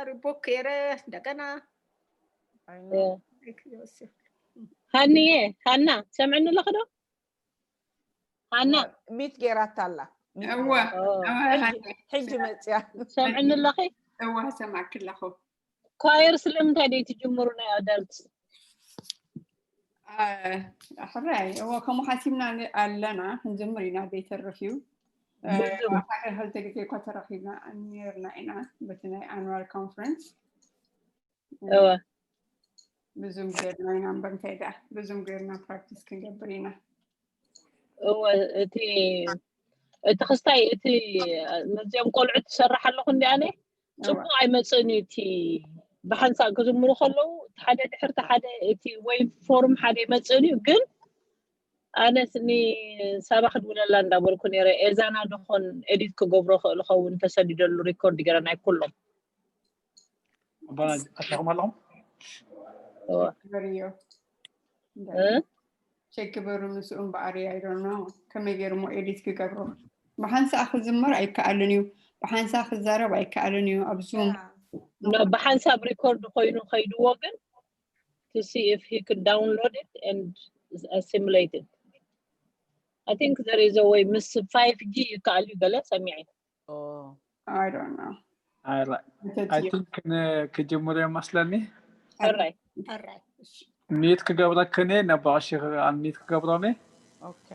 ሪፖርት ገይረ እንደገና ሃኒየ ሃና ሰምዕኒ ኣለኺ ዶ? ሃና ሚት ገይራታ ኣላ። እወ ኦ፣ እወ ሕጂ- ሃኒ ሕጂ መፅያ። ሰምዕኒ ኣለኺ? እወ ሰማዕኪ ኣለኹ። ኳየር ስለምንታይ ደይ ትጅምሩ ናይ ኣዳልት? አ፣ ሕራይ እወ ከምኡ ሓሲብና ን- ኣለና ክንጅምር ኢና ዘይተርፍ እዩ። እ፣ ብዙም። ሓደ ክልተ ግዜ እኳ ተራኺብና ነርና ኢና በቲ ናይ ኣኑዋል ኮንፈረንስ እወ ብዙም ገርና ኢና እምበር እንታይ ደኣ ብዙም ገርና ፕራክቲስ ክንገብር ኢና። እወ እቲ እቲ ክስታይ እቲ ነዚኦም ቆልዑ ትሰርሕ ኣለኹ እንዲኣነ እወ ፅቡቅ ኣይመፅእን እዩ። እቲ ብሓንሳብ ክዝምሩ ከለዉ ሓደ ድሕርቲ ሓደ እቲ ወይ ፎርም ሓደ ይመፅእን እዩ። ግን ኣነስ ንሳባ ክድውለላ እንዳበልኩ ነይረ። ኤዛና ድኾን ኤዲት ክገብሮ ክእል ኸውን ተሰዲደሉ ሪኮርድ ገረ ናይ ኩሎም ኣቦና ኣቲኹም ኣለኹም? እወ። ገበርዮ እ? ቸክ ግበሩ። ምስኡ እምበኣር ኣይ ዶንት ኖ ከመይ ገይሩ ሞ ኤዲት ክገብሮ። ብሓንሳእ ክዝመር ኣይከኣልን እዩ። ብሓንሳእ ክዛረብ ኣይከኣልን እዩ ኣብ ዙም። ኖ ብሓንሳብ ሪኮርድ ኮይኑ ከይድዎ ግን to see if he could download it and assimilate it. I think there is a way ምስ five G ይከኣል እዩ ገለ ሰሚዐ። ኦ፣ I don't know። I I think ን- ክጅምሩ እዮም መስለኒ። ሕራይ ሕራይ ሚት ክገብረክን ነባቕሺ ሚት ክገብሮም ኦኬ።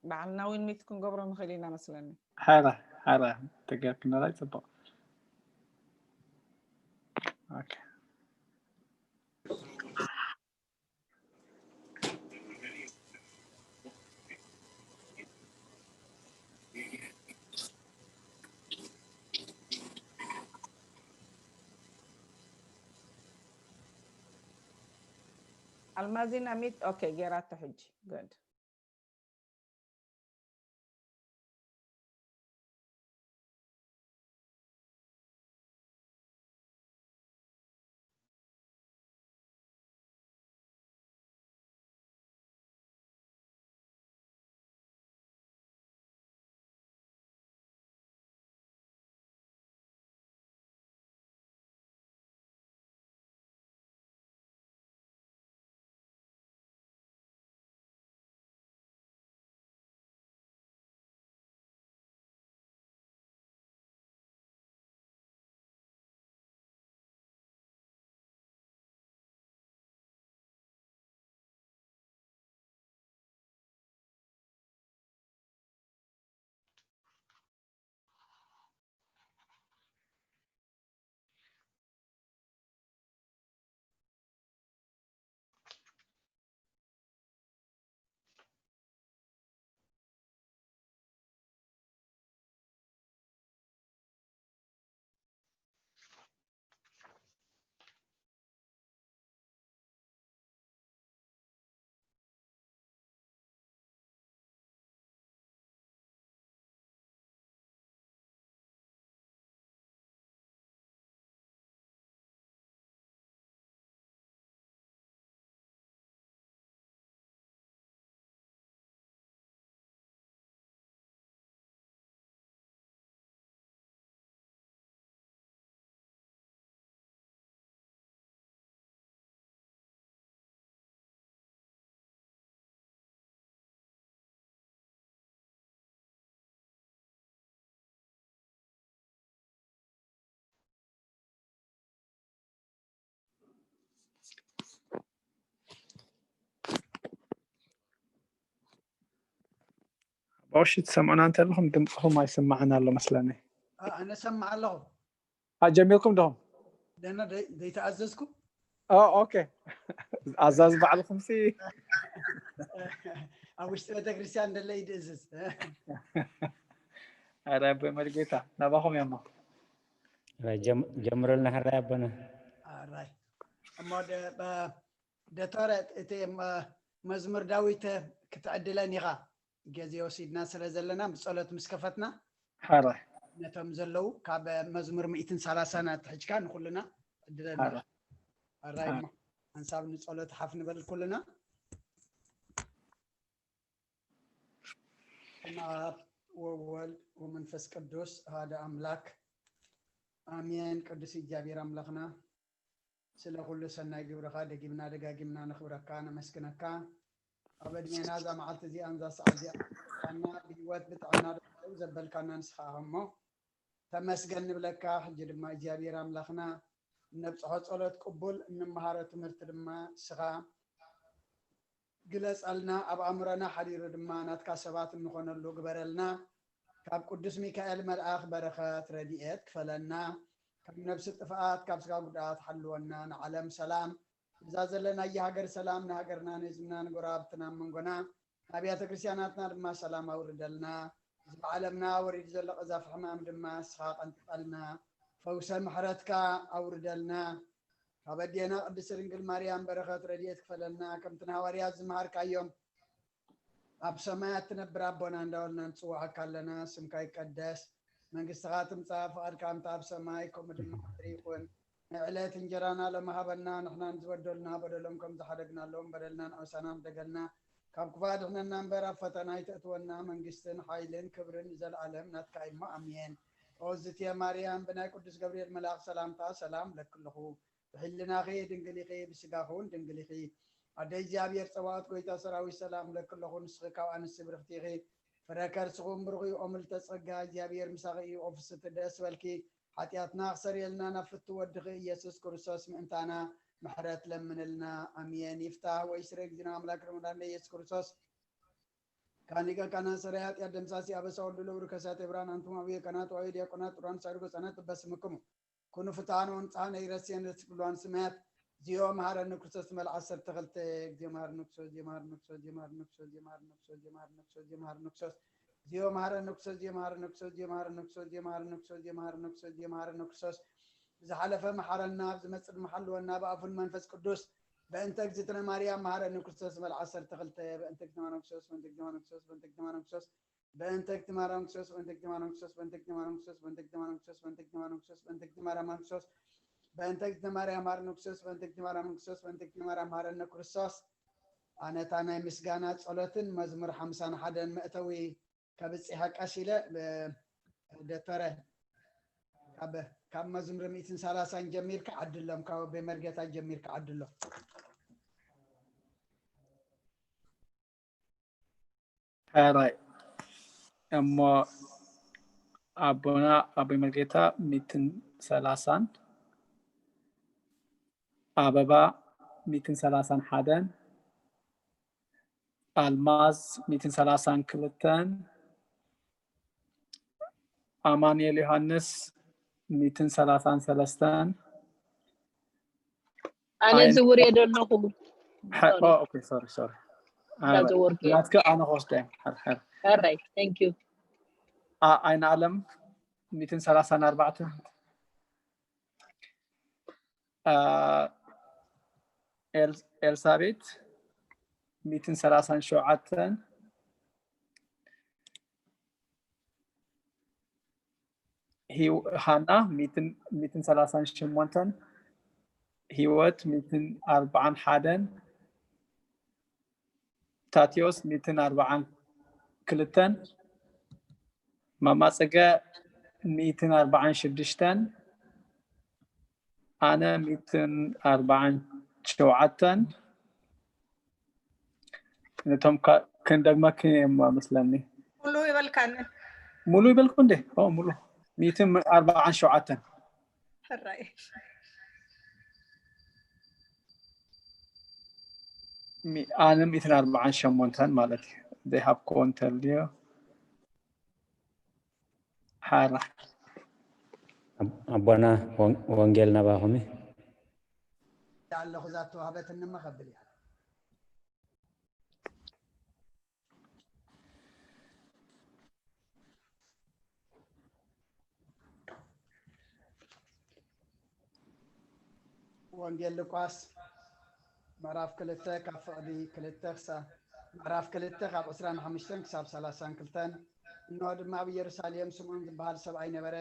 በዓልና እውን ሚት ክንገብሮ ንኽእል ኢና መስለኒ። ሓራ ሓራ ተገርክና ላይ ፅቡቅ። ኦኬ። ኣልማዚና ሚት ኦኬ ገይራቶ ሕጂ። ጉድ። ኣባውሽ ትሰምዑና እንተለኹም ድምፅኹም ኣይስማዕን ኣሎ መስለኒ። ኣነ ሰማዕ ኣለኹ። ጀሚርኩም ዶኹም? ደና ዘይተኣዘዝኩ ኦኬ። ኣዛዝ ባዕልኹም ሲ ኣብ ውሽጢ ቤተክርስትያን እንደለ ይድእዝዝ። ኣረ ኣቦይ መሪጌታ ናባኹም እያሞ። ጀምረልና ሕራይ ኣቦና። ኣራይ እሞ ደ- በ- ደተረ እቲ መ- መዝሙር ዳዊት ክትዕድለን ኢኻ። ግዜ ወሲድና ስለ ዘለና ብጸሎት ምስ ከፈትና ሓራይ ነቶም ዘለዉ ካብ መዝሙር ሚእትን ሰላሳን ኣትሒዝካ ንኩልና ዕድለና። ሓራይ ኣራይ እሞ ሓንሳብ ንጸሎት ሓፍ ንበል ኩልና። ስመ ኣብ ወወልድ ወመንፈስ ቅዱስ ሓደ ኣምላክ። ኣሜን። ቅዱስ እግዚኣብሔር ኣምላኽና፣ ስለ ኩሉ ሰናይ ግብርኻ ደጊምና ደጋጊምና ነኽብረካ፣ ነመስግነካ። ኣብ ዕድሜና እዛ መዓልቲ እዚኣን እዛ ሰዓት እዚኣ ና ብህይወት ብጥዕና ደው ዘበልካና ንስኻ ኢኻ እሞ ተመስገን ንብለካ። ሕጂ ድማ እግዚኣብሔር ኣምላኽና፣ እነብጽሖ ጸሎት ቅቡል፣ እንመሃሮ ትምህርቲ ድማ ንስኻ ግለጸልና፣ ኣብ ኣእምሮና ሓዲሩ ድማ ናትካ ሰባት እንኾነሉ ግበረልና። ካብ ቅዱስ ሚካኤል መልኣኽ በረኸት ረድኤት ክፈለና። ካብ ነብሲ ጥፍኣት፣ ካብ ስጋ ጉድኣት ሓልወና። ንዓለም ሰላም፣ እዛ ዘለናያ ሃገር ሰላም፣ ንሃገርና፣ ንህዝብና፣ ንጎረባብትና፣ መንጎና፣ ንኣብያተ ክርስቲያናትና ድማ ሰላም ኣውርደልና። እዚ ብዓለምና ወሪዱ ዘሎ ቀዛፊ ሕማም ድማ ንስኻ ቀንጥጠልና። ፈውሰ ምሕረትካ ኣውርደልና። ካብ ኣዴና ቅድስት ድንግል ማርያም በረኸት ረድኤት ክፈለልና። ከምቲ ንሃዋርያት ዝመሃርካዮም፣ ኣብ ሰማያት ትነብር ኣቦና እንዳበልና ንጽውዓካ ኣለና። ስምካ ይቀደስ፣ መንግስትኻ ትምጻእ፣ ፍቓድካ ከምቲ ኣብ ሰማይ ከምኡ ድማ ምድሪ ይኹን። ናይ ዕለት እንጀራና ሎሚ ሃበና፣ ንሕና ንዝበደሉና በደሎም ከም ዝሓደግናሎም በደልና ንዕውሳና ንደገልና፣ ካብ ክፉእ ኣድሕነና እምበር ኣብ ፈተና ኣይተእትወና፣ መንግስትን ሓይልን ክብርን ንዘለኣለም ናትካ እዩ እሞ ኣሜን። ኦዝትየ ማርያም፣ ብናይ ቅዱስ ገብርኤል መልኣኽ ሰላምታ ሰላም እለኪ ኣለኹ። ብሕልናኺ ድንግል ኢኺ፣ ብስጋኺ እውን ድንግል ኢኺ። ኣደ እግዚኣብሔር ጸባኦት፣ ጎይታ ሰራዊት፣ ሰላም እብለኪ ኣለኹ። ንስኺ ካብ ኣንስቲ ብርኽቲ ኢኺ፣ ፍረ ከርስኺ እውን ብሩኽ እዩ። ኦ ምልዕተ ጸጋ፣ እግዚኣብሔር ምሳኺ እዩ። ኦ ፍስሕቲ ደስ በልኪ፣ ሓጢኣትና ክሰርየልና ናብ ፍቱ ወድኺ ኢየሱስ ክርስቶስ ምእንታና ምሕረት ለምንልና። ኣሜን። ይፍታህ ወይስረ እግዚእነ ኣምላክ ረመዳን ኢየሱስ ክርስቶስ ካን ሊቀ ካህናት ሰራይ ኃጢአት ደምሳሲ አበሳ ወልዱ ለውዱ ከሳቴ ብርሃን አንቱም አብየ ካህናት ወአዊ ዲያቆናት ጥሩያን ሳድጎ ጸነት በስምክሙ ኩኑ ፍትሐን ወንጽሐን ይረሴን ለትስቅሏን ስማያት ዚዮ መሐረነ ክርስቶስ መልዓ ዓሰርተ ክልተ ዚዮ መሐረነ ክርስቶስ ዚዮ መሐረነ ክርስቶስ ዚዮ መሐረነ ክርስቶስ ዚዮ መሐረነ ክርስቶስ ዚዮ መሐረነ ክርስቶስ ዚዮ መሐረነ ክርስቶስ ዚዮ መሐረነ ክርስቶስ ዚዮ መሐረነ ክርስቶስ ዚዮ መሐረነ ክርስቶስ ዚዮ መሐረነ ክርስቶስ ዚዮ መሐረነ ክርስቶስ ብዝሓለፈ መሓረና፣ ኣብ ዝመጽእ ድማ ሓልወና፣ ብኣፉን መንፈስ ቅዱስ። በእንተ እግዝእትነ ማርያም መሓረኒ ክርስቶስ መልዓ ዓሰርተ ክልተ በእንተ እግዝእትነ ማርያም ክርስቶስ በእንተ እግዝእትነ ማርያም ክርስቶስ በእንተ እግዝእትነ ማርያም ክርስቶስ በእንተ እግዝእትነ ማርያም ክርስቶስ በእንተ እግዝእትነ ማርያም ክርስቶስ በእንተ እግዝእትነ ማርያም ክርስቶስ በእንተ እግዝእትነ ማርያም ክርስቶስ በእንተ እግዝእትነ ማርያም ማርያም ክርስቶስ በእንተ እግዝእትነ ማርያም ማርያም ክርስቶስ በእንተ እግዝእትነ ማርያም ክርስቶስ በእንተ እግዝእትነ ማርያም መሓረኒ ክርስቶስ። ኣነታ ናይ ምስጋና ጸሎትን መዝሙር ሓምሳን ሓደን መእተዊ ከብጽሐ ቀስ ኢለ ብ-፣ ዶክተረ፣ ካብ፣ ካብ መዝሙር ሚእትን ሰላሳን ጀሚርካ ዓድሎም፣ ካብ ኣቦይ መርጌታ ጀሚርካ ዓድሎም። ሕራይ እሞ ኣቦና ኣቦይ መርጌታ ሚእትን ሰላሳን ኣበባ ሚእትን ሰላሳን ሓደን ኣልማዝ ሚእትን ሰላሳን ክልተን ኣማኑኤል ዮሃንስ ሚእትን ሰላሳን ሰለስተን ኣነ ዝውር እየ ዘለኹ። ኦኬ ሶሪ ሶሪ እንዳዘወርኩ እየ። ናትከ ኣነ ክወስደ እየ። ሕር ሕር ሕራይ thank you። ኣ- ኣይን ኣለም ሚእትን ሰላሳን ኣርባዕተ ኣ፣ ኤል- ኤልሳቤት ሚእትን ሰላሳን ሸውዓተን ሂው- ሃና ሚእትን ሚእትን ሰላሳን ሸሞንተን ሂወት ሚእትን ኣርባዓን ሓደን ታቴዎስ ሚእትን ኣርባዓን ክልተን ማማ ጽገ ሚእትን ኣርባዓን ሽዱሽተን ኣነ ሚእትን ኣርባዓን ሸውዓተን ነቶም ካ- ክንደግመክን እዮም መስለኒ ሙሉ ይበልካኒ። ሙሉ ይበልኩ እንዴ ኦ ሙሉ ሚእትን ኣርባዓን ሸውዓተን ሕራይ ሚ- ኣነ ሚእትን ኣርባዓን ሸሞንተን ማለት እዩ ዘይሃብኮ እንተልዮ ሓራ ኣቦና ወንጌል ናባኹም እዩ። ኣለኹ እዛ ተዋህበትኒ እሞ ከብል እያ። ወንጌል ሉቃስ ምዕራፍ ክልተ ካብ ፍቕዲ ክልተ ክሳብ ምዕራፍ ክልተ ካብ ዕስራን ሓሙሽተን ክሳብ ሰላሳን ክልተን። እንሆ ድማ ኣብ ኢየሩሳሌም ስምዖን ዝበሃል ሰብኣይ ነበረ።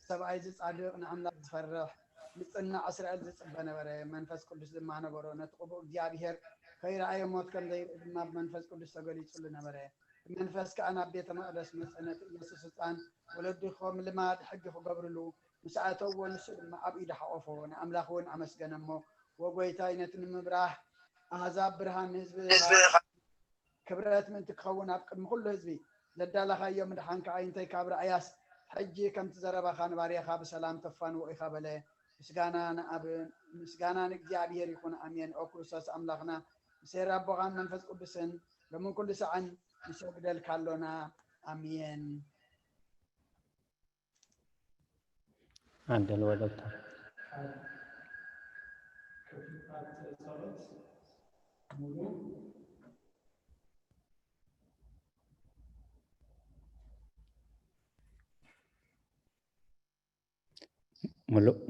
ሰብኣይ እዚ ጻድቕ ንኣምላኽ ዝፈርሕ ንጽናዕ እስራኤል ዝጽበ ነበረ። መንፈስ ቅዱስ ድማ ነበሮ። ነቲ ቅቡእ እግዚኣብሔር ከይረኣየ ሞት ከም ዘይርኢ ድማ ብመንፈስ ቅዱስ ተገሊጹሉ ነበረ። ብመንፈስ ከኣ ናብ ቤተ መቕደስ መጸ። ነቲ ኢየሱስ ህጻን ወለዱ ከም ልማድ ሕጊ ክገብርሉ ምስ ኣእተውዎ፣ ንሱ ድማ ኣብ ኢዱ ሓቖፎ፣ ንኣምላኽ እውን ኣመስገነ እሞ፣ ወጎይታይ፣ ነቲ ንምብራህ ኣህዛብ ብርሃን፣ ንህዝቢ ክብረት ምእንቲ ክኸውን ኣብ ቅድሚ ኩሉ ህዝቢ ዘዳለኻዮ ምድሓንካ ኣይንተይ ካብ ራእያስ፣ ሕጂ ከምቲ ዘረባኻ ንባርያኻ ብሰላም ተፋንዎ ኢኻ በለ። ምስጋና ንኣብ ምስጋና ንእግዚኣብሔር ይኹን፣ ኣሜን። ኦ ክርስቶስ ኣምላኽና፣ ምስ ሄር ኣቦኻን መንፈስ ቅዱስን ሎምን ኩሉ ሰዓን ንሰግደልካ ኣሎና። ኣሜን። ኣደል ወደታ ክፍልታት ጸሎት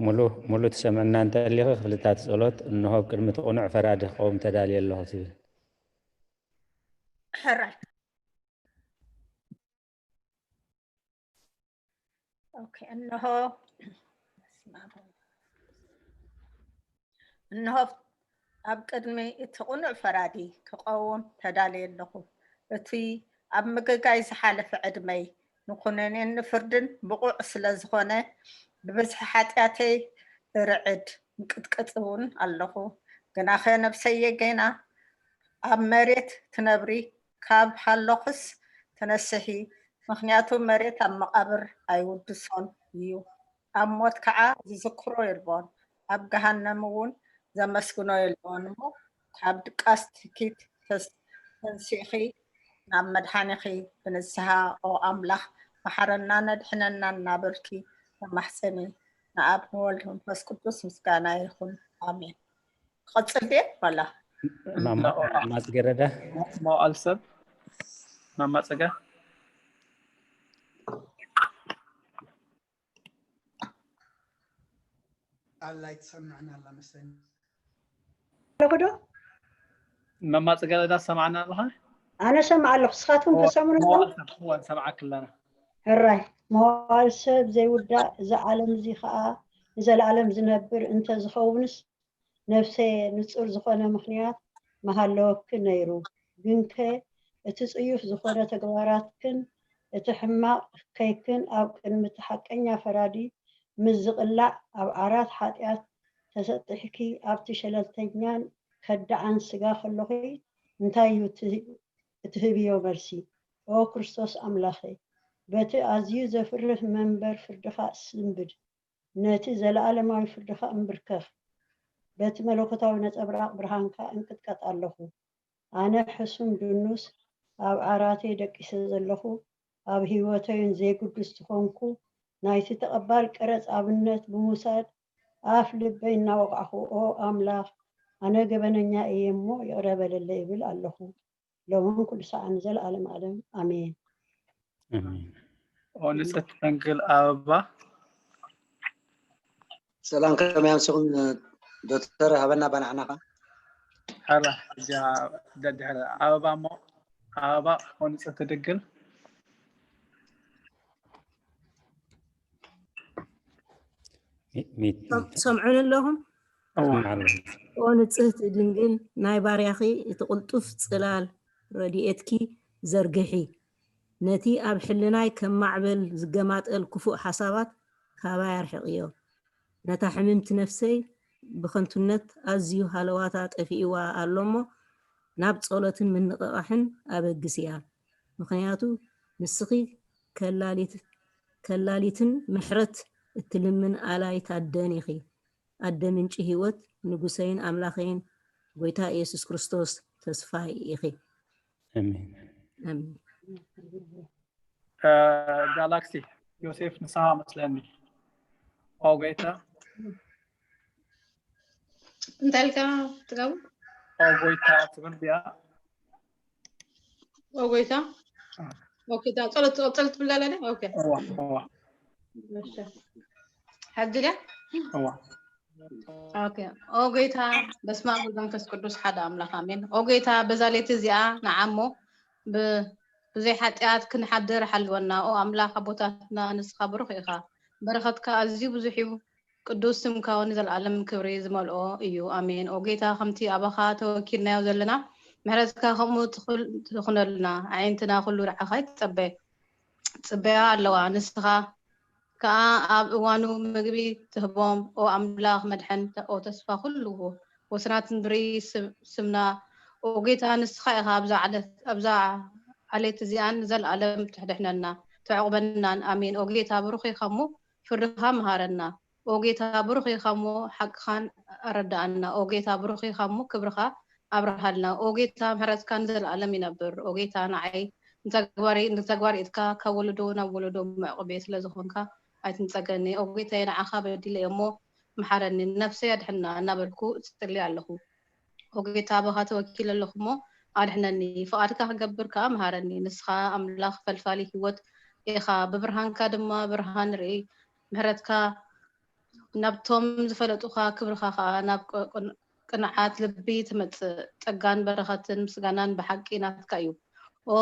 ሙሉ ሙሉ ትሰምዕና እንተሊኺ ክፍልታት ጸሎት እንሆ ኣብ ቅድሚ እቲ ቅኑዕ ፈራዲ ክቐውም ተዳልየ ኣለኹ ትብል። ሕራይ ኦኬ፣ እንሆ በስመ ኣብ ወወልድ። እንሆ ኣብ ቅድሚ እቲ ቅኑዕ ፈራዲ ክቐውም ተዳልየ ኣለኹ። እቲ ኣብ ምግጋይ ዝሓለፈ ዕድመይ ንኹነኔን ንፍርድን ብቑዕ ስለ ዝኾነ፣ ብብዝሒ ሓጢኣተይ እርዕድ እንቅጥቅጥ እውን ኣለኹ። ግናኸ ነብሰየ ጌና ኣብ መሬት ትነብሪ ካብ ሃለኹስ ተነስሒ፣ ምኽንያቱ መሬት ኣብ መቓብር ኣይውድሶን እዩ። ኣብ ሞት ከዓ ዝዝክሮ የልቦን፣ ኣብ ገሃነም እውን ዘመስግኖ የልቦን እሞ፣ ካብ ድቃስ ትኪት ተንሲእኺ ናብ መድሓኒኺ ብንስሃ ኦ ኣምላኽ መሓረናን ኣድሕነናን እናበልኪ ተማሕፀኒ። ንኣብ ንወልድ መንፈስ ቅዱስ ምስጋና ይኹን፣ ኣሜን። ክቐፅል ድየ ዋላ? ማማ ጽጌረዳ መዋእል ሰብ ማማ ጽገ ኣላይ ትሰምዕና ኣላ መሰለኒ። ኣለኹ ዶ? ማማ ጽጌረዳ ሰማዕና ኣለኻ? ኣነ ሰምዓ ኣለኹ። ንስኻትኩም ተሰምዑ ዶ? መዋእል ሰብ እወ፣ ንሰምዓኪ ኣለና። ሕራይ መዋእል ሰብ ዘይውዳእ፣ እዚ ዓለም እዚ ኸዓ ንዘለኣለም ዝነብር እንተዝኸውንስ፣ ነፍሰየ ንጹር ዝኾነ ምኽንያት ምሃለወኪ ነይሩ። ግንከ እቲ ጽዩፍ ዝኾነ ተግባራትክን እቲ ሕማቕ ከይክን ኣብ ቅድሚ እቲ ሓቀኛ ፈራዲ ምስ ዝቕላዕ ኣብ ዓራት ሓጢኣት ተሰጢሕኪ ኣብቲ ሸለልተኛን ከዳዕን ስጋ ከሎኺ እንታይ እዩ እቲ እትህብዮ መልሲ? ኦ ክርስቶስ ኣምላኸይ፣ በቲ ኣዝዩ ዘፍርህ መንበር ፍርድኻ ስንብድ፣ ነቲ ዘለኣለማዊ ፍርድኻ እንብርከኽ፣ በቲ መለኮታዊ ነጸብራቕ ብርሃንካ እንቅጥቀጥ ኣለኹ። ኣነ ሕሱም ድኑስ ኣብ ዓራተይ ደቂሰ ዘለኹ፣ ኣብ ህይወተይን ዘይግዱስ ዝኾንኩ፣ ናይቲ ተቐባል ቀረጽ ኣብነት ብምውሳድ ኣፍ ልበይ እናወቓዕኹ፣ ኦ ኣምላኽ፣ ኣነ ገበነኛ እየ እሞ ይቕረ በለለይ እብል ኣለኹ። ሎምን ኩሉ ሰዓት ንዘለኣለም ዓለም ኣሜን። ኣሜን። ኦ ንጽሕቲ ድንግል ኣበባ ሰላም ከመይ ኣምሲኹም ዶክተር ሃበና ባናዕናኻ ሓራ እዚኣ ደድሕረ ኣበባ እሞ ኣበባ ኦ ንጽሕቲ ድንግል ሚት ትሰምዑኒ ኣለኹም? ስምዓሉ ኦ ንጽህቲ ድንግል ናይ ባርያኺ እቲ ቅልጡፍ ጽላል ረድኤትኪ ዘርግሒ፣ ነቲ ኣብ ሕልናይ ከም ማዕበል ዝገማጠል ክፉእ ሓሳባት ካባይ ኣርሕቕዮ። ነታ ሕምምቲ ነፍሰይ ብኸንቱነት ኣዝዩ ሃለዋታ ጠፊእዋ ኣሎ እሞ ናብ ጸሎትን ምንቕቓሕን ኣበግስያ። ምኽንያቱ ንስኺ ከላሊት ከላሊትን ምሕረት እትልምን ኣላይት ኣደን ኢኺ። ኣደ ምንጪ ህይወት፣ ንጉሰይን ኣምላኸይን ጐይታ ኢየሱስ ክርስቶስ ተስፋይ ኢኺ። ኣሜን። ኣሜን። ጋላክሲ ዮሴፍ ንስኻ መስለኒ ኦ ጎይታ እንታይ ኢልካ ትገብር ኦ ጎይታ ትብል ድያ ኦ ጎይታ ኦኬ ዳ ጸሎት ጸሎት ትብል ኣላ ኦኬ እዋ እዋ እሺ ሕጂ ድያ እዋ ኦኬ ኦ ጎይታ በስመ ኣብ ወወልድ ወመንፈስ ቅዱስ ሓደ ኣምላኽ ኣሜን ኦ ጎይታ በዛ ሌት እዚኣ ንዓሞ ብ ብዘይ ሓጢኣት ክንሓድር ሓልወና ኦ ኣምላኽ ኣቦታትና ንስኻ ብሩኽ ኢኻ በረኸትካ ኣዝዩ ብዙሕ እዩ ቅዱስ ስምካ ንዘለኣለም ክብሪ ዝመልኦ እዩ ኣሜን ኦ ጌታ ከምቲ ኣባኻ ተወኪልናዮ ዘለና ምሕረትካ ከምኡ ትኹነልና ኣዒንትና ኩሉ ንዓኻ ይጸበ ጽበያ ኣለዋ ንስኻ ከኣ ኣብ እዋኑ ምግቢ ትህቦም። ኦ ኣምላኽ መድሕን፣ ተ- ኦ ተስፋ ኩሉ ወስናት ምድሪ፣ ስም- ስምና። ኦ ጌታ፣ ንስኻ ኢኻ ኣብዛ ዓለት ኣብዛ ዓሌት እዚኣን ንዘለኣለም ትሕድሕነና ተዕቑበናን። ኣሜን። ኦ ጌታ፣ ብሩኽ ኢኻ እሞ ፍርድኻ መሃረና። ኦ ጌታ፣ ብሩኽ ኢኻ እሞ ሓቅኻን ኣረዳኣና። ኦ ጌታ፣ ብሩኽ ኢኻ እሞ ክብርኻ ኣብርሃልና። ኦ ጌታ፣ ምሕረትካ ንዘለኣለም ይነብር። ኦ ጌታ፣ ንዓይ ንተግባሪ ንተግባር ኢድካ ካብ ወለዶ ናብ ወለዶ መዕቆቤ ስለ ዝኾንካ ኣይትንጸገኒ። ኦ ጌታየ፣ ንዓኻ በዲለ እየ እሞ ምሓረኒ፣ ነፍሰይ ኣድሕና እናበልኩ እጽሊ ኣለኹ። ኦ ጌታ፣ ብኻ ተወኪለ ኣለኹ እሞ ኣድሕነኒ። ፍቓድካ ክገብር ከኣ ምሃረኒ። ንስኻ ኣምላኽ ፈልፋሊ ህይወት ኢኻ፣ ብብርሃንካ ድማ ብርሃን ንርኢ። ምሕረትካ ናብቶም ዝፈለጡኻ፣ ክብርኻ ከኣ ናብ ቅ- ቅን- ቅንዓት ልቢ ትመጽእ። ጸጋን በረኸትን ምስጋናን ብሓቂ ናትካ እዩ። ኦ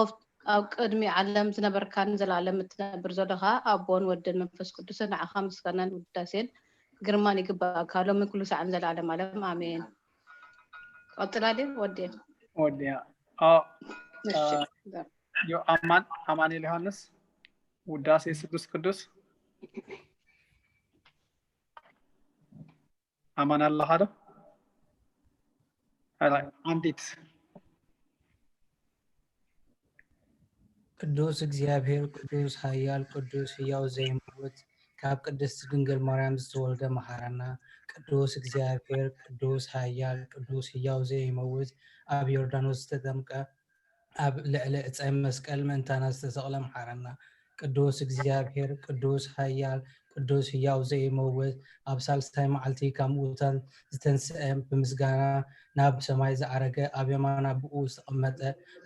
ኣብ ቅድሚ ዓለም ዝነበርካን ንዘለኣለም እትነብር ዘለኻ ኣቦን ወድን መንፈስ ቅዱስን ንዓኻ ምስጋናን ውዳሴን ግርማን ይግባእካ ሎሚ ኩሉ ሳዕን ዘላለም ዓለም ኣሜን። ቀጥላ ድየ ወድየ? ወዲያ። ኦ፣ እሺ። ዮ ኣማን ኣማኑኤል ዮሃንስ ውዳሴ ስሉስ ቅዱስ ኣማን ኣለኻ ዶ? ኣላ- ኣንዲት ቅዱስ እግዚኣብሔር ቅዱስ ኃያል ቅዱስ ሕያው ዘይመውት ካብ ቅድስት ድንግል ማርያም ዝተወልደ መሐረና። ቅዱስ እግዚኣብሔር ቅዱስ ኃያል ቅዱስ ሕያው ዘይመውት ኣብ ዮርዳኖስ ዝተጠምቀ ኣብ ልዕሊ ዕፀ መስቀል ምእንታና ዝተሰቕለ መሐረና። ቅዱስ እግዚኣብሔር ቅዱስ ኃያል ቅዱስ ሕያው ዘይመውት ኣብ ሳልሳይ መዓልቲ ካብ ምውታን ዝተንስአ ብምስጋና ናብ ሰማይ ዝዓረገ ኣብ የማን ኣቦኡ ዝተቐመጠ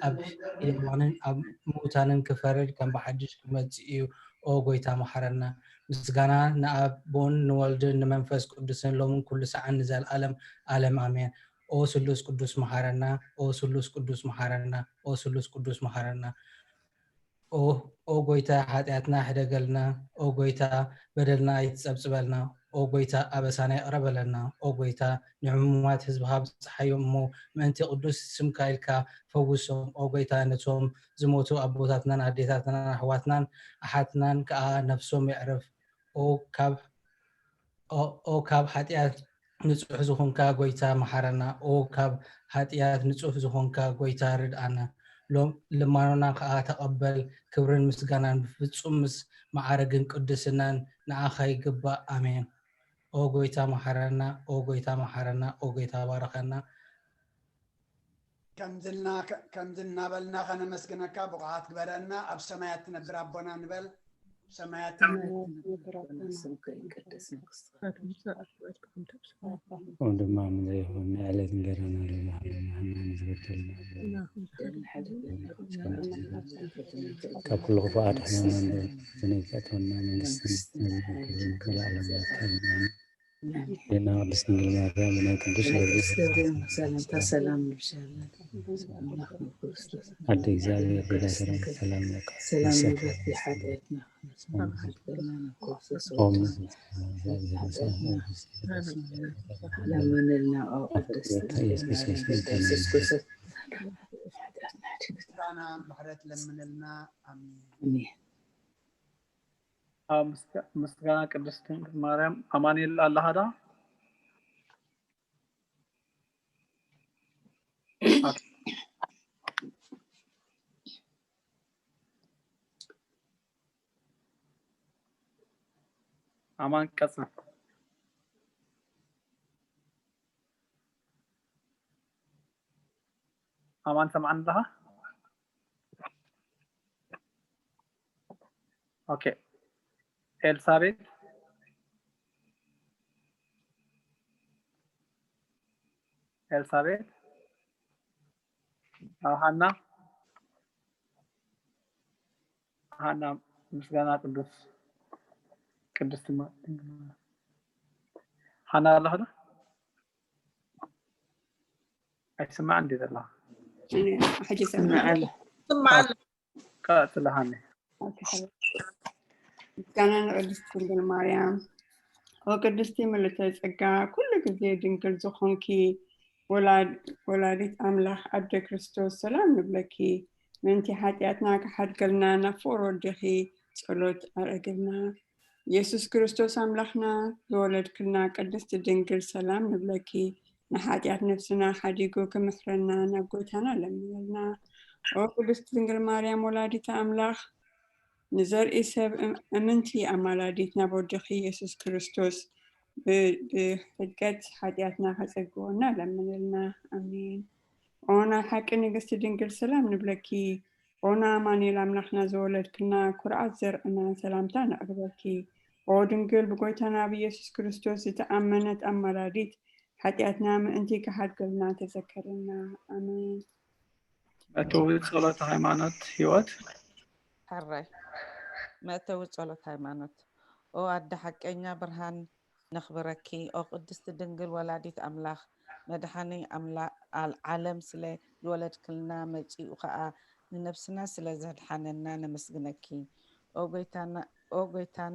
ኣብ ሕያዋንን ኣብ ምውታንን ክፈርድ ከም ብሓድሽ ክመጽእ እዩ። ኦ ጎይታ መሓረና። ምስጋና ንኣቦን ንወልድን ንመንፈስ ቅዱስን ሎምን ኩሉ ሰዓን ንዘለኣለም ኣለም ኣሜን። ኦ ስሉስ ቅዱስ መሓረና። ኦ ስሉስ ቅዱስ መሓረና። ኦ ስሉስ ቅዱስ መሓረና። ኦ ኦ ጎይታ ሓጢኣትና ሕደገልና። ኦ ጎይታ በደልና ኣይትጸብጽበልና። ኦ ጎይታ ኣበሳና ይቕረ በለልና። ኦ ጎይታ ንሕሙማት ህዝብኻ ብጽሓዮም እሞ ምእንቲ ቅዱስ ስምካ ኢልካ ፈውሶም። ኦ ጎይታ ነቶም ዝሞቱ ኣቦታትናን ኣዴታትናን ኣሕዋትናን ኣሓትናን ከኣ ነፍሶም የዕርፍ። ኦ ካብ ኦ ኦ ካብ ሓጢኣት ንጹሕ ዝኾንካ ጎይታ መሓረና። ኦ ካብ ሓጢኣት ንጹሕ ዝኾንካ ጎይታ ርድኣና። ሎም ልማኖና ከኣ ተቐበል። ክብርን ምስጋናን ብፍጹም ምስ መዓርግን ቅድስናን ንዓኻ ይግባእ። ኣሜን። ኦ ጎይታ መሓረና። ኦ ጎይታ መሓረና። ኦ ጎይታ ባርኸና። ከምዚ እናበልና ከነመስግነካ ብቑዓት ግበረና። ኣብ ሰማያት ትነብር ኣቦና ንበል። ሰማያት ከምኡ ድማ ምድሪ ይኹን ንዕለት እንጀራና ሎሚ ሃበና ንዝበደልና ካብ ኩሉ ክፉእ ኣድሕነና እንዶ ዘነይተእተወና መንግስትን ክብርን ዘለዓለም ናትካ እዩ። ኣሜን። ዜና ቅድስት ድንግል ማርያም ብናይ ቅዱስ ገብርኤል ሰላምታ ሰላም ንብሻለን። ኣደ እግዚኣብሔር ጌታ ሰላም ሰላም ለካ ሰላም ንብረት ሓጢኣትና ለመነልና ኦ ቅድስት ኢየሱስ ክርስቶስ ምሕረት ለምንልና። ኣሜን። ምስጋና ቅድስት ድንግል ማርያም። ኣማኑኤል ኣለኻ ዶ? ኣማን ቀጽል። ኣማን ሰምዓን ኣለኻ? ኦኬ። ኤልሳቤጥ ኤልሳቤጥ ሃና ሃና ምስጋና ቅዱስ ቅድስት ሃና ኣለኽዶ? ኣይስማዕ እንዲ ዘለኻ ሕጂ ስምዓለ ስምዓለ ቀጽልሃኒ። ምስጋና ንቅድስት ድንግል ማርያም። ኦ ቅድስቲ ምልዕተ ጸጋ፣ ኩሉ ግዜ ድንግል ዝኾንኪ ወላዲት ኣምላኽ ኣደ ክርስቶስ፣ ሰላም ንብለኪ። ምእንቲ ሓጢኣትና ክሓድገልና ናብ ፍቑር ወድኺ ጸሎት ኣረግልና። ኢየሱስ ክርስቶስ ኣምላኽና ዝወለድክልና ቅድስቲ ድንግል ሰላም ንብለኪ። ንሓጢኣት ነፍስና ሓዲጉ ክምሕረና ናብ ጎይታና ለምንልና። ኦ ቅድስቲ ድንግል ማርያም ወላዲተ ኣምላኽ፣ ንዘርኢ ሰብ እም- እምንቲ ኣማላዲት ናብ ወድኺ ኢየሱስ ክርስቶስ ብ- ብሕድገት ሓጢኣትና ከጸግወና ለምንልና። ኣሜን። ኦ ናይ ሓቂ ንግስቲ ድንግል ሰላም ንብለኪ። ኦ ንኣማኑኤል ኣምላኽና ዝወለድክና ኩርዓት ዘርእና ሰላምታ ነቕርበኪ። ኦ ድንግል ብጎይታና ብኢየሱስ ክርስቶስ ዝተኣመነት ኣማላዲት ሓጢኣትና ምእንቲ ክሓድገልና ተዘከርና። ኣሜን። መእተዊ ጸሎተ ሃይማኖት ህይወት። ሕራይ መእተዊ ጸሎት ሃይማኖት። ኦ ኣደ ሓቀኛ ብርሃን ነኽብረኪ። ኦ ቅድስቲ ድንግል ወላዲት ኣምላኽ፣ መድሓኒ ኣምላ- ኣል- ዓለም ስለ ዝወለድክልና፣ መጺኡ ኸኣ ንነብስና ስለ ዘድሓነና ነመስግነኪ። ኦ ጎይታና- ኦ ጎይታን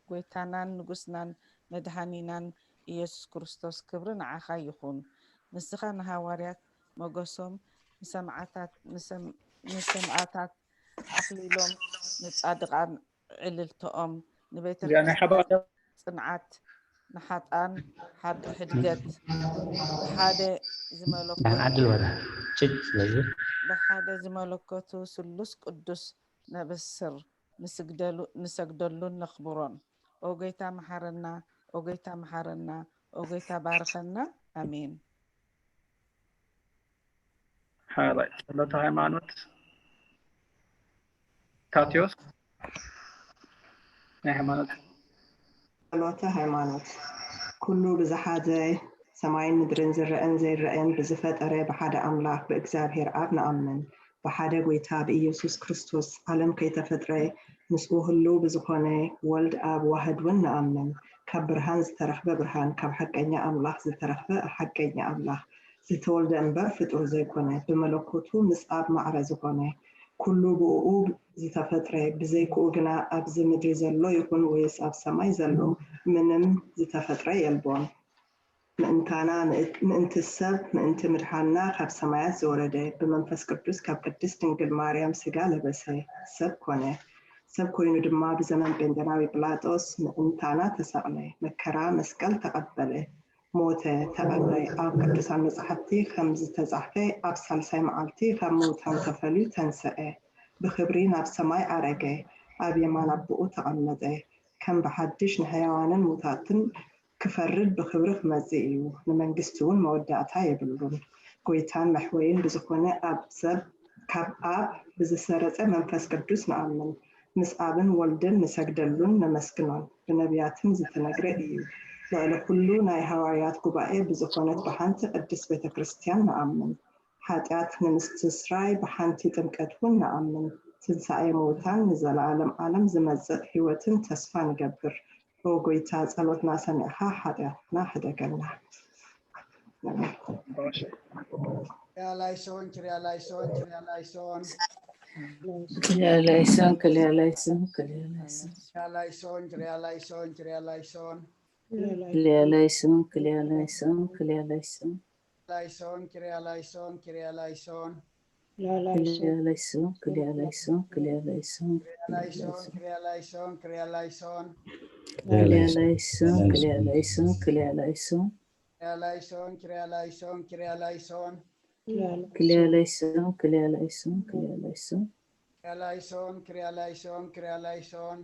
ጎይታናን ንጉስናን መድሓኒናን ኢየሱስ ክርስቶስ፣ ክብሪ ንዓኻ ይኹን። ንስኻ ንሃዋርያት ሞገሶም፣ ንሰማዕታት ንሰም- ንሰማዕታት ኣኽሊሎም፣ ንጻድቓን ዕልልተኦም፣ ንቤተ እዚኣ ናይ ሓባር ጽንዓት፣ ንሓጣን ሓድ- ሕድገት፣ ብሓደ ዝመለኮ- ዳን ዓድል ወረ ጭጭ ስለዚ ብሓደ ዝመለኮቱ ስሉስ ቅዱስ ነብስር ንስግደሉ- ንሰግደሉን ነኽብሮን። ኦ ጎይታ መሓረና፣ ኦ ጎይታ መሓረና፣ ኦ ጎይታ ባርኸና። ኣሜን። ሓራይ ጸሎተ ሃይማኖት ታቴዎስ ናይ ሃይማኖት ጸሎተ ሃይማኖት። ኩሉ ብዝሓዘ ሰማይን ምድርን ዝረአን ዘይረአን ብዝፈጠረ ብሓደ ኣምላኽ ብእግዚኣብሔር ኣብ ንኣምን። ብሓደ ጎይታ ብኢየሱስ ክርስቶስ ዓለም ከይተፈጥረ ምስኡ ህልው ብዝኾነ ወልድ ኣብ ዋህድ እውን ንኣምን። ካብ ብርሃን ዝተረኽበ ብርሃን፣ ካብ ሓቀኛ ኣምላኽ ዝተረኽበ ሓቀኛ ኣምላኽ፣ ዝተወልደ እምበር ፍጡር ዘይኮነ፣ ብመለኮቱ ምስ ኣብ ማዕረ ዝኾነ፣ ኩሉ ብእኡ ዝተፈጥረ፣ ብዘይክኡ ግና ኣብዚ ምድሪ ዘሎ ይኹን ወይስ ኣብ ሰማይ ዘሎ ምንም ዝተፈጥረ የልቦን። ምእንታና ምእት- ምእንቲ ሰብ ምእንቲ ምድሓንና ካብ ሰማያት ዝወረደ፣ ብመንፈስ ቅዱስ ካብ ቅድስት ድንግል ማርያም ስጋ ለበሰ፣ ሰብ ኮነ። ሰብ ኮይኑ ድማ ብዘመን ጴንጠናዊ ጲላጦስ ምእንታና ተሰቕለ፣ መከራ መስቀል ተቐበለ፣ ሞተ፣ ተቐብረ። ኣብ ቅዱሳን መጻሕፍቲ ከም ዝተጻሕፈ ኣብ ሳልሳይ መዓልቲ ካብ ምውታን ተፈልዩ ተንሰአ፣ ብኽብሪ ናብ ሰማይ ኣረገ፣ ኣብ የማን ኣቦኡ ተቐመጠ። ከም ብሓድሽ ንሕያዋንን ሙታትን ክፈርድ ብኽብሪ ክመጽእ እዩ። ንመንግስቲ እውን መወዳእታ የብሉን። ጎይታን መሕወይን ብዝኾነ ኣብ ሰብ ካብ ኣብ ብዝሰረጸ መንፈስ ቅዱስ ንኣምን። ምስ ኣብን ወልድን ንሰግደሉን ነመስግኖን። ብነቢያትን ዝተነግረ እዩ። ልዕሊ ኩሉ ናይ ሃዋርያት ጉባኤ ብዝኾነት ብሓንቲ ቅድስት ቤተ ክርስቲያን ንኣምን። ሓጢኣት ንምስትስራይ ብሓንቲ ጥምቀት እውን ንኣምን። ትንሳኤ ምውታን ንዘለዓለም ዓለም ዝመጽእ ህይወትን ተስፋ ንገብር። ኦ ጎይታ ጸሎትና ሰሚዕኻ ሓጢኣትና ሕደገልና። Kyria eleison, Kyria eleison, Kyria eleison. ክልያ ላይሶን ክልያ ላይሶን ክልያ ላይሶን Kyria eleison, Kyria eleison, Kyria eleison. ክልያ ላይሶን ክልያ ላይሶን ክልያ ላይሶን Eleison, Kyria eleison, Kyria eleison. ክልያ ላይሶን ክልያ ላይሶን ክልያ ላይሶን Kyria eleison, Kyria eleison, Kyria eleison. ክልያ ላይሶን ክልያ ላይሶን ክልያ ላይሶን Kyria eleison, Kyria eleison, Kyria eleison. ክልያ ላይሶን ክልያ ላይሶን ክልያ ላይሶን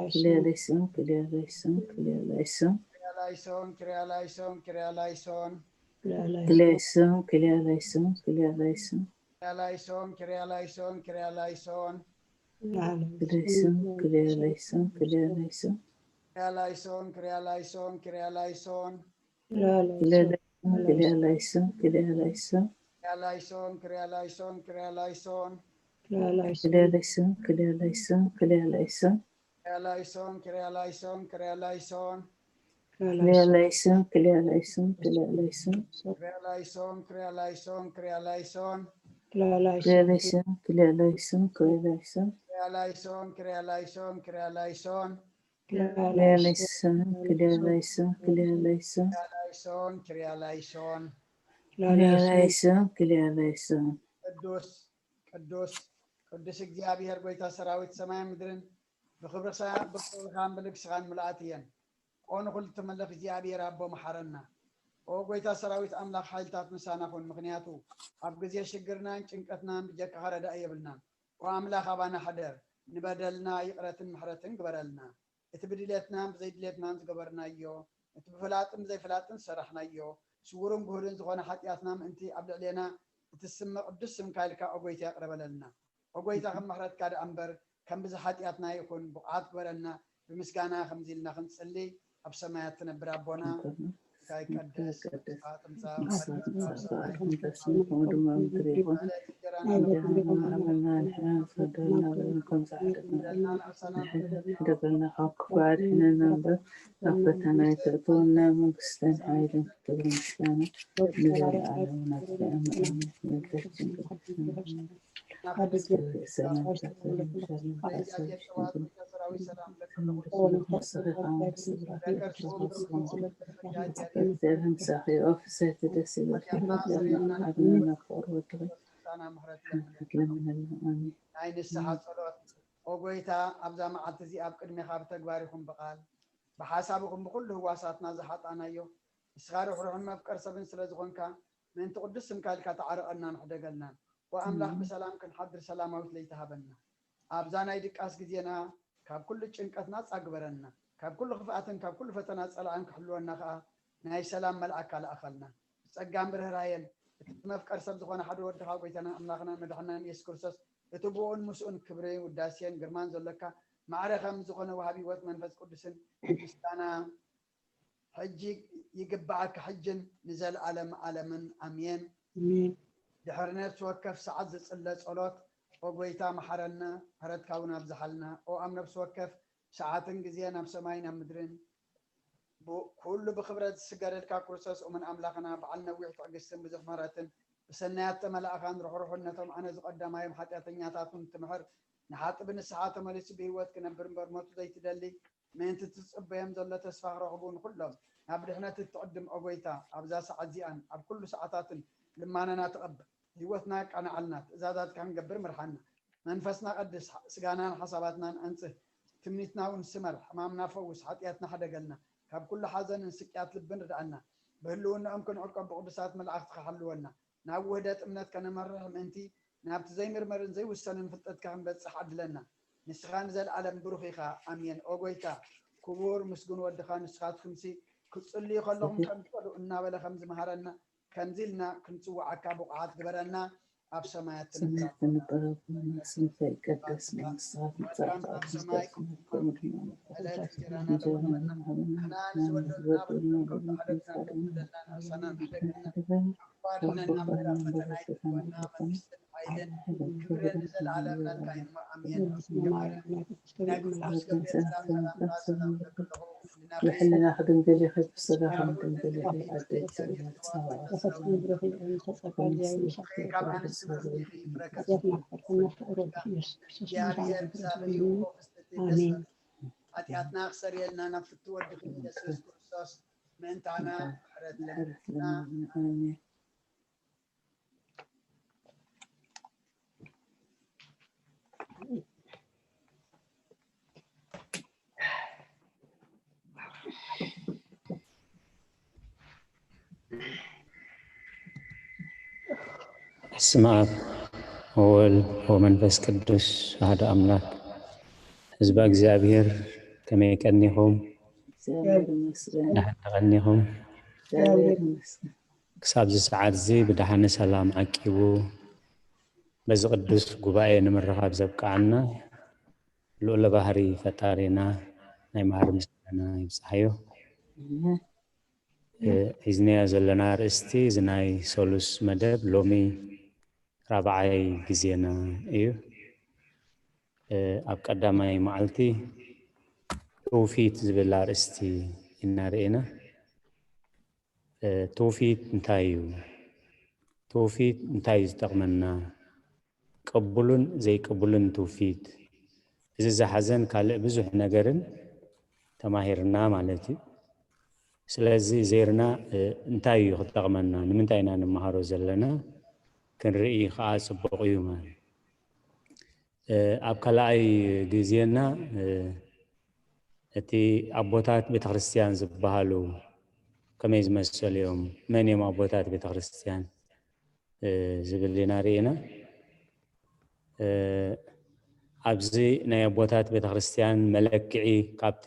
Kyria eleison, Kyria eleison, Kyria eleison. ክልያ ላይሶን ክልያ ላይሶን ክልያ ላይሶን Kyria eleison, Kyria eleison, Kyria eleison. ክልያ ላይሶን ክልያ ላይሶን ክልያ ላይሶን Kyria eleison, Kyria eleison, Kyria eleison. ክልያ ላይሶን ክልያ ላይሶን ክልያ ላይሶን Kyria eleison, Kyria eleison, Kyria eleison. ክልያ ላይሶን ክልያ ላይሶን ክልያ ላይሶን Kyria eleison, Kyria eleison, Kyria eleison. ክልያ ላይሶን ክልያ ላይሶን ክልያ ላይሶን Kyria eleison, Kyria eleison, Kyria eleison. ክልያ ላይሶን ክልያ ላይሶን ክልያ ላይሶን Kyria eleison, Kyria eleison, Kyria eleison. ክልያ ላይሶን ክልያ ላይሶን ክልያ ላይሶን Kyria eleison, Kyria eleison, Kyria eleison. ክልያ ላይሶን ክልያ ላይሶን ክልያ ላይሶን Kyria eleison, Kyria eleison. ክልያ ላይሶን ክልያ ላይሶን ቅዱስ ቅዱስ ቅዱስ እግዚኣብሔር ጎይታ ሰራዊት ሰማይ ምድርን ብኽብርኻን ብልግስኻን ምልኣት እየን። ኦ ንኹሉ ትመልኽ እግዚኣብሔር ኣቦ መሓረና። ኦ ጎይታ ሰራዊት ኣምላኽ ሓይልታት ምሳና ኩን፣ ምኽንያቱ ኣብ ግዜ ሽግርናን ጭንቀትናን ብጀካኻ ረዳኢ የብልናን። ኦ ኣምላኽ ኣባና ሕደር፣ ንበደልና ይቕረትን ምሕረትን ግበረልና። እቲ ብድሌትናን ብዘይድሌትናን ዝገበርናዮ፣ እቲ ብፍላጥን ብዘይፍላጥን ዝሰራሕናዮ፣ ስውርን ግሁድን ዝኾነ ሓጢኣትና ምእንቲ ኣብ ልዕሌና እቲ ስም ቅዱስ ስምካ ኢልካ ኦ ጎይታ ይቕረ በለልና። ኦ ጎይታ ከም ምሕረትካ ደኣ እምበር ከም ብዝሒ ሓጢኣትና ይኹን ብቑዓት ግበረልና። ብምስጋና ከምዚ ኢልና ክንጽሊ ኣብ ሰማያት ትነብር ኣቦና ስምካ ይቀደስ፣ ስምካ ትምጻእ፣ ሕደገልና ካብ ክፉእ ኣድሕነና እምበር ኣብ ፈተና ኣይተእትወና፣ መንግስትን ሓይልን ክብርን ምስጋና ንዘለኣለሙ ናትካ እዩ። ኣሜን። ናይ ንስሓ ጸሎት። ኦ ጎይታ፣ ኣብዛ መዓልቲ እዚ ኣብ ቅድሜኻ ብተግባር ይኹን ብቓል ብሓሳብ ይኹን ብኹሉ ህዋሳትና ዝሓጣናዮ፣ ንስኻ ርሕሩሕን መፍቀር ሰብን ስለ ዝኾንካ፣ ምእንቲ ቅዱስ ስምካ ኢልካ ተዓረቐናን ሕደገልናን። ኦ ኣምላኽ፣ ብሰላም ክንሓድር ሰላማዊት ለይቲ ሃበና። ኣብዛ ናይ ድቃስ ግዜና ካብ ኩሉ ጭንቀት ናጻ ግበረና። ካብ ኩሉ ክፍኣትን ካብ ኩሉ ፈተና ጸላእን ክሕልወና ከኣ ናይ ሰላም መልኣካ ለኣኸልና። ብጸጋን ብርህራሄን እቲ መፍቀር ሰብ ዝኾነ ሓደ ወድኻ ጎይታና ኣምላኽናን መድሓናን የሱስ ክርስቶስ እቲ ብኡን ምስኡን ክብሪ ውዳሴን ግርማን ዘሎካ ማዕረ ከም ዝኾነ ወሃቢ ህይወት መንፈስ ቅዱስን ምስጋና ሕጂ ይግብኣካ ሕጅን ንዘለኣለም ኣለምን ኣሜን። ድሕሪ ነፍሲ ወከፍ ሰዓት ዝጽለ ጸሎት ኦ ጎይታ መሓረና፣ ምሕረትካ እውን ኣብዝሓልና። ኦ ኣብ ነፍሲ ወከፍ ሰዓትን ግዜ ናብ ሰማይ ናብ ምድርን ኩሉ ብክብረት ዝስገደልካ ክርስቶስ እሙን ኣምላኽና በዓል ነዊሕ ትዕግስትን ብዙሕ ምሕረትን ብሰናያት ተመላእኻን ርሕሩሕን ነቶም ኣነ ዝቐዳማዮም ሓጢኣተኛታት እውን ትምሕር ንሓጢ ብንስሓ ተመሊሱ ብህይወት ክነብር እምበር ሞቱ ዘይትደሊ ምእንቲ ትጽበዮም ዘሎ ተስፋ ክረኽቡ ንኹሎም ናብ ድሕነት እትዕድም ኦ ጎይታ ኣብዛ ሰዓት እዚኣን ኣብ ኩሉ ሰዓታትን ልማነና ተቐበል ህይወትና ኣቃንዓልና ትእዛዛትካ ክንገብር ምርሓና መንፈስና ቀድስ ስጋናን ሓሳባትናን ኣንጽህ ትምኒትና እውን ስመር ሕማምና ፈውስ ሓጢኣትና ሕደገልና ካብ ኩሉ ሓዘንን ስቅያት ልብን ርድኣና ብህልውናኦም ክንዕቀብ ብቅዱሳት መላእኽትኻ ሓልወና ናብ ውህደት እምነት ከነመርሕ ምእንቲ ናብቲ ዘይምርመርን ዘይውሰንን ፍልጠትካ ክንበጽሕ ዓድለና ንስኻ ንዘለኣለም ብሩኽ ኢኻ ኣሜን ኦ ጎይታ ክቡር ምስጉን ወድኻ ንስኻትኩምሲ ክትጽልዩ ከለኹም ከም ትኽእሉ እናበለ ከም ዝመሃረና ከምዚ ኢልና ክንጽውዓካ ብቑዓት ግበረና ኣብ ሰማያት ትንበር ኣቦና ስምካ ይቀደስ መንግስትኻ ትምጻእ ፍቃድካ ትኹን ከምኡ ድማ ኣብ ምድሪ እንጀራና ሃበና ንሕና ንዝበደሉና በደልና ከም ንፍርድ ንሕደገና ኣባልና ናብ ፈተና ኣይትእትወና መንግስትን ሓይልን ክብርን ንዘለኣለም ናትካ እዩ እሞ ኣሜን ናይ ቅዱስ ገብርኤል ሰላምታ ሰላም ለክልኹ ብሕልና ክድንግል ኢኺ ብስጋ ከም ድንግል ኢኺ ኣደይ ትእመት ጸባኦት ካብ ኣንስቲ ብርኺ ኢኺ ፍረ ከርሲ እግዚኣብሔር ምሳኺ እዩ ኦ ፍስቲ ደስ ሓጢኣትና ክሰርየልና ናብ ፍትወ ወድኺ ኢየሱስ ክርስቶስ ምእንታና ምሕረት ለምንና ኣሜን በስመ አብ ወወልድ ወመንፈስ ቅዱስ አሐዱ አምላክ። ህዝበ እግዚኣብሔር ከመይ ቀኒኹም? እግዚኣብሔር ይመስገን። ደሓን ቀኒኹም? እግዚኣብሔር ይመስገን። ክሳብ እዚ ሰዓት እዚ ብደሓነ ሰላም ዓቂቡ በዚ ቅዱስ ጉባኤ ንምርኻብ ዘብቅዓና ልዑለ ባህሪ ፈጣሪና ናይ መሃሪ ምስጋና ይብጽሓዮ። እ፣ ሒዝናዮ ዘለና ኣርእስቲ እዚ ናይ ሰሉስ መደብ ሎሚ ራብዓይ ግዜና እዩ። እ፣ ኣብ ቀዳማይ መዓልቲ ትውፊት ዝብል ኣርእስቲ ኢና ርኢና። እ፣ ትውፊት እንታይ እዩ? ትውፊት እንታይ እዩ ዝጠቕመና? ቅቡልን ዘይቅቡልን ትውፊት፣ እዚ ዝሓዘን ካልእ ብዙሕ ነገርን ተማሂርና ማለት እዩ። ስለዚ ዜርና፣ እ፣ እንታይ እዩ ክጠቕመና? ንምንታይ ኢና ንመሃሮ ዘለና? ክንርኢ ከዓ ጽቡቕ እዩ ማለት እዩ። ኣብ ካልኣይ ግዜና እቲ ኣቦታት ቤተክርስትያን ዝበሃሉ ከመይ ዝመሰሉ እዮም? መን እዮም ኣቦታት ቤተክርስትያን ዝብል ኢና ርኢና። ኣብዚ ናይ ኣቦታት ቤተክርስትያን መለክዒ ካብቲ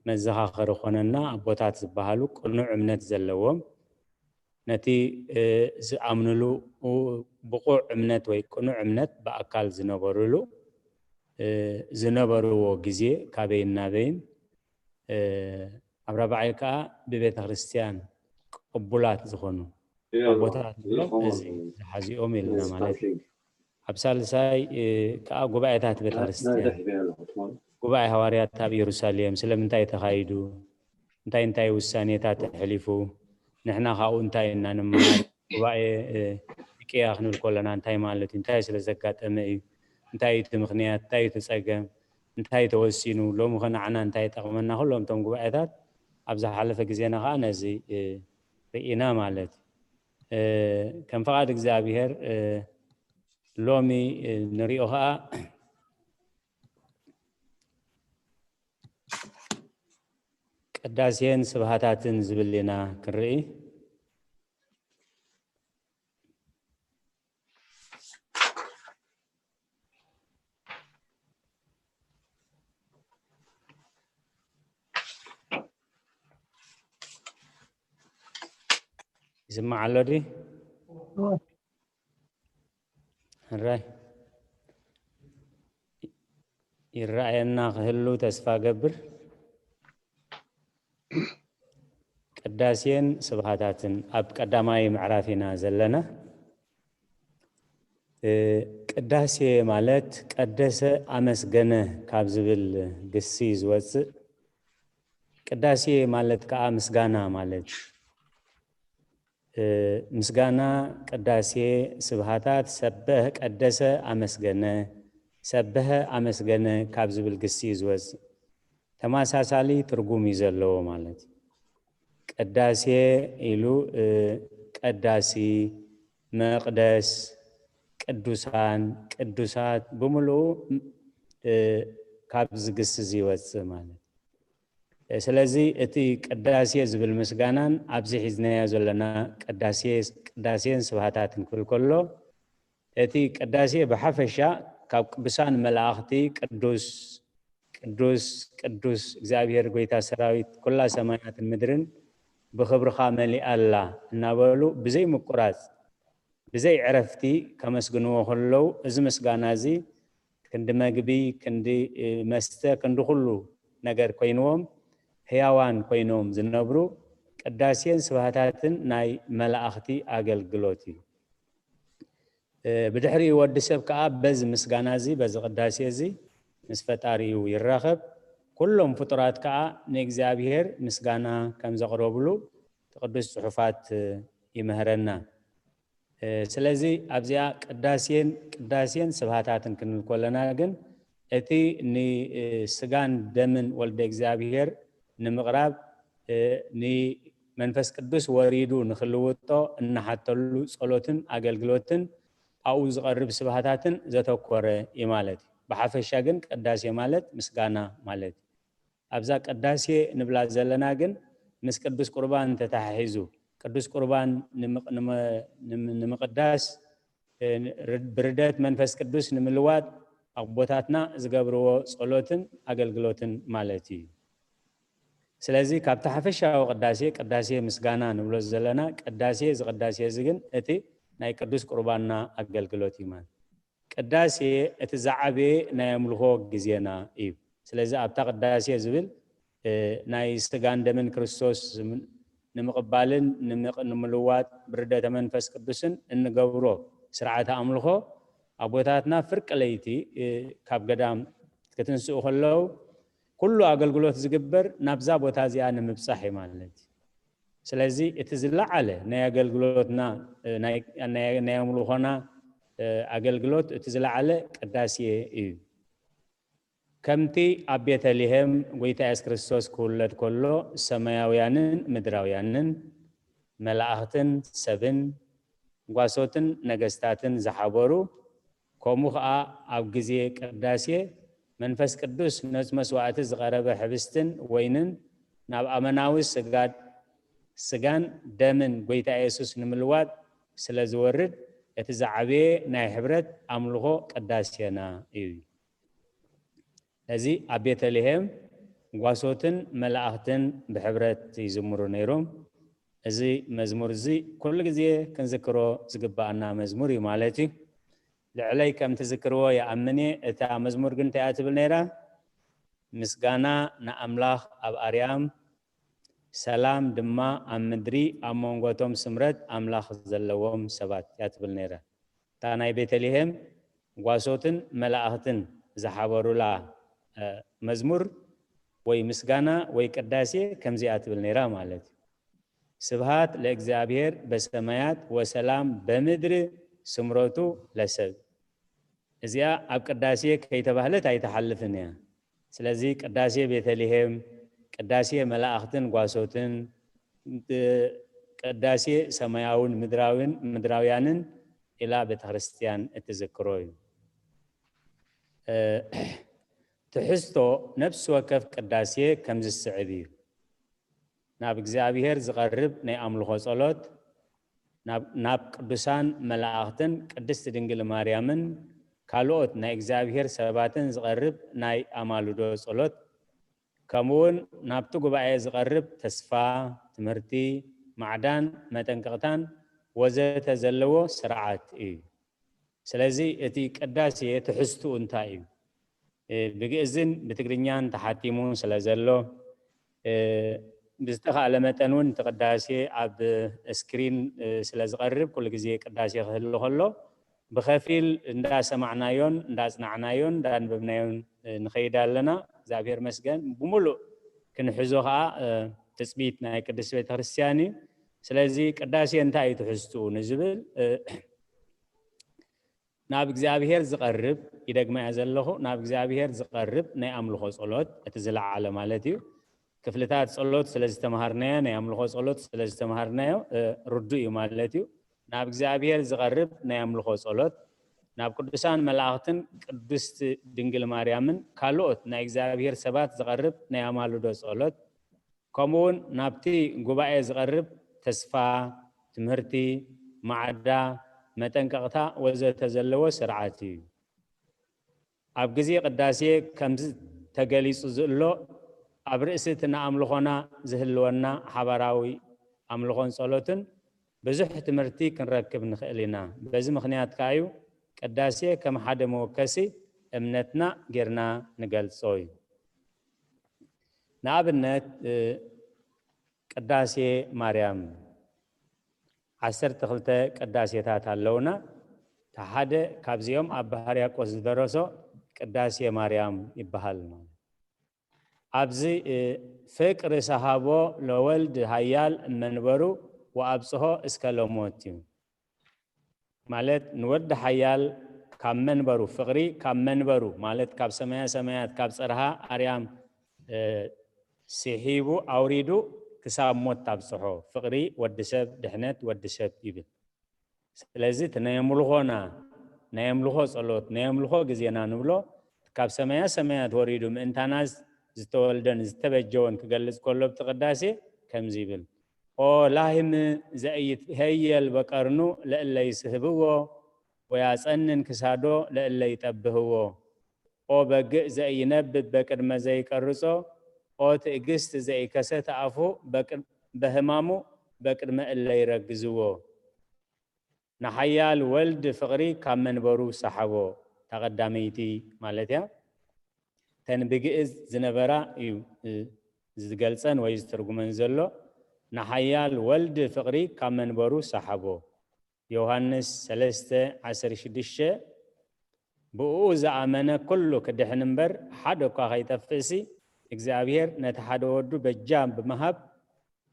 መዘኻኸሪ ኮነና ኣቦታት ዝበሃሉ ቅኑዕ እምነት ዘለዎም ነቲ ዝኣምንሉ ብቑዕ እምነት ወይ ቅኑዕ እምነት ብኣካል ዝነበሩሉ ዝነበርዎ ግዜ ካበይን ናበይን ኣብ ራብዓይ ከዓ ብቤተ ክርስቲያን ቅቡላት ዝኾኑ ኣቦታት እዮም እዚ ዝሓዚኦም ኢልና ማለት እዩ። ኣብ ሳልሳይ ከዓ ጉባኤታት ቤተ ክርስቲያን ጉባኤ ሃዋርያት ኣብ ኢየሩሳሌም ስለምንታይ ተኻይዱ? እንታይ እንታይ ውሳኔታት ተሕሊፉ? ንሕና ካብኡ እንታይ ኢና ንመሃር? ጉባኤ ኒቅያ ክንብል ከለና እንታይ ማለት እዩ? እንታይ ስለ ዘጋጠመ እዩ? እንታይ እዩ እቲ ምኽንያት? እንታይ እዩ እቲ ጸገም? እንታይ ተወሲኑ? ሎሚ ከ ንዓና እንታይ ይጠቕመና? ኩሎም እቶም ጉባኤታት ኣብ ዝሓለፈ ግዜና ከዓ ነዚ ርኢና ማለት እዩ። ከም ፈቓድ እግዚኣብሔር ሎሚ ንሪኦ ከዓ ቅዳሴን ስብሃታትን ዝብል ኢና ክንርኢ። ይስማዕ ኣሎ ድዩ? ሕራይ ይረኣየና ክህሉ ተስፋ ገብር። ቅዳሴን ስብሃታትን ኣብ ቀዳማይ ምዕራፍ ኢና ዘለና። ቅዳሴ ማለት ቀደሰ ኣመስገነ ካብ ዝብል ግሲ ዝወፅእ፣ ቅዳሴ ማለት ከዓ ምስጋና ማለት ምስጋና ቅዳሴ ስብሃታት ሰበህ ቀደሰ ኣመስገነ ሰበሀ ኣመስገነ ካብ ዝብል ግሲ እዩ ዝወፅእ። ተመሳሳሊ ትርጉም እዩ ዘለዎ ማለት እዩ። ቅዳሴ ኢሉ ቀዳሲ፣ መቅደስ፣ ቅዱሳን፣ ቅዱሳት ብምልኡ ካብ ዝግሲ እዚ ይወፅእ ማለት እዩ። ስለዚ እቲ ቅዳሴ ዝብል ምስጋናን ኣብዚ ሒዝናዮ ዘለና ቅዳሴን ስብሃታትን ክብል ከሎ እቲ ቅዳሴ ብሓፈሻ ካብ ቅዱሳን መላእኽቲ ቅዱስ ቅዱስ ቅዱስ እግዚኣብሔር ጎይታ ሰራዊት ኩላ ሰማያትን ምድርን ብኽብርኻ መሊኣ ኣላ እናበሉ ብዘይ ምቁራፅ ብዘይ ዕረፍቲ ከመስግንዎ ከለዉ እዚ ምስጋና እዚ ክንዲ መግቢ፣ ክንዲ መስተ፣ ክንዲ ኩሉ ነገር ኮይንዎም ህያዋን ኮይኖም ዝነብሩ ቅዳሴን ስብሃታትን ናይ መላእኽቲ ኣገልግሎት እዩ። ብድሕሪኡ ወዲ ሰብ ከዓ በዚ ምስጋና እዚ በዚ ቅዳሴ እዚ ምስ ፈጣሪኡ ይራኸብ። ኩሎም ፍጡራት ከዓ ንእግዚኣብሔር ምስጋና ከም ዘቕረብሉ እቲ ቅዱስ ጽሑፋት ይምህረና። ስለዚ ኣብዚኣ ቅዳሴን ቅዳሴን ስብሃታትን ክንብል ከለና ግን እቲ ንስጋን ደምን ወልደ እግዚኣብሔር ንምቕራብ ንመንፈስ ቅዱስ ወሪዱ ንክልውጦ እናሓተሉ ጸሎትን ኣገልግሎትን ኣብኡ ዝቐርብ ስብሃታትን ዘተኮረ እዩ ማለት እዩ። ብሓፈሻ ግን ቅዳሴ ማለት ምስጋና ማለት እዩ። ኣብዛ ቅዳሴ ንብላ ዘለና ግን ምስ ቅዱስ ቁርባን ተተሓሒዙ ቅዱስ ቁርባን ንምቕዳስ ብርደት መንፈስ ቅዱስ ንምልዋጥ ኣቦታትና ዝገብርዎ ጸሎትን ኣገልግሎትን ማለት እዩ። ስለዚ ካብቲ ሓፈሻዊ ቅዳሴ ቅዳሴ ምስጋና ንብሎ ዘለና ቅዳሴ እዚ ቅዳሴ እዚ ግን እቲ ናይ ቅዱስ ቁርባንና ኣገልግሎት እዩ ማለት። ቅዳሴ እቲ ዝዓበየ ናይ ኣምልኾ ግዜና እዩ። ስለዚ ኣብታ ቅዳሴ ዝብል ናይ ስጋን ደምን ክርስቶስ ንምቕባልን ንምልዋጥ ብርደተ መንፈስ ቅዱስን እንገብሮ ስርዓተ ኣምልኾ ኣቦታትና ፍርቂ ለይቲ ካብ ገዳም ክትንስኡ ከለዉ ኩሉ ኣገልግሎት ዝግበር ናብዛ ቦታ እዚኣ ንምብጻሕ እዩ ማለት እዩ። ስለዚ እቲ ዝለዓለ ናይ ኣገልግሎትና ናይ ኣምልኾና ኣገልግሎት እቲ ዝለዓለ ቅዳሴ እዩ። ከምቲ ኣብ ቤተልሔም ጎይታ የሱስ ክርስቶስ ክውለድ ከሎ ሰማያውያንን ምድራውያንን መላእኽትን ሰብን ጓሶትን ነገስታትን ዝሓበሩ ከምኡ ኸኣ ኣብ ግዜ ቅዳሴ መንፈስ ቅዱስ ነቲ መስዋዕቲ ዝቐረበ ሕብስትን ወይንን ናብ ኣመናዊ ስጋድ ስጋን ደምን ጎይታ የሱስ ንምልዋጥ ስለ ዝወርድ እቲ ዝዓበየ ናይ ሕብረት ኣምልኾ ቅዳሴና እዩ። እዚ ኣብ ቤተልሔም ጓሶትን መላእኽትን ብሕብረት ይዝምሩ ነይሮም። እዚ መዝሙር እዚ ኩሉ ግዜ ክንዝክሮ ዝግባኣና መዝሙር እዩ ማለት እዩ። ልዕለይ ከም ትዝክርዎ ይኣምን እየ። እታ መዝሙር ግን እንታይ እያ ትብል ነይራ? ምስጋና ንኣምላኽ ኣብ ኣርያም፣ ሰላም ድማ ኣብ ምድሪ፣ ኣብ መንጎቶም ስምረት ኣምላኽ ዘለዎም ሰባት እያ ትብል ነይራ። እታ ናይ ቤተልሔም ጓሶትን መላእኽትን ዝሓበሩላ መዝሙር ወይ ምስጋና ወይ ቅዳሴ ከምዚኣ ትብል ነይራ ማለት እዩ። ስብሃት ለእግዚኣብሔር በሰማያት ወሰላም በምድር ስምረቱ ለሰብ። እዚኣ ኣብ ቅዳሴ ከይተባህለት ኣይትሓልፍን እያ። ስለዚ ቅዳሴ ቤተልሔም፣ ቅዳሴ መላእኽትን ጓሶትን፣ ቅዳሴ ሰማያውን ምድራውን ምድራውያንን ኢላ ቤተክርስትያን እትዝክሮ እዩ። ትሕዝቶ ነፍሲ ወከፍ ቅዳሴ ከምዚ ዝስዕብ እዩ። ናብ እግዚኣብሔር ዝቐርብ ናይ ኣምልኾ ጸሎት፣ ናብ ቅዱሳን መላእኽትን ቅድስቲ ድንግል ማርያምን ካልኦት ናይ እግዚኣብሔር ሰባትን ዝቐርብ ናይ ኣማልዶ ጸሎት፣ ከምኡውን ናብቲ ጉባኤ ዝቐርብ ተስፋ፣ ትምህርቲ፣ ማዕዳን መጠንቀቕታን ወዘተ ዘለዎ ስርዓት እዩ። ስለዚ እቲ ቅዳሴ ትሕዝትኡ እንታይ እዩ? ብግእዝን ብትግርኛን ተሓቲሙ ስለ ዘሎ፣ ብዝተኻእለ መጠን እውን እቲ ቅዳሴ ኣብ ስክሪን ስለ ዝቐርብ ኩሉ ግዜ ቅዳሴ ክህሉ ከሎ ብኸፊል እንዳሰማዕናዮን እንዳጽናዕናዮን እንዳንበብናዮን ንኸይድ ኣለና። እግዚኣብሔር መስገን ብሙሉእ ክንሕዞ ከዓ ትጽቢት ናይ ቅድስት ቤተክርስትያን እዩ። ስለዚ ቅዳሴ እንታይ እዩ ትሕዝትኡ ንዝብል ናብ እግዚኣብሔር ዝቐርብ፣ ይደግማ እያ ዘለኹ፣ ናብ እግዚኣብሔር ዝቐርብ ናይ ኣምልኾ ጸሎት፣ እቲ ዝለዓለ ማለት እዩ። ክፍልታት ጸሎት ስለ ዝተምሃርናዮ፣ ናይ ኣምልኾ ጸሎት ስለ ዝተምሃርናዮ ርዱእ እዩ ማለት እዩ። ናብ እግዚኣብሔር ዝቐርብ ናይ ኣምልኾ ጸሎት፣ ናብ ቅዱሳን መላእኽትን ቅድስቲ ድንግል ማርያምን ካልኦት ናይ እግዚኣብሔር ሰባት ዝቐርብ ናይ ኣማልዶ ጸሎት፣ ከምኡውን ናብቲ ጉባኤ ዝቐርብ ተስፋ፣ ትምህርቲ፣ ማዕዳ፣ መጠንቀቕታ ወዘተ ዘለዎ ስርዓት እዩ። ኣብ ግዜ ቅዳሴ ከምዚ ተገሊጹ ዝእሎ ኣብ ርእሲ እቲ ንኣምልኾና ዝህልወና ሓባራዊ ኣምልኾን ጸሎትን ብዙሕ ትምህርቲ ክንረክብ ንኽእል ኢና። በዚ ምኽንያት ከኣ እዩ ቅዳሴ ከም ሓደ መወከሲ እምነትና ጌርና ንገልጾ እዩ። ንኣብነት ቅዳሴ ማርያም ዓሰርተ ክልተ ቅዳሴታት ኣለውና። እቲ ሓደ ካብዚኦም ኣባ ሕርያቆስ ዝደረሶ ቅዳሴ ማርያም ይበሃል። ኣብዚ ፍቅር ሰሃቦ ለወልድ ሃያል መንበሩ ወኣብጽሖ እስከ ለሞት እዩ። ማለት ንወዲ ሓያል ካብ መንበሩ ፍቅሪ ካብ መንበሩ ማለት ካብ ሰማያ ሰማያት ካብ ጽርሃ ኣርያም ስሒቡ ኣውሪዱ ክሳብ ሞት ታብጽሖ። ፍቅሪ ወዲ ሰብ ድሕነት ወዲ ሰብ ይብል። ስለዚ እቲ ናይ ኣምልኾና ናይ ኣምልኾ ጸሎት ናይ ኣምልኾ ግዜና ንብሎ ካብ ሰማያ ሰማያት ወሪዱ ምእንታና ዝተወልደን ዝተበጀወን ክገልጽ ከሎ ብቲ ቅዳሴ ከምዚ ይብል። ኦ ላህም ዘእይትሄየል በቀርኑ ለእለ ይስህብዎ ወያጸንን ክሳዶ ለእለ ይጠብህዎ። ኦ በግእ ዘእይነብብ በቅድመ ዘይቀርጾ ኦ ትእግስት ዘኢከሰተ ኣፉ በህማሙ በቅድመ እለ ይረግዝዎ። ንሓያል ወልድ ፍቕሪ ካብ መንበሩ ሰሓቦ። እታ ቀዳመይቲ ማለት እያ። እተን ብግእዝ ዝነበራ እዩ ዝገልጸን ወይ ዝትርጉመን ዘሎ። ንሓያል ወልድ ፍቕሪ ካብ መንበሩ ሰሓቦ። ዮሃንስ ሰለስተ ዓሰርተ ሽዱሽተ። ብእኡ ዝኣመነ ኩሉ ክድሕን እምበር ሓደ እኳ ከይጠፍእሲ እግዚኣብሔር ነቲ ሓደ ወዱ በጃ ብምሃብ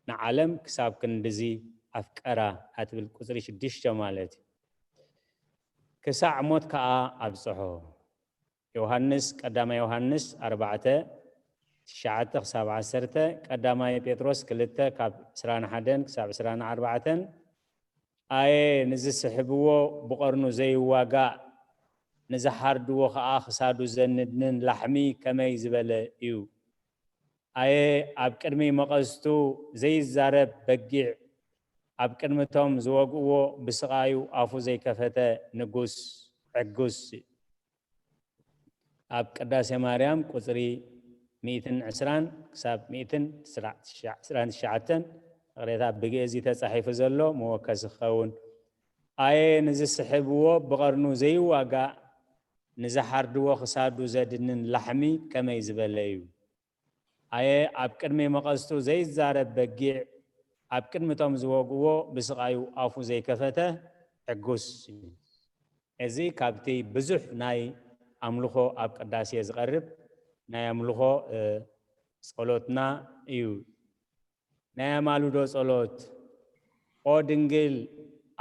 ንዓለም ክሳብ ክንድዚ ኣፍቀራ ኣትብል ቁፅሪ ሽዱሽተ ማለት እዩ። ክሳዕ ሞት ከዓ ኣብፅሖ። ዮሃንስ ቀዳማይ ዮሃንስ ኣርባዕተ ትሽዓተ ክሳብ ዓሰርተ፣ ቀዳማይ ጴጥሮስ ክልተ ካብ ዕስራን ሓደን ክሳብ ዕስራን ኣርባዕተን። ኣየ ንዝስሕብዎ ብቐርኑ ዘይዋጋእ ንዝሓርድዎ ኸኣ ክሳዱ ዘንድንን ላሕሚ ከመይ ዝበለ እዩ። ኣየ ኣብ ቅድሚ መቐዝቱ ዘይዛረብ በጊዕ፣ ኣብ ቅድሚቶም ዝወግእዎ ብስቓዩ ኣፉ ዘይከፈተ ንጉስ ዕጉስ። ኣብ ቅዳሴ ማርያም ቁጽሪ ሚእትን ዕስራን ክሳብ ሚእትን ዕስራን ትሽዓተን፣ ይቕሬታ፣ ብግእዝ እዩ ተጻሒፉ ዘሎ፣ መወከሲ ክኸውን። ኣየ ንዝስሕብዎ ብቐርኑ ዘይዋጋእ፣ ንዝሓርድዎ ክሳዱ ዘድንን ላሕሚ ከመይ ዝበለ እዩ። ኣየ ኣብ ቅድሚ መቐዝቱ ዘይዛረብ በጊዕ፣ ኣብ ቅድሚቶም ዝወግእዎ ብስቓዩ ኣፉ ዘይከፈተ ዕጉስ እዩ። እዚ ካብቲ ብዙሕ ናይ ኣምልኾ ኣብ ቅዳሴ ዝቐርብ ናይ ኣምልኾ ጸሎትና እዩ። ናይ ኣማልዶ ጸሎት። ኦ ድንግል፣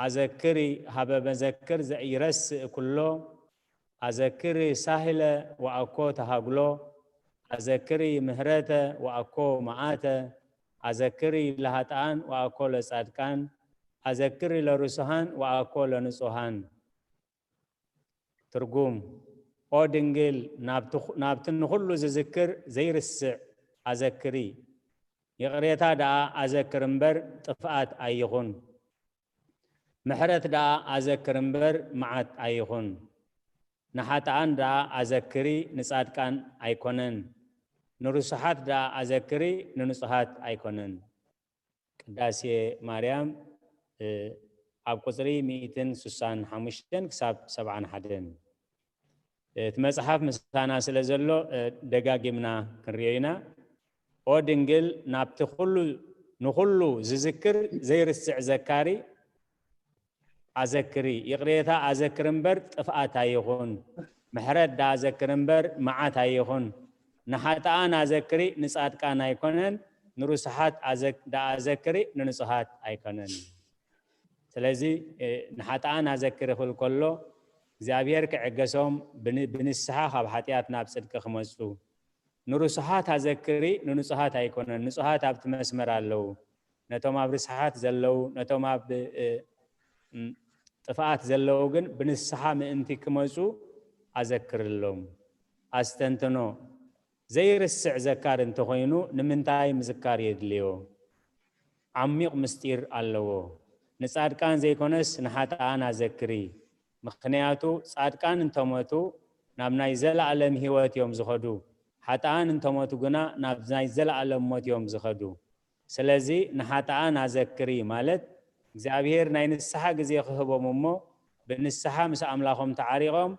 ኣዘክሪ ሀበ መዘክር ዘኢረስእ ኩሎ፣ ኣዘክሪ ሳህለ ወኣኮ ተሃግሎ፣ ኣዘክሪ ምህረተ ወኣኮ መዓተ፣ ኣዘክሪ ለሃጥኣን ወኣኮ ለጻድቃን፣ ኣዘክሪ ለርሱሃን ወኣኮ ለንጹሃን። ትርጉም። ኦ ድንግል፣ ናብቲ ንኹሉ ዝዝክር ዘይርስዕ ኣዘክሪ። ይቕሬታ ደኣ ኣዘክር እምበር ጥፍኣት ኣይኹን። ምሕረት ደኣ ኣዘክር እምበር መዓት ኣይኹን። ንሓጥኣን ደኣ ኣዘክሪ ንጻድቃን ኣይኮነን። ንርሱሓት ደኣ ኣዘክሪ ንንጹሃት ኣይኮነን። ቅዳሴ ማርያም ኣብ ቁጽሪ ሚእትን ስሳን ሓሙሽተን ክሳብ ሰብዓን ሓደን። እቲ መጽሓፍ ምሳና ስለ ዘሎ ደጋጊምና ክንሪኦ ኢና። ኦ ድንግል፣ ናብቲ ኩሉ ንኹሉ ዝዝክር ዘይርስዕ ዘካሪ ኣዘክሪ። ይቕሬታ ኣዘክር እምበር ጥፍኣት ኣይኹን። ምሕረት ደኣ ኣዘክር እምበር መዓት ኣይኹን። ንሓጥኣን ኣዘክሪ ንጻድቃን ኣይኮነን፣ ንርሱሓት ደኣ ኣዘክሪ ንንጹሃት ኣይኮነን። ስለዚ ንሓጥኣን ኣዘክሪ ክብል ከሎ እግዚኣብሔር ክዕገሶም ብንስሓ ካብ ሓጢኣት ናብ ጽድቂ ክመጹ፣ ንርሱሓት ኣዘክሪ ንንጹሃት ኣይኮነን። ንጹሃት ኣብቲ መስመር ኣለዉ። ነቶም ኣብ ርስሓት ዘለዉ፣ ነቶም ኣብ ጥፍኣት ዘለዉ ግን ብንስሓ ምእንቲ ክመጹ ኣዘክርሎም። ኣስተንትኖ። ዘይርስዕ ዘካር እንተኾይኑ ንምንታይ ምዝካር የድልዮ? ዓሚቕ ምስጢር ኣለዎ። ንጻድቃን ዘይኮነስ ንሓጥኣን ኣዘክሪ። ምኽንያቱ ጻድቃን እንተሞቱ ናብ ናይ ዘለኣለም ህይወት እዮም ዝኸዱ። ሓጥኣን እንተሞቱ ግና ናብ ናይ ዘለኣለም ሞት እዮም ዝኸዱ። ስለዚ ንሓጥኣን ኣዘክሪ ማለት እግዚኣብሔር ናይ ንስሓ ግዜ ክህቦም እሞ ብንስሓ ምስ ኣምላኾም ተዓሪቖም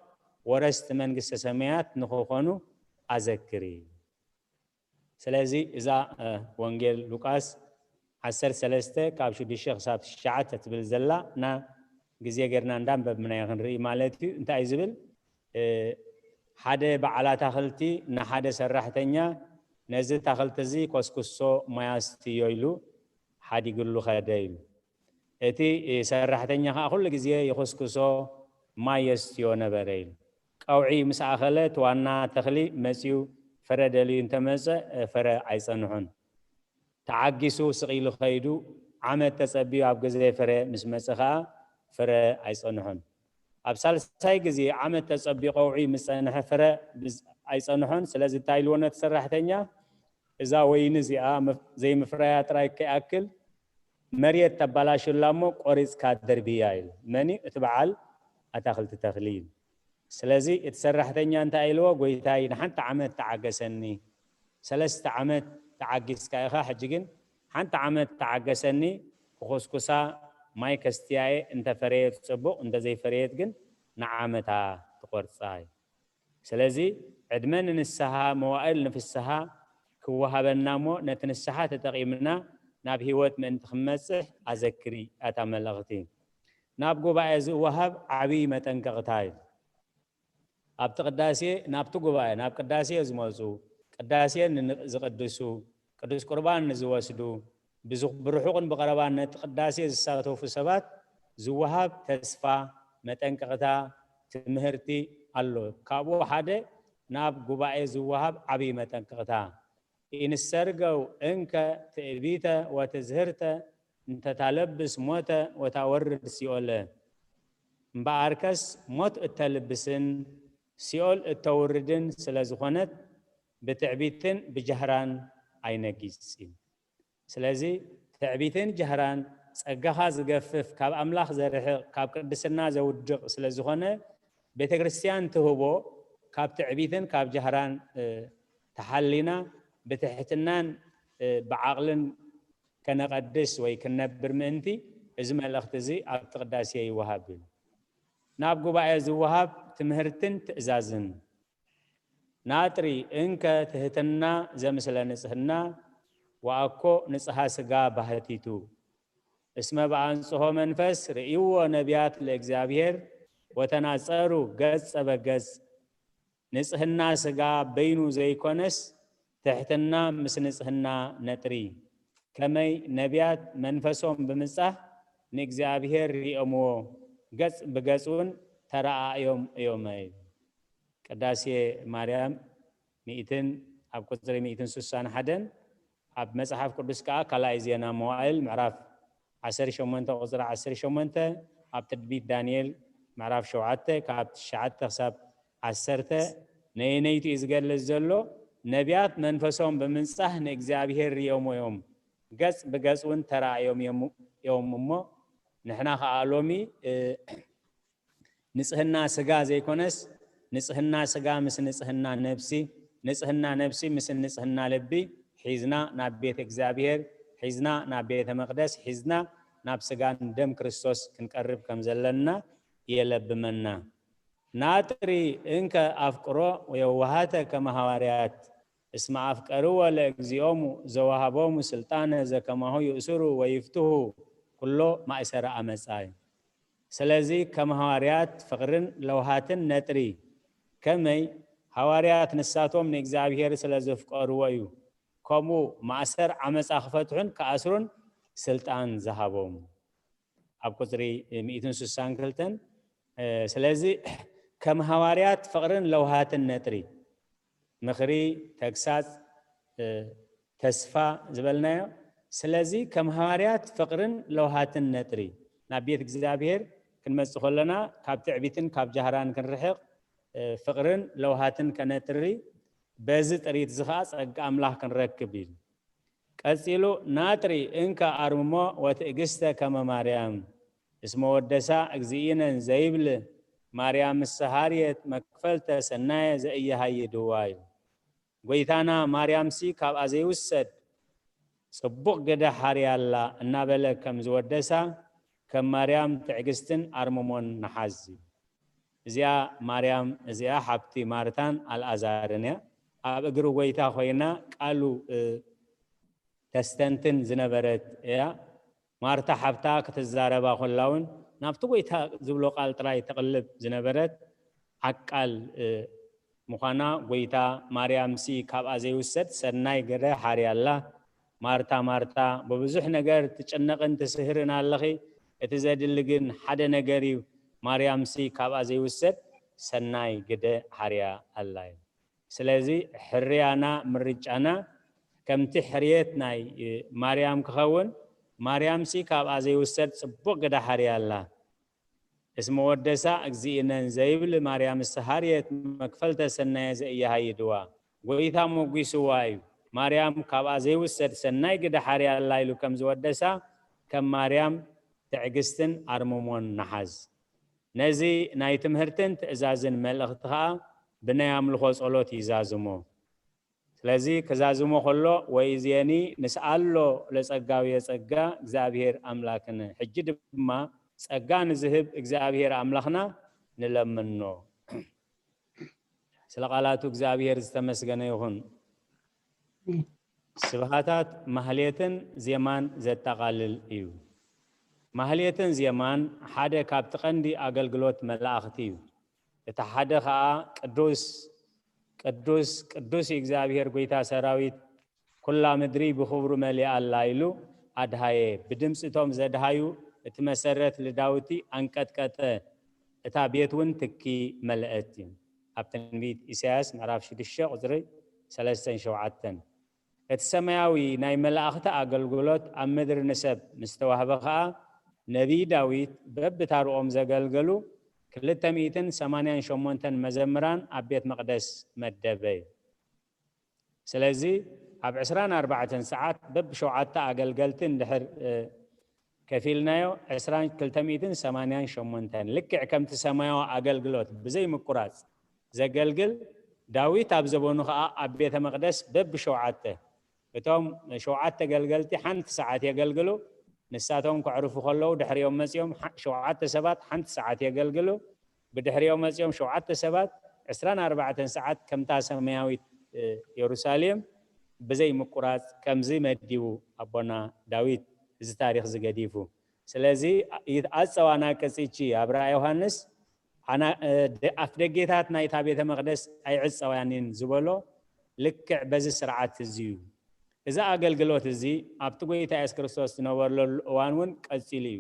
ወረስቲ መንግስተ ሰማያት ንኽኾኑ ኣዘክሪ። ስለዚ እዛ ወንጌል ሉቃስ ዓሰርተ ሰለስተ ካብ ሽዱሽተ ክሳብ ትሽዓተ ትብል ዘላ እና ግዜ ጌርና እንዳንበብናዮ ክንርኢ ማለት እዩ። እንታይ እዩ ዝብል? ሓደ በዓል ኣታኽልቲ ንሓደ ሰራሕተኛ ነዚ ታኽልቲ እዚ ኮስኩሶ ማይ ኣስትዮ ኢሉ ሓዲግሉ ኸደ ኢሉ። እቲ ሰራሕተኛ ኸዓ ኩሉ ግዜ ይኹስኩሶ ማይ የስትዮ ነበረ ኢሉ። ቀውዒ ምስ ኣኸለ እቲ ዋና ተኽሊ መፅዩ ፍረ ደልዩ እንተመፀ ፍረ ኣይፀንሑን። ተዓጊሱ ስቕ ኢሉ ኸይዱ ዓመት ተፀቢዩ ኣብ ግዜ ፍረ ምስ መፀ ኸዓ ፍረ ኣይፀንሑን። ኣብ ሳልሳይ ግዜ ዓመት ተፀቢዩ ቀውዒ ምስ ፀንሐ ፍረ ኣይፀንሖን። ስለዚ እንታይ ኢልዎ ነቲ ሰራሕተኛ? እዛ ወይኒ እዚኣ ዘይምፍራያ ጥራይ ከይኣክል መሬት ተባላሽላ እሞ ቆሪፅካ ደርብያ ኢሉ። መን እዩ? እቲ በዓል ኣታኽልቲ ተኽሊ ኢሉ። ስለዚ እቲ ሰራሕተኛ እንታይ ኢልዎ? ጎይታይ ንሓንቲ ዓመት ተዓገሰኒ። ሰለስተ ዓመት ተዓጊስካ ኢኻ፣ ሕጂ ግን ሓንቲ ዓመት ተዓገሰኒ፣ ክኹስኩሳ ማይ ከስትያየ፣ እንተፈረየት ፅቡቕ፣ እንተዘይፈረየት ግን ንዓመታ ትቆርፃ እዩ። ስለዚ ዕድመ ንንስሓ መዋእል ንፍስሓ ክወሃበና እሞ ነቲ ንስሓ ተጠቒምና ናብ ህይወት ምእንቲ ክንመፅሕ ኣዘክሪ ኣታ መልእኽቲ። ናብ ጉባኤ ዝወሃብ ዓብዪ መጠንቀቕታ እዩ። ኣብቲ ቅዳሴ ናብቲ ጉባኤ ናብ ቅዳሴ ዝመፁ ቅዳሴ ዝቅድሱ ቅዱስ ቁርባን ንዝወስዱ ብርሑቕን ብቐረባን ነቲ ቅዳሴ ዝሳተፉ ሰባት ዝወሃብ ተስፋ፣ መጠንቀቕታ፣ ትምህርቲ ኣሎ። ካብኡ ሓደ ናብ ጉባኤ ዝወሃብ ዓብዪ መጠንቀቕታ ኢንሰርገው እንከ ትእቢተ ወትዝህርተ እንተታለብስ ሞተ ወታወርድ ሲኦለ። እምበኣርከስ ሞት እተልብስን ሲኦል እተውርድን ስለ ዝኾነት ብትዕቢትን ብጃህራን ኣይነጊጽ እዩ። ስለዚ ትዕቢትን ጃህራን ጸጋኻ ዝገፍፍ፣ ካብ ኣምላኽ ዘርሕቕ፣ ካብ ቅድስና ዘውድቕ ስለ ዝኾነ ቤተ ክርስቲያን ትህቦ ካብ ትዕቢትን ካብ ጃህራን ተሓሊና ብትሕትናን ብዓቕልን ከነቐድስ ወይ ክንነብር ምእንቲ እዚ መልእኽቲ እዚ ኣብቲ ቅዳሴ ይወሃብ እዩ። ናብ ጉባኤ ዝወሃብ ትምህርትን ትእዛዝን ናጥሪ እንከ ትህትና ዘምስለ ንጽህና ወኣኮ ንጽሃ ስጋ ባህቲቱ። እስመ በኣንጽሆ መንፈስ ርእይዎ ነቢያት ለእግዚኣብሔር ወተናጸሩ ገጸ በገጽ። ንጽህና ስጋ በይኑ ዘይኮነስ ትሕትና ምስ ንጽህና ነጥሪ። ከመይ ነቢያት መንፈሶም ብምጻህ ንእግዚኣብሔር ሪኦምዎ ገጽ ብገጽ እውን ተረኣዮም እዮም። ቅዳሴ ማርያም ሚእትን ኣብ ቁጽሪ ሚእትን ስሳን ሓደን ኣብ መጽሓፍ ቅዱስ ከኣ ካልኣይ ዜና መዋእል ምዕራፍ ዓሰርተ ሸሞንተ ቁጽሪ ዓሰርተ ሸሞንተ ኣብ ትድቢት ዳንኤል ምዕራፍ ሸውዓተ ካብ ትሽዓተ ክሳብ ዓሰርተ ነየነይቲ እዩ ዝገልጽ ዘሎ። ነቢያት መንፈሶም ብምንጻህ ንእግዚኣብሔር ሪኦሞ እዮም፣ ገጽ ብገጽ እውን ተራእዮም እዮም እሞ ንሕና ከኣ ሎሚ ንጽህና ስጋ ዘይኮነስ ንጽህና ስጋ ምስ ንጽህና ነብሲ፣ ንጽህና ነብሲ ምስ ንጽህና ልቢ ሒዝና ናብ ቤት እግዚኣብሔር ሒዝና ናብ ቤተ መቅደስ ሒዝና ናብ ስጋን ደም ክርስቶስ ክንቀርብ ከም ዘለና የለብመና። ናጥሪ እንከ ኣፍቅሮ የዋሃተ ከመ ሃዋርያት እስመ ኣፍቀርዎ ለእግዚኦሙ ዘወሃቦሙ ስልጣነ ዘከማሁ ይእስሩ ወይፍትሁ ኩሎ ማእሰረ ኣመጻ እዩ። ስለዚ ከም ሃዋርያት ፍቕርን ለውሃትን ነጥሪ። ከመይ ሃዋርያት ንሳቶም ንእግዚኣብሔር ስለ ዘፍቀርዎ እዩ። ከምኡ ማእሰር ዓመጻ ክፈትሑን ክኣስሩን ስልጣን ዝሃቦም። ኣብ ቁጽሪ ሚእትን ስሳን ክልተን ስለዚ ከም ሃዋርያት ፍቕርን ለውሃትን ነጥሪ። ምኽሪ፣ ተግሳጽ፣ ተስፋ ዝበልናዮ። ስለዚ ከም ሃዋርያት ፍቕርን ለውሃትን ነጥሪ። ናብ ቤት እግዚኣብሔር ክንመጽእ ከለና ካብ ትዕቢትን ካብ ጃህራን ክንርሕቕ ፍቕርን ለውሃትን ከነጥሪ፣ በዚ ጥሪት እዚ ኸዓ ጸጋ ኣምላኽ ክንረክብ ኢሉ። ቀጺሉ ናጥሪ እንከ ኣርምሞ ወትእግስተ ከመ ማርያም እስመ ወደሳ እግዚእነን ዘይብል ማርያም ምሰሃርየት መክፈልተ ሰናየ ዘእየሃይድዋ እዩ። ጎይታና ማርያምሲ ካብኣ ዘይውሰድ ጽቡቕ ግደ ሓርያ ኣላ እናበለ ከም ዝወደሳ ከም ማርያም ትዕግስትን ኣርምሞን ንሓዝ እዩ። እዚኣ ማርያም እዚኣ ሓብቲ ማርታን ኣልኣዛርን እያ። ኣብ እግሪ ጎይታ ኮይና ቃሉ ተስተንትን ዝነበረት እያ። ማርታ ሓብታ ክትዛረባ ኮላ እውን ናብቲ ጎይታ ዝብሎ ቃል ጥራይ ተቕልብ ዝነበረት ዓቃል ምዃና ጎይታ ማርያምሲ ካብኣ ዘይውሰድ ሰናይ ግደ ሓርያ ኣላ። ማርታ ማርታ ብብዙሕ ነገር ትጭነቕን ትስህርን ኣለኺ፣ እቲ ዘድሊ ግን ሓደ ነገር እዩ። ማርያምሲ ካብኣ ዘይውሰድ ሰናይ ግደ ሓርያ ኣላ እዩ። ስለዚ ሕርያና ምርጫና ከምቲ ሕርየት ናይ ማርያም ክኸውን ማርያምሲ ካብኣ ዘይውሰድ ጽቡቕ ግደ ሓርያ ኣላ። እስመ ወደሳ እግዚእነን ዘይብል ማርያምስ ሃርየት መክፈልተ ሰናየ ዘእየሃይድዋ። ጎይታ ሞጒስዋ እዩ። ማርያም ካብኣ ዘይውሰድ ሰናይ ግደ ሓርያ ኣላ ኢሉ ከም ዝወደሳ ከም ማርያም ትዕግስትን ኣርምሞን ንሓዝ። ነዚ ናይ ትምህርትን ትእዛዝን መልእኽቲ ኸኣ ብናይ ኣምልኾ ጸሎት ይዛዝሞ። ስለዚ ክዛዝሞ ከሎ ወይዜኒ ንስኣሎ ለጸጋዊ የጸጋ እግዚኣብሔር ኣምላክነ። ሕጂ ድማ ጸጋ ንዝህብ እግዚኣብሔር ኣምላኽና ንለምኖ። ስለ ቃላቱ እግዚኣብሔር ዝተመስገነ ይኹን። ስብሃታት ማህሌትን ዜማን ዘጠቓልል እዩ። ማህሌትን ዜማን ሓደ ካብቲ ቀንዲ ኣገልግሎት መላእኽቲ እዩ። እቲ ሓደ ኸኣ ቅዱስ ቅዱስ ቅዱስ እግዚኣብሔር ጐይታ ሰራዊት፣ ኩላ ምድሪ ብኽብሩ መሊኣ ኣላ ኢሉ ኣድሃየ። ብድምፂ እቶም ዘድሃዩ እቲ መሰረት ልዳውቲ ኣንቀጥቀጠ፣ እታ ቤት እውን ትኪ መልአት እዩ። ኣብ ትንቢት ኢሳያስ ምዕራፍ ሽዱሽተ ቁፅሪ ሰለስተን ሸውዓተን። እቲ ሰማያዊ ናይ መላእኽቲ ኣገልግሎት ኣብ ምድሪ ንሰብ ምስ ተዋህበ ኸኣ ነቢይ ዳዊት በብታርኦም ዘገልገሉ ክልተ ሚእትን ሰማንያን ሸሞንተን መዘምራን ኣብ ቤት መቕደስ መደበ። ስለዚ ኣብ ዕስራን ኣርባዕተን ሰዓት በብሸውዓተ ኣገልገልቲ እንድሕር ከፊልናዮ ዕስራን ክልተ ሚእትን ሰማንያን ሸሞንተን፣ ልክዕ ከምቲ ሰማያዊ ኣገልግሎት ብዘይ ምቁራጽ ዘገልግል፣ ዳዊት ኣብ ዘበኑ ኸኣ ኣብ ቤተ መቕደስ በብሸውዓተ፣ እቶም ሸውዓተ ኣገልገልቲ ሓንቲ ሰዓት የገልግሉ። ንሳቶም ከዕርፉ ከለዉ ድሕሪኦም መጺኦም ሸውዓተ ሰባት ሓንቲ ሰዓት የገልግሉ። ብድሕሪኦም መጺኦም ሸውዓተ ሰባት ዕስራን ኣርባዕተን ሰዓት ከምታ ሰማያዊት የሩሳሌም ብዘይ ምቁራጽ ከምዚ መዲቡ ኣቦና ዳዊት እዚ ታሪኽ ዝገዲፉ። ስለዚ ኣጸዋና ቅጺቺ ኣብ ራእይ ዮሃንስ ኣፍ ደጌታት ናይታ ቤተ መቕደስ ኣይዕጸዋን ዝበሎ ልክዕ በዚ ስርዓት እዚ እዩ። እዚ ኣገልግሎት እዚ ኣብቲ ጎይታ የሱስ ክርስቶስ ዝነበረሉ እዋን እውን ቀጺሉ እዩ።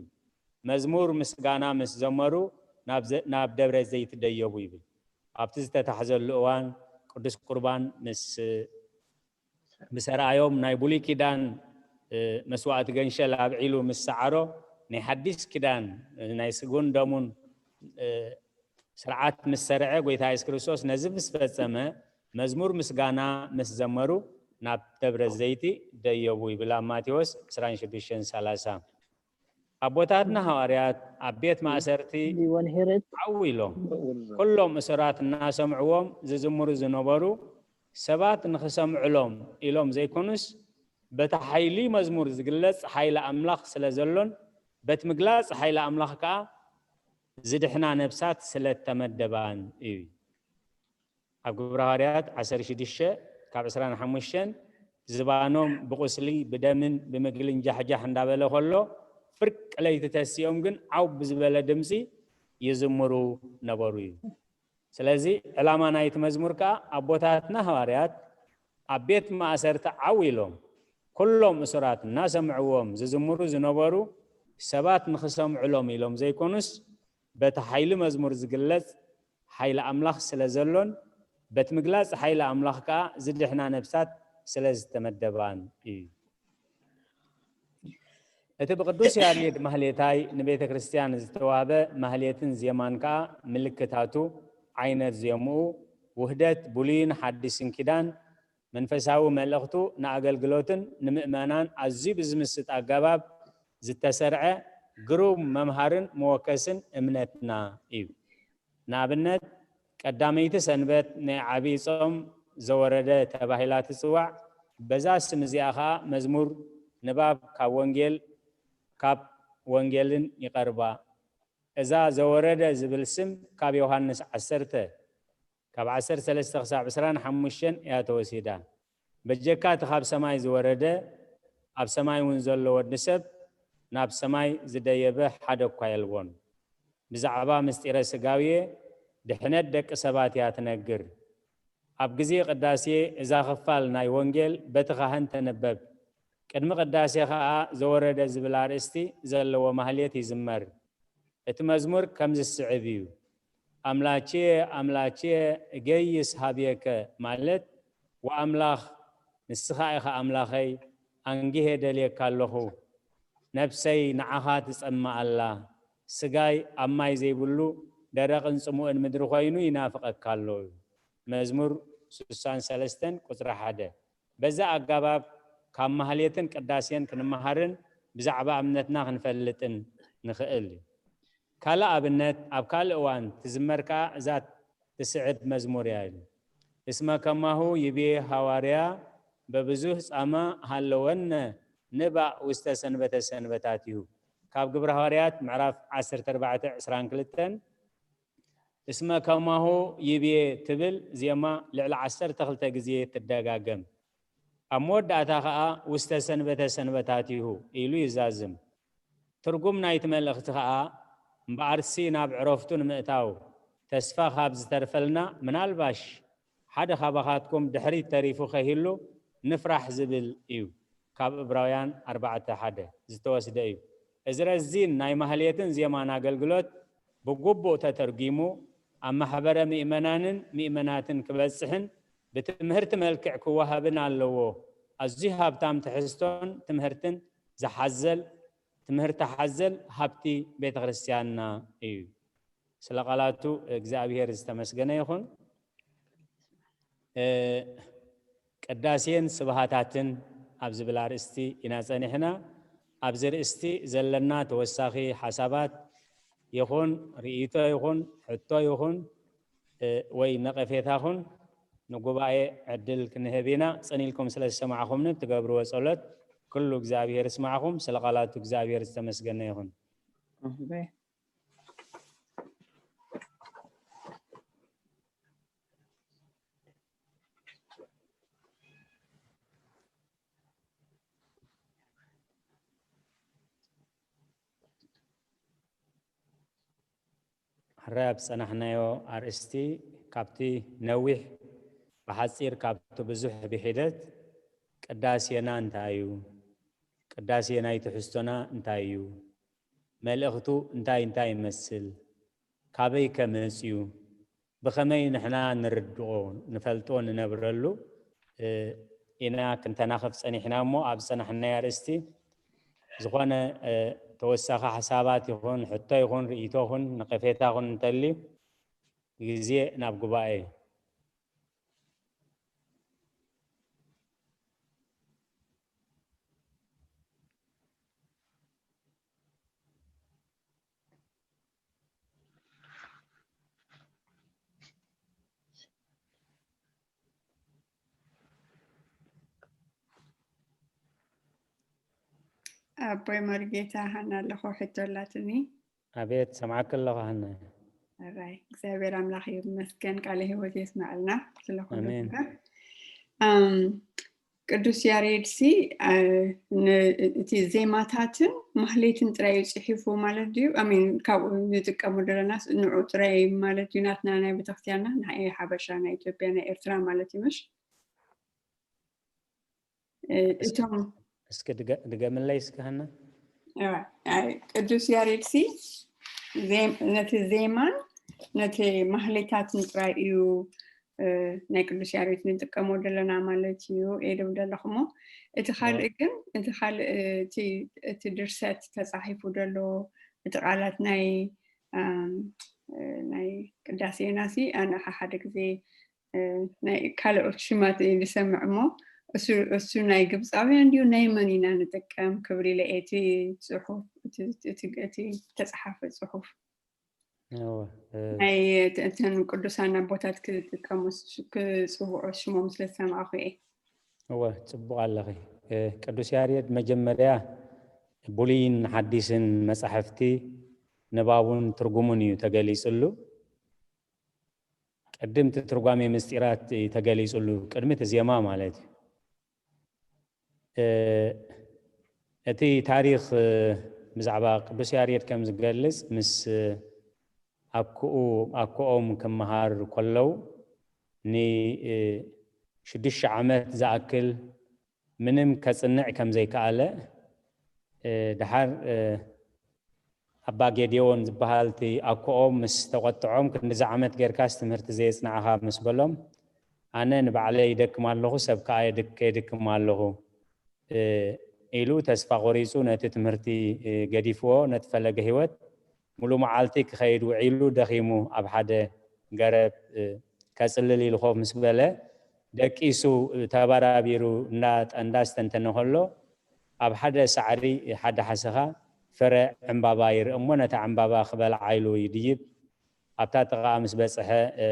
መዝሙር ምስጋና ምስ ዘመሩ ናብ ደብረ ዘይት ደየቡ ይብል። ኣብቲ ዝተታሕዘሉ እዋን ቅዱስ ቁርባን ምስ ምስ ኣርኣዮም ናይ ብሉይ ኪዳን መስዋእቲ ገንሸል ኣብዒሉ ምስ ሰዓሮ ናይ ሓዲስ ኪዳን ናይ ስጉን ደሙን ስርዓት ምስ ሰርዐ ጎይታ የሱስ ክርስቶስ ነዚ ምስ ፈጸመ መዝሙር ምስጋና ምስ ዘመሩ ናብ ደብረ ዘይቲ ደየቡ ይብል ኣብ ማቴዎስ ዕስራን ሽዱሽተን ሰላሳ። ኣቦታትና ሃዋርያት ኣብ ቤት ማእሰርቲ ዓው ኢሎም ኩሎም እሱራት እናሰምዕዎም ዝዝምሩ ዝነበሩ ሰባት ንኽሰምዕሎም ኢሎም ዘይኮኑስ በቲ ሓይሊ መዝሙር ዝግለጽ ሓይሊ ኣምላኽ ስለ ዘሎን በቲ ምግላጽ ሓይሊ ኣምላኽ ከኣ ዝድሕና ነብሳት ስለ እተመደባን እዩ። ኣብ ግብረ ሃዋርያት ዓሰርተ ሽዱሽተ ካብ ዕስራን ሓሙሽተን ዝባኖም ብቁስሊ ብደምን ብምግልን ጃሕጃሕ እንዳበለ ከሎ ፍርቅ ለይቲ ተሲኦም ግን ዓው ብዝበለ ድምፂ ይዝምሩ ነበሩ እዩ። ስለዚ ዕላማ ናይቲ መዝሙር ከዓ ኣቦታትና ሃዋርያት ኣብ ቤት ማእሰርቲ ዓው ኢሎም ኩሎም እሱራት እናሰምዕዎም ዝዝምሩ ዝነበሩ ሰባት ንኽሰምዕሎም ኢሎም ዘይኮኑስ በቲ ሓይሊ መዝሙር ዝግለጽ ሓይሊ ኣምላኽ ስለ ዘሎን በቲ ምግላጽ ሓይሊ ኣምላኽ ከኣ ዝድሕና ነብሳት ስለ ዝተመደባን እዩ። እቲ ብቅዱስ ያሬድ ማህሌታይ ንቤተ ክርስቲያን ዝተዋህበ ማህሌትን ዜማን ከኣ ምልክታቱ፣ ዓይነት ዜምኡ፣ ውህደት ብሉይን ሓዲስን ኪዳን፣ መንፈሳዊ መልእኽቱ ንኣገልግሎትን ንምእመናን ኣዝዩ ብዝምስጥ ኣገባብ ዝተሰርዐ ግሩም መምሃርን መወከስን እምነትና እዩ። ንኣብነት ቀዳመይቲ ሰንበት ናይ ዓብዪ ጾም ዘወረደ ተባሂላ ትጽዋዕ። በዛ ስም እዚኣ ኸኣ መዝሙር ንባብ ካብ ወንጌል ካብ ወንጌልን ይቐርባ። እዛ ዘወረደ ዝብል ስም ካብ ዮሃንስ ዓሰርተ ካብ ዓሰርተ ሰለስተ ክሳብ ዕስራን ሓሙሽተን እያ ተወሲዳ። በጀካ እቲ ካብ ሰማይ ዝወረደ ኣብ ሰማይ እውን ዘሎ ወዲ ሰብ ናብ ሰማይ ዝደየበ ሓደ እኳ የልቦን። ብዛዕባ ምስጢረ ስጋውየ ድሕነት ደቂ ሰባት እያ ትነግር። ኣብ ግዜ ቅዳሴ እዛ ክፋል ናይ ወንጌል በቲ ካህን ትንበብ። ቅድሚ ቅዳሴ ኸኣ ዘወረደ ዝብል ኣርእስቲ ዘለዎ ማህሌት ይዝመር። እቲ መዝሙር ከምዚ ዝስዕብ እዩ። ኣምላቼ ኣምላቼ እገይስ ሃብየከ ማለት ወኣምላኽ ንስኻ ኢኻ ኣምላኸይ ኣንጊሄ ደልየካ ኣለኹ። ነብሰይ ንዓኻ ትጸምእ ኣላ። ስጋይ ኣብ ማይ ዘይብሉ ደረቕን ጽሙእን ምድሪ ኮይኑ ይናፍቐካ ኣሎ እዩ። መዝሙር ስሳን ሰለስተን ቁጽሪ ሓደ። በዚ ኣገባብ ካብ ማህሌትን ቅዳሴን ክንመሃርን ብዛዕባ እምነትና ክንፈልጥን ንኽእል። ካልእ ኣብነት ኣብ ካልእ እዋን ትዝመር ከኣ እዛ ትስዕብ መዝሙር እያ ኢሉ። እስመ ከማሁ ይቤ ሃዋርያ በብዙህ ጻማ ሃለወነ ንባእ ውስተ ሰንበተ ሰንበታቲሁ። ካብ ግብረ ሃዋርያት ምዕራፍ ዓሰርተ ኣርባዕተ ዕስራን ክልተን እስመ ከማሁ ይቤ ትብል ዜማ ልዕሊ ዓሰርተ ክልተ ግዜ ትደጋገም። ኣብ መወዳእታ ኸኣ ውስተ ሰንበተ ሰንበታቲሁ ኢሉ ይዛዝም። ትርጉም ናይቲ መልእኽቲ ኸኣ እምበኣርሲ ናብ ዕረፍቱ ንምእታው ተስፋ ካብ ዝተርፈልና ምናልባሽ ሓደ ካባኻትኩም ድሕሪት ተሪፉ ከይህሉ ንፍራሕ ዝብል እዩ። ካብ እብራውያን ኣርባዕተ ሓደ ዝተወስደ እዩ። እዚ ረዚን ናይ ማህሌትን ዜማን ኣገልግሎት ብግቡእ ተተርጒሙ ኣብ ማሕበረ ምእመናንን ምእመናትን ክበጽሕን ብትምህርቲ መልክዕ ክወሃብን ኣለዎ። ኣዝዩ ሃብታም ትሕዝቶን ትምህርትን ዝሓዘል ትምህርቲ ሓዘል ሃብቲ ቤተ ክርስቲያንና እዩ። ስለ ቃላቱ እግዚኣብሔር ዝተመስገነ ይኹን። እ፣ ቅዳሴን ስብሃታትን ኣብ ዝብል ኣርእስቲ ኢና ጸኒሕና። ኣብዚ ርእስቲ ዘለና ተወሳኺ ሓሳባት ይኹን ርእይቶ ይኹን ሕቶ ይኹን፣ እ፣ ወይ ነቐፌታ ይኹን ንጉባኤ ዕድል ክንህብ ኢና። ጽን ኢልኩም ስለ ዝሰማዕኹምኒ ብትገብርዎ ጸሎት ኩሉ እግዚኣብሔር ይስማዕኹም። ስለ ቃላቱ እግዚኣብሔር ዝተመስገነ ይኹን። ሕራይ ኣብ ዝጸናሕናዮ ኣርእስቲ፣ ካብቲ ነዊሕ ብሓጺር፣ ካብቲ ብዙሕ ብሒደት፣ ቅዳሴና እንታይ እዩ? ቅዳሴ ናይ ትሕዝቶና እንታይ እዩ? መልእኽቱ እንታይ እንታይ ይመስል? ካበይ ከ መጽዩ? ብኸመይ ንሕና ንርድኦ፣ ንፈልጦ፣ ንነብረሉ፣ እ፣ ኢና ክንተናኸፍ ጸኒሕና እሞ፣ ኣብ ዝጸናሕናዮ ኣርእስቲ ዝኾነ፣ እ፣ ተወሳኺ ሓሳባት ይኹን፣ ሕቶ ይኹን፣ ርእይቶ ይኹን፣ ነቐፌታ ይኹን እንተልዩ፣ ግዜ ናብ ጉባኤ። ኣቦይ መርጌታ፣ ሃና ኣለኹ፣ ሕቶ ኣላትኒ። ኣቤት፣ ሰምዓኪ ኣለኹ ሃና። ኣራይ፣ እግዚኣብሔር ኣምላኽ ይመስገን፣ ቃለ ህይወት የስመዐልና ስለኹሉ ኣሜን። ነገር። ኣም፣ ቅዱስ ያሬድ ሲ፣ አ፣ ን-፣ እቲ ዜማታትን ማህሌትን ጥራይ እዩ ጽሒፉ ማለት ድዩ? ኣሚን፣ ካብኡ ንጥቀሞ ዘለና ንዑ ጥራይ ማለት ድዩ? ናትና ናይ ቤተክርስትያንና፣ ናይ ሓበሻ፣ ናይ ኢትዮጵያ፣ ናይ ኤርትራ ማለት እዩ ምሽ? እ፣ እስኪ እቶም እስኪ ድገ-፣ ድገምለይ እስኪ ሃና። እ፣ ኣይ፣ ቅዱስ ያሬድ ሲ ዜም-፣ ነቲ ዜማን ነቲ ማህሌታትን ጥራይ እዩ፣ እ፣ ናይ ቅዱስ ያሬድ ንጥቀሞ ዘለና ማለት እዩ እየ ድብል ዘለኹ እሞ፣ እቲ ካልእ ኣዎ። ግን፣ እቲ ካልእ፣ እቲ፣ እቲ ድርሰት ተጻሒፉ ዘሎ፣ እቲ ቃላት ናይ፣ ኣም፣ እ፣ ናይ ቅዳሴና ሲ ኣነ ሓደ ግዜ፣ እ፣ ናይ ካልኦት ሽማት እየ ዝሰምዕ እሞ፣ እሱ፣ እሱ ናይ ግብፃውያን ድዩ ናይ መን ኢና ንጥቀም ክብል ኢለ እየ እቲ ጽሑፍ፣ እቲ፣ እቲ፣ እቲ ተጻሓፈ ጽሑፍ። እወ፣ እ፣ ናይ እተ-፣ እተን ቅዱሳን ኣቦታት ክጥቀሙ ስ-፣ ክጽውዑ ሽሞም ስለ ዝሰማዕኹ እየ። እወ፣ ጽቡቕ ኣለኺ። እ፣ ቅዱስ ያሬድ መጀመርያ ብሉይን ሓዲስን መጻሕፍቲ ንባቡን ትርጉሙን እዩ ተገሊጽሉ። ቅድም እቲ ትርጓሜ ምስጢራት እዩ ተገሊጽሉ፣ ቅድሚ እቲ ዜማ ማለት እዩ። እ፣ እቲ ታሪኽ፣ እ፣ ብዛዕባ ቅዱስ ያሬድ ከም ዝገልጽ፣ ምስ፣ እ፣ ኣኩኡ-፣ ኣኩኦም ክመሃር ከለዉ፣ ን-፣ እ፣ ሽዱሽተ ዓመት ዝኣክል ምንም ከጽንዕ ከም ዘይከኣለ፣ እ፣ ደሓር፣ እ፣ ኣባ ጌዴዎን ዝበሃል እቲ ኣኮኦም ምስ ተቖጥዖም፣ "ክንድዚ ዓመት ጌርካስ ትምህርቲ ዘየጽናዕኻ?" ምስ በሎም፣ "ኣነ ንባዕለይ ይደክም ኣለኹ፣ ሰብ ከኣ የድክ-፣ የድክም ኣለኹ" እ፣ ኢሉ ተስፋ ቆሪጹ ነቲ ትምህርቲ፣ እ፣ ገዲፍዎ፣ ነቲ ፈለገ ህይወት ሙሉ መዓልቲ ክኸይድ ውዒሉ ደኺሙ ኣብ ሓደ ገረብ፣ እ፣ ከጽልል ኢሉ ኮፍ ምስ በለ፣ ደቂሱ፣ እ፣ ተባራቢሩ እንዳ-፣ እንዳስተንተነ ከሎ፣ ኣብ ሓደ ሳዕሪ ሓደ ሓሰኻ ፍረ ዕምባባ ይርኢ እሞ፣ ነታ ዕምባባ ክበልዓ ኢሉ ይድይብ። ኣብታ ጥቓ ምስ በጽሐ፣ እ፣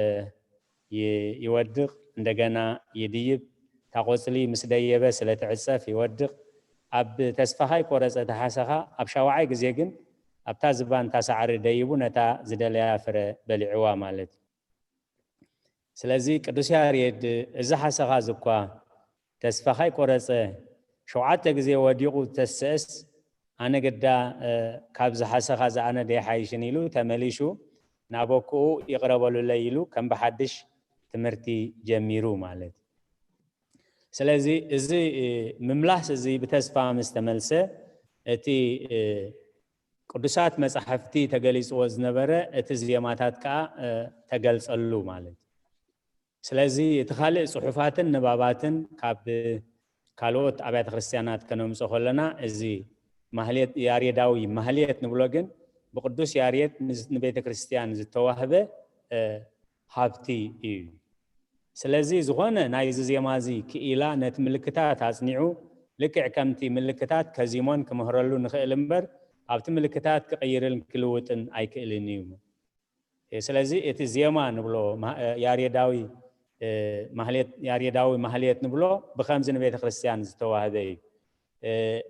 ይ-፣ ይወድቕ፣ እንደገና ይድይብ። እታ ቆጽሊ ምስ ደየበ ስለ ትዕጸፍ ይወድቕ። ኣብ ተስፋ ከይቆረጸ እቲ ሓሰኻ ኣብ ሻውዓይ ግዜ ግን ኣብታ ዝባን እታ ሳዕሪ ደይቡ ነታ ዝደለያ ፍረ በሊዕዋ ማለት እዩ። ስለዚ ቅዱስ ያሬድ እዚ ሓሰኻ እዚ እኳ ተስፋ ከይቆረጸ ሸውዓተ ግዜ ወዲቑ ተስእስ፣ ኣነ ግዳ፣ እ፣ ካብዚ ሓሰኻ እዚ ኣነ ደይሓይሽን ኢሉ ተመሊሹ ናብ ኣኩኡ ይቕረ በሉለይ ኢሉ ከም ብሓድሽ ትምህርቲ ጀሚሩ ማለት እዩ። ስለዚ እዚ፣ እ፣ ምምላስ እዚ ብተስፋ ምስ ተመልሰ፣ እቲ፣ እ፣ ቅዱሳት መጻሕፍቲ ተገሊጽዎ ዝነበረ እቲ ዜማታት ከኣ፣ እ፣ ተገልጸሉ ማለት እዩ። ስለዚ እቲ ካልእ ጽሑፋትን ንባባትን ካብ ካልኦት ኣብያተ ክርስትያናት ከነምጾ ከለና፣ እዚ ማህሌት፣ ያሬዳዊ ማህሌት ንብሎ ግን ብቅዱስ ያሬድ ንቤተ ክርስቲያን ዝተዋህበ ሃብቲ እዩ። ስለዚ ዝኾነ ናይዚ ዜማ እዚ ክኢላ ነቲ ምልክታት ኣጽኒዑ ልክዕ ከምቲ ምልክታት ከዚሞን ክምህረሉ ንኽእል እምበር ኣብቲ ምልክታት ክቕይርን ክልውጥን ኣይክእልን እዩ። ስለዚ እቲ ዜማ ንብሎ ያሬዳዊ ማህሌት ያሬዳዊ ማህሌት ንብሎ ብኸምዚ ንቤተ ክርስቲያን ዝተዋህበ እዩ።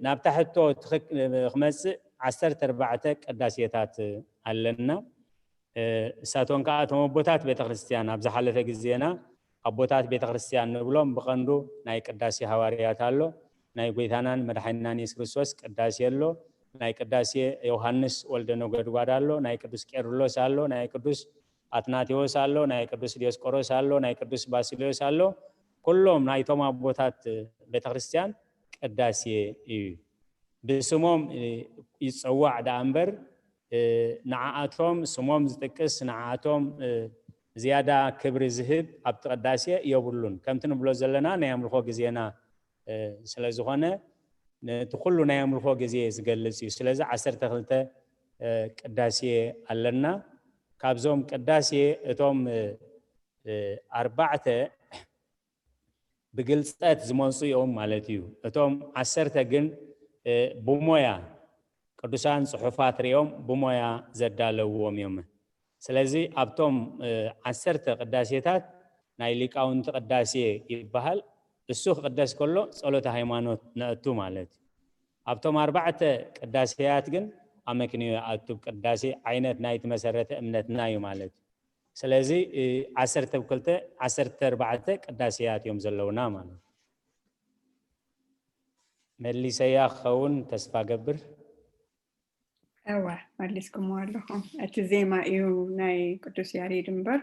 ናብታ ሕቶ ክመፅእ ዓሰርተ ኣርባዕተ ቅዳሴታት ኣለና። እሳቶም ከዓ እቶም ኣቦታት ቤተክርስትያን ኣብ ዝሓለፈ ግዜና ኣቦታት ቤተክርስትያን ንብሎም ብቐንዱ ናይ ቅዳሴ ሃዋርያት ኣሎ፣ ናይ ጎይታናን መድሓኒናን የሱስ ክርስቶስ ቅዳሴ ኣሎ፣ ናይ ቅዳሴ ዮሃንስ ወልደ ነጎድጓድ ኣሎ፣ ናይ ቅዱስ ቄርሎስ ኣሎ፣ ናይ ቅዱስ ኣትናቴዎስ ኣሎ፣ ናይ ቅዱስ ዲዮስቆሮስ ኣሎ፣ ናይ ቅዱስ ባሲልዮስ ኣሎ። ኩሎም ናይቶም ኣቦታት ቤተክርስትያን ቅዳሴ እዩ። ብስሞም ይፀዋዕ ደኣ እምበር ንዓኣቶም ስሞም ዝጥቅስ ንዓኣቶም ዝያዳ ክብሪ ዝህብ ኣብቲ ቅዳሴ የብሉን። ከምቲ ንብሎ ዘለና ናይ ኣምልኾ ግዜና ስለ ዝኾነ ነቲ ኩሉ ናይ ኣምልኾ ግዜ ዝገልጽ እዩ። ስለዚ ዓሰርተ ክልተ ቅዳሴ ኣለና። ካብዞም ቅዳሴ እቶም ኣርባዕተ ብግልጸት ዝመጹ እዮም ማለት እዩ። እቶም ዓሰርተ ግን ብሞያ ቅዱሳን ጽሑፋት ሪኦም ብሞያ ዘዳለውዎም እዮም። ስለዚ ኣብቶም ዓሰርተ ቅዳሴታት ናይ ሊቃውንቲ ቅዳሴ ይበሃል። እሱ ክቅደስ ከሎ ጸሎተ ሃይማኖት ነእቱ ማለት እዩ። ኣብቶም ኣርባዕተ ቅዳሴያት ግን ኣመክንዮ ይኣቱ። ቅዳሴ ዓይነት ናይቲ መሰረተ እምነትና እዩ ማለት እዩ። ስለዚ ዓሰርተ ክልተ ዓሰርተ ኣርባዕተ ቅዳሴያት እዮም ዘለውና ማለት እዩ። መሊሰያ ክኸውን ተስፋ ገብር። እወ መሊስኩምዎ ኣለኹም። እቲ ዜማ እዩ ናይ ቅዱስ ያሬድ እምበር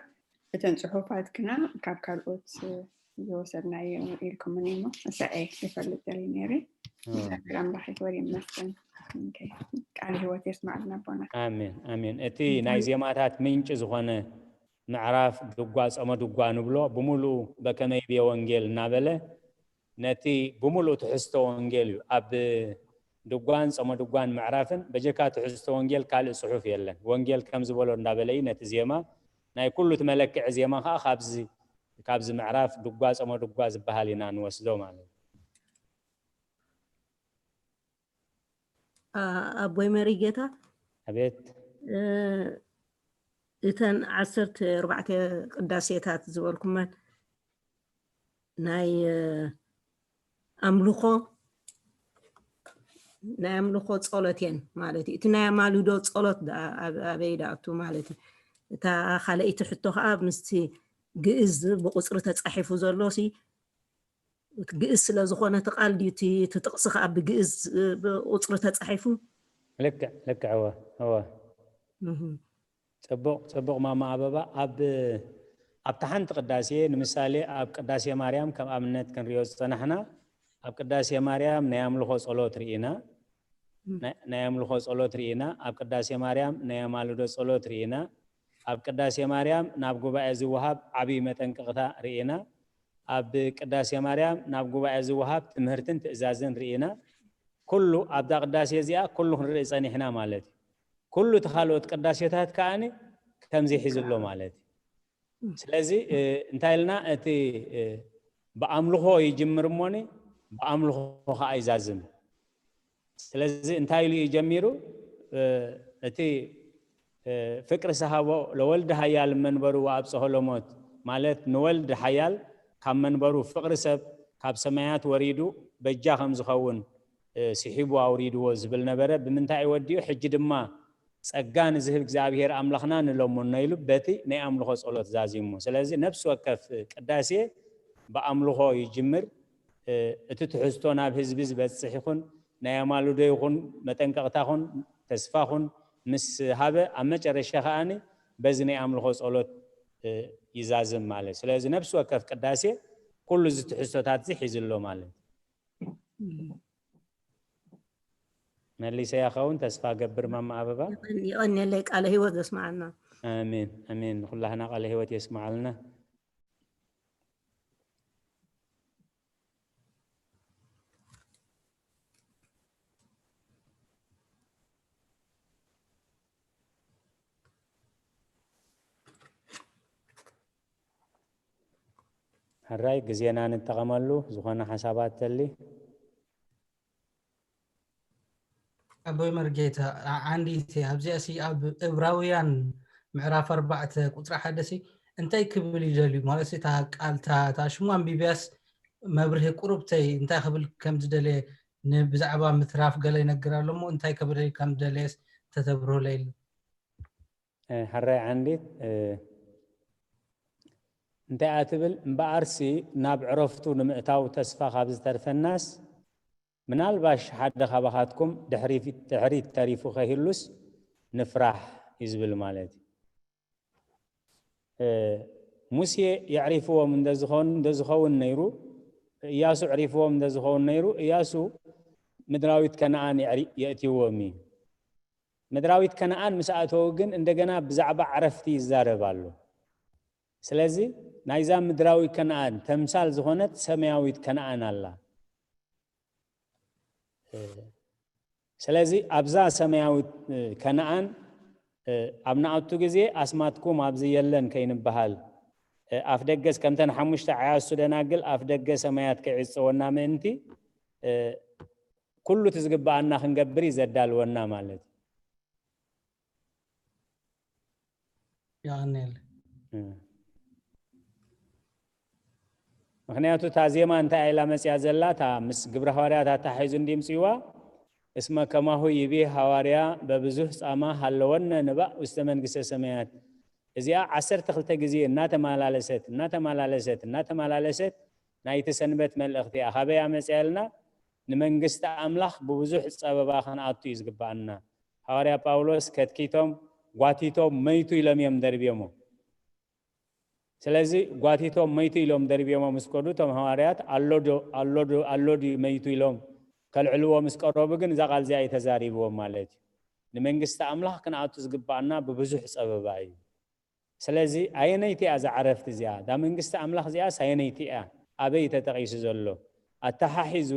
እተን ጽሑፋት ግና ካብ ካልኦት ዝወሰድናዮ ኢልኩምኒ እሞ እሳኤ ይፈልጥ ደልዩ ነይረ። እግዚኣብሔር ኣምላኽ ይክበር ይመስገን። ቃል ህይወት የስማዕልና ኣቦና። ኣሜን ኣሜን። እቲ ናይ ዜማታት ምንጭ ዝኾነ ምዕራፍ ድጓ ጾመ ድጓ ንብሎ ብምሉኡ በከመይ ብየ ወንጌል እናበለ ነቲ ብምሉእ ትሕዝቶ ወንጌል እዩ። ኣብ ድጓን ጾመ ድጓን ምዕራፍን በጀካ ትሕዝቶ ወንጌል ካልእ ጽሑፍ የለን። ወንጌል ከም ዝበሎ እንዳበለ እዩ ነቲ ዜማ ናይ ኩሉ እቲ መለክዒ ዜማ ከዓ ካብዚ ካብዚ ምዕራፍ ድጓ ጾመ ድጓ ዝበሃል ኢና ንወስዶ ማለት እዩ። ኣቦይ መሪጌታ ኣቤት እተን ዓሰርተ ኣርባዕተ ቅዳሴታት ዝበልኩመን ናይ ኣምልኾ ናይ ኣምልኾ ጸሎት እየን ማለት እዩ። እቲ ናይ ኣማልዶ ጸሎት ኣበይ ደኣቱ ማለት እዩ። እታ ካልኣይቲ ሕቶ ከዓ ምስቲ ግእዝ ብቁፅሪ ተፃሒፉ ዘሎ ሲ ግእዝ ስለ ዝኾነ እቲ ቃል ድዩ እቲ ጥቕሲ ከዓ ብግእዝ ብቁፅሪ ተፃሒፉ? ልክዕ ልክዕ እወ እወ። ፅቡቕ ፅቡቕ ማማ ኣበባ። ኣብ ኣብታ ሓንቲ ቅዳሴ ንምሳሌ ኣብ ቅዳሴ ማርያም ከም ኣብነት ክንሪኦ ዝፀናሕና ኣብ ቅዳሴ ማርያም ናይ ኣምልኾ ጸሎት ርኢና ናይ ኣምልኾ ጸሎት ርኢና ኣብ ቅዳሴ ማርያም ናይ ኣማልዶ ጸሎት ርኢና ኣብ ቅዳሴ ማርያም ናብ ጉባኤ ዝወሃብ ዓብዪ መጠንቀቕታ ርኢና ኣብ ቅዳሴ ማርያም ናብ ጉባኤ ዝወሃብ ትምህርትን ትእዛዝን ርኢና ኩሉ ኣብዛ ቅዳሴ እዚኣ ኩሉ ክንርኢ ጸኒሕና ማለት እዩ። ኩሉ እቲ ካልኦት ቅዳሴታት ከዓኒ ከምዚ ሒዙ ኣሎ ማለት እዩ። ስለዚ እንታይ ኢልና እቲ ብኣምልኾ ይጅምር እሞኒ ብኣምልኾ ከዓ ይዛዝም። ስለዚ እንታይ ኢሉ እዩ ጀሚሩ? እቲ ፍቅር ሰሃቦ ለወልድ ሃያል መንበሩ ወአብጽሖ ለሞት ማለት ንወልድ ሃያል ካብ መንበሩ ፍቅሪ ሰብ ካብ ሰማያት ወሪዱ በጃ ከም ዝኸውን ስሒቡ ኣውሪድዎ ዝብል ነበረ። ብምንታይ ወዲኡ? ሕጂ ድማ ጸጋ ንዝህብ እግዚኣብሔር ኣምላኽና ንለምኖ ኢሉ በቲ ናይ ኣምልኾ ጸሎት ዛዚሙ። ስለዚ ነፍሲ ወከፍ ቅዳሴ ብኣምልኾ ይጅምር። እቲ ትሕዝቶ ናብ ህዝቢ ዝበጽሕ ይኹን ናይ ኣማልዶ ይኹን መጠንቀቕታ ኹን ተስፋ ኹን ምስ ሃበ ኣብ መጨረሻ ከዓኒ በዚ ናይ ኣምልኾ ጸሎት ይዛዝም ማለት። ስለዚ ነፍሲ ወከፍ ቅዳሴ ኩሉ እዚ ትሕዝቶታት እዚ ሒዙ ኣሎ ማለት። መሊሰያ ኸውን ተስፋ ገብር ማማ ኣበባ። ይቐንየለይ ቃለ ህይወት ዘስማዓልና። ኣሜን ኣሜን። ንኩላህና ቃለ ህይወት የስማዓልና። ሕራይ ግዜና ንጠቐመሉ። ዝኾነ ሓሳባት ተሊ? ኣቦይ መርጌታ፣ ዓ- ዓንዲቲ ኣብዚኣ ሲ ኣብ ዕብራውያን ምዕራፍ ኣርባዕተ ቁፅሪ ሓደ ሲ እንታይ ክብል ይደልዩ ማለት ሲ እታ ቃል እታ እታ ሽሙ ኣንቢብያስ መብርሂ ቁሩብተይ እንታይ ክብል ከም ዝደለየ ንብዛዕባ ምትራፍ ገለ ይነግር ኣሎ እሞ እንታይ ክብል ከም ዝደለየስ ተተብርሁለይ ኢሉ። ሕራይ ዓንዲት እንታይ ኣትብል እምበኣርሲ ናብ ዕረፍቱ ንምእታው ተስፋ ካብ ዝተርፈናስ ምናልባሽ ሓደ ካባኻትኩም ድሕሪት ተሪፉ ከይህሉስ ንፍራሕ እዩ ዝብል ማለት እዩ። ሙሴ የዕሪፍዎም እንደዝኸውን ነይሩ፣ እያሱ ዕሪፍዎም እንደዝኸውን ነይሩ። እያሱ ምድራዊት ከነኣን የእትይዎም እዩ። ምድራዊት ከነኣን ምስ ኣተዉ ግን እንደገና ብዛዕባ ዕረፍቲ ይዛረብ ኣሎ። ስለዚ ናይዛ ምድራዊ ከነኣን ተምሳል ዝኾነት ሰማያዊት ከነኣን ኣላ። ስለዚ ኣብዛ ሰማያዊት ከነኣን ኣብ ንኣቱ ግዜ ኣስማትኩም ኣብዚ የለን ከይንበሃል ኣፍ ደገስ ከምተን ሓሙሽተ ዓያሱ ደናግል ኣፍ ደገ ሰማያት ከይዕፀወና ምእንቲ ኩሉ እቲ ዝግበኣና ክንገብር እዩ ዘዳልወና ማለት እዩ። የቐንየል። ምክንያቱ እታ ዜማ እንታይ ኢላ መፅያ ዘላ እታ ምስ ግብረ ሃዋርያት ኣታሒዙ እንዲምፅዋ እስመ ከማሁ ይቤ ሃዋርያ በብዙህ ፃማ ሃለወነ ንባእ ውስተ መንግስተ ሰማያት። እዚኣ ዓሰርተ ክልተ ግዜ እናተመላለሰት እናተመላለሰት እናተመላለሰት ናይቲ ሰንበት መልእኽቲ እያ። ካበይ ኣመፅያ ኢልና ንመንግስቲ ኣምላኽ ብብዙሕ ፀበባ ክንኣቱ እዩ ዝግበኣና። ሃዋርያ ጳውሎስ ከትኪቶም ጓቲቶም መይቱ ኢሎም እዮም ደርብዮሞ። ስለዚ ጓቲቶም መይቱ ኢሎም ደርብዮሞ ምስ ከዱ እቶም ሃዋርያት ኣሎ ዶ ኣሎ ዶ ኣሎ ድዩ መይቱ ኢሎም ከልዕልዎ ምስ ቀረቡ ግን እዛ ቃል እዚኣ እዩ ተዛሪብዎም ማለት እዩ። ንመንግስቲ ኣምላኽ ክንኣቱ ዝግባኣና ብብዙሕ ጸበባ እዩ። ስለዚ ኣየነይቲ እያ እዛ ዕረፍቲ እዚኣ? እዛ መንግስቲ ኣምላኽ እዚኣስ ኣየነይቲ እያ? ኣበይ ተጠቒሱ ዘሎ? ኣተሓሒዙ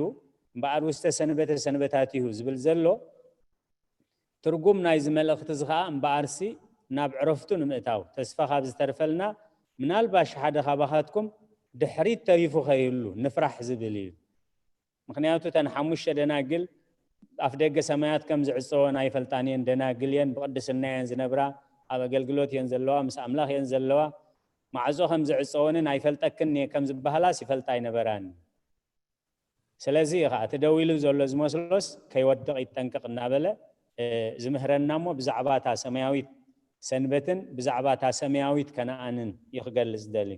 እምበኣር ውስተ ሰንበተ ሰንበታቲሁ ዝብል ዘሎ ትርጉም ናይዚ መልእኽቲ እዚ ኸኣ እምበኣርሲ ናብ ዕረፍቱ ንምእታው ተስፋ ካብ ዝተርፈልና ምናልባሽ ሓደ ካባኻትኩም ድሕሪት ተሪፉ ከይህሉ ንፍራሕ ዝብል እዩ። ምኽንያቱ እተን ሓሙሽተ ደናግል ኣፍ ደገ ሰማያት ከም ዝዕጸወን ኣይፈልጣን እየን። ደናግል እየን፣ ብቕድስና እየን ዝነብራ፣ ኣብ ኣገልግሎት እየን ዘለዋ፣ ምስ ኣምላኽ እየን ዘለዋ። ማዕጾ ከም ዝዕጸወንን ኣይፈልጠክን እየ ከም ዝበሃላስ ይፈልጣ ኣይነበራን። ስለዚ እዩ ኸዓ እቲ ደው ኢሉ ዘሎ ዝመስሎስ ከይወድቕ ይጠንቀቕ እናበለ ዝምህረና እሞ ብዛዕባ እታ ሰማያዊት ሰንበትን ብዛዕባ እታ ሰማያዊት ከነኣንን እዩ ክገልጽ ዝደሊ።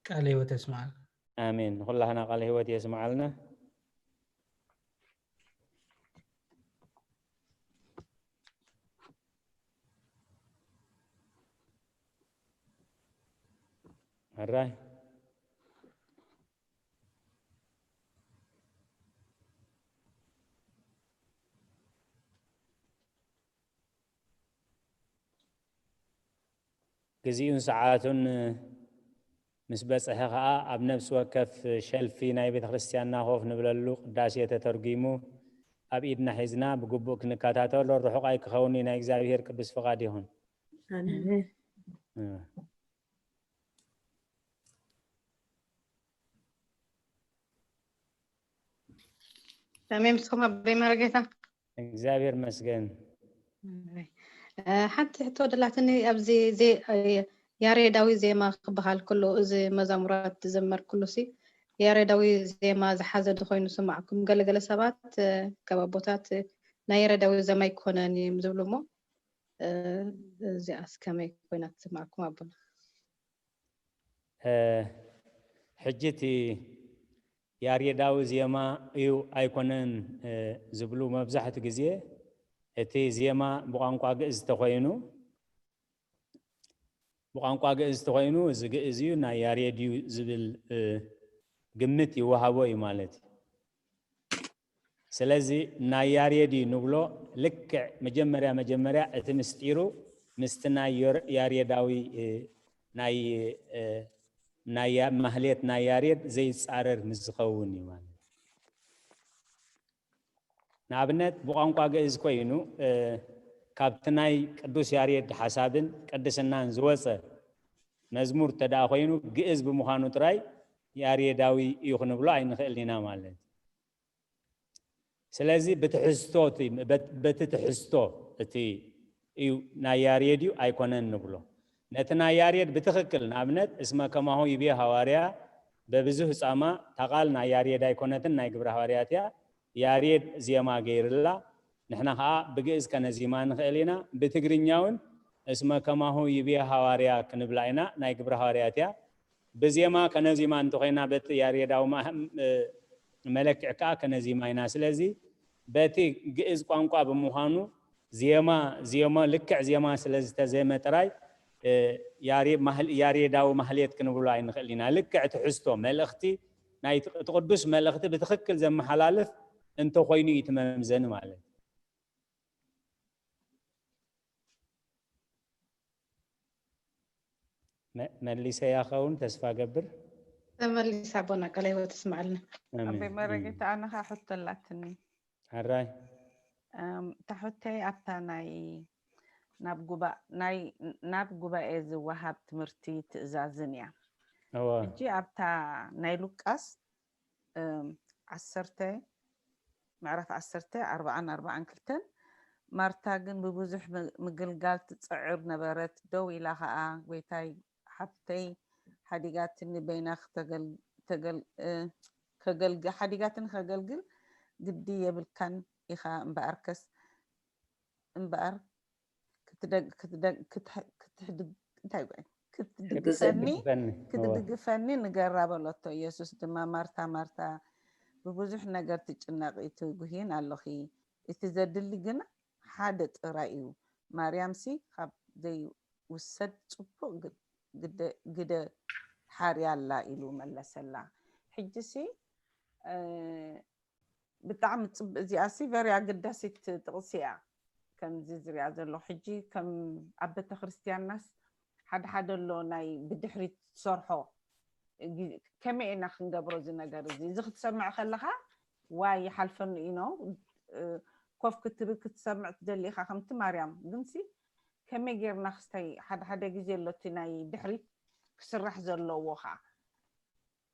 ቃለ ህይወት የስምዓልና። ኣሜን። ንኹላህና ቃለ ህይወት የስምዓልና። ሕራይ ግዜኡን ሰዓቱን ምስ በጽሐ ኸኣ ኣብ ነፍሲ ወከፍ ሸልፊ ናይ ቤተ ክርስቲያንና ኮፍ ንብለሉ ቅዳሴ ተተርጒሙ ኣብ ኢድና ሒዝና ብግቡእ ክንከታተሎ ርሑቕ ኣይክኸውን እዩ። ናይ እግዚኣብሔር ቅዱስ ፍቓድ ይኹን። ከመይ ምስኹም ኣቦይ መርጌታ? እግዚኣብሔር መስገን። ሓንቲ ሕቶ ደላትኒ ኣብዚ ያሬዳዊ ዜማ ክበሃል ከሎ እዚ መዛሙራት ዝዘመር ኩሉ ሲ ያሬዳዊ ዜማ ዝሓዘ ድኾይኑ ስማዕኩም ገለገለ ሰባት ካብ ኣቦታት ናይ ያሬዳዊ ዜማ ኣይኮነን እዮም ዝብሉ እሞ እዚኣስ ከመይ ኮይና ትስማዕኩም ኣቦና? ሕጂ እቲ ያሬዳዊ ዜማ እዩ ኣይኮነን ዝብሉ መብዛሕቱ ግዜ እቲ ዜማ ብቋንቋ ግእዝ ተኮይኑ ብቋንቋ ግእዝ ተኮይኑ እዚ ግእዝ እዩ ናይ ያሬድ እዩ ዝብል ግምት ይወሃቦ እዩ ማለት እዩ። ስለዚ ናይ ያሬድ እዩ ንብሎ ልክዕ መጀመርያ መጀመርያ እቲ ምስጢሩ ምስቲ ናይ ያሬዳዊ ናይ ናይ ማህሌት ናይ ያሬድ ዘይፃረር ምስ ዝኸውን እዩ ማለት ንኣብነት ብቋንቋ ግእዝ ኮይኑ ካብቲ ናይ ቅዱስ ያሬድ ሓሳብን ቅድስናን ዝወፀ መዝሙር እንተ ደኣ ኮይኑ ግእዝ ብምዃኑ ጥራይ ያሬዳዊ እዩ ክንብሎ ኣይንኽእልን ኢና ማለት እዩ። ስለዚ ብትሕዝቶ እቲ፣ በት-፣ በቲ ትሕዝቶ እቲ እዩ ናይ ያሬድ እዩ ኣይኮነን ንብሎ። ነቲ ናይ ያሬድ ብትኽክል ንኣብነት እስመ ከማሁ ይቤ ሃዋርያ በብዙህ ጻማ እታ ቃል ናይ ያሬድ ኣይኮነትን ናይ ግብረ ሃዋርያት እያ። ያሬድ ዜማ ገይርላ፣ ንሕና ኸዓ ብግእዝ ከነዚማ ንኽእል ኢና። ብትግርኛ እውን እስመ ከማሁ ይቤ ሃዋርያ ክንብላ ኢና፣ ናይ ግብረ ሃዋርያት እያ። ብዜማ ከነዚማ እንተኾይና በቲ ያሬዳዊ ማህ-፣ እ፣ መለክዕ ከዓ ከነዚማ ኢና። ስለዚ በቲ ግእዝ ቋንቋ ብምዃኑ ዜማ፣ ዜማ፣ ልክዕ ዜማ ስለ ዝተዜመ ጥራይ፣ እ፣ ያሬ-፣ ማህል-፣ ያሬዳዊ ማህሌት ክንብሎ ኣይንኽእል ኢና። ልክዕ ትሕዝቶ መልእኽቲ ናይ እቲ ቅዱስ መልእኽቲ ብትኽክል ዘመሓላልፍ እንተኾይኑ እዩ እቲ መምዘኒ ማለት። መ-፣ መሊሰያ ኸውን ተስፋ ገብር። ተመሊሳ ኣቦና፣ ቃለ ህይወት ይስምዓልና። ኣሜን። ኣቦይ መረጌታ፣ ኣነ ኸዓ ሕቶ ኣላትኒ። ሕራይ። እም፣ እታ ሕቶይ ኣብታ ናይ ናብ ጉባ-፣ ናይ ናብ ጉባኤ ዝወሃብ ትምህርቲ ትእዛዝን እያ። እወ። ሕጂ ኣብታ ናይ ሉቃስ፣ እም፣ ዓሰርተ፣ ምዕራፍ ዓሰርተ፣ ኣርባዓን ኣርባዓን ክልተን፣ ማርታ ግን ብብዙሕ ም-፣ ምግልጋል ትጽዕር ነበረት፣ ደው ኢላ ኸኣ፣ "ጐይታይ፣ ሓብተይ ሓዲጋትኒ፣ በይና ክተገል-፣ ተገል-፣ እ፣ ከገልግ-፣ ሓዲጋትኒ ከገልግል ግዲ የብልካን ኢኻ እምበኣርከስ፣ እምበኣር ክትደግ-፣ ክትደግ-፣ ክትሕ-፣ ክትሕድግ-፣ እንታይ ይበል? ክትድግፈኒ፣ ክትድግፈኒ። እወ። ክትድግፈኒ ንገራ" በለቶ። ኢየሱስ ድማ፣ "ማርታ፣ ማርታ፣ ብብዙሕ ነገር ትጭነቒ ትጉሂን ኣለኺ፣ እቲ ዘድሊ ግና ሓደ ጥራይ እዩ። ማርያምሲ ካብ ዘይውሰድ ጽቡቕ ግ-፣ ግደ፣ ግደ ሓርያ ኣላ" ኢሉ መለሰላ። ሕጂሲ፣ እ፣ ብጣዕሚ ጽብ-፣ እዚኣሲ very ኣገዳሲት ጥቕሲ እያ። ከምዚ ዝሪኣ ዘለኹ ሕጂ ከም ኣብ ቤተ ክርስቲያንናስ ሓደ ሓደ ኣሎ ናይ ብድሕሪት ትሰርሖ ግ-፣ ከመይ ኢና ክንገብሮ እዚ ነገር እዚ? እዚ ክትሰምዕ ከለኻ ዋይ ይሓልፈኒ እዩ ነው፣ እ፣ ኮፍ ክትብል ክትሰምዕ ትደሊ ኢኻ ከምቲ ማርያም። ግንሲ ከመይ ጌርና ክስታይ ሓደ ሓደ ግዜ ኣሎ እቲ ናይ ድሕሪት ክስራሕ ዘለዎ ኸዓ።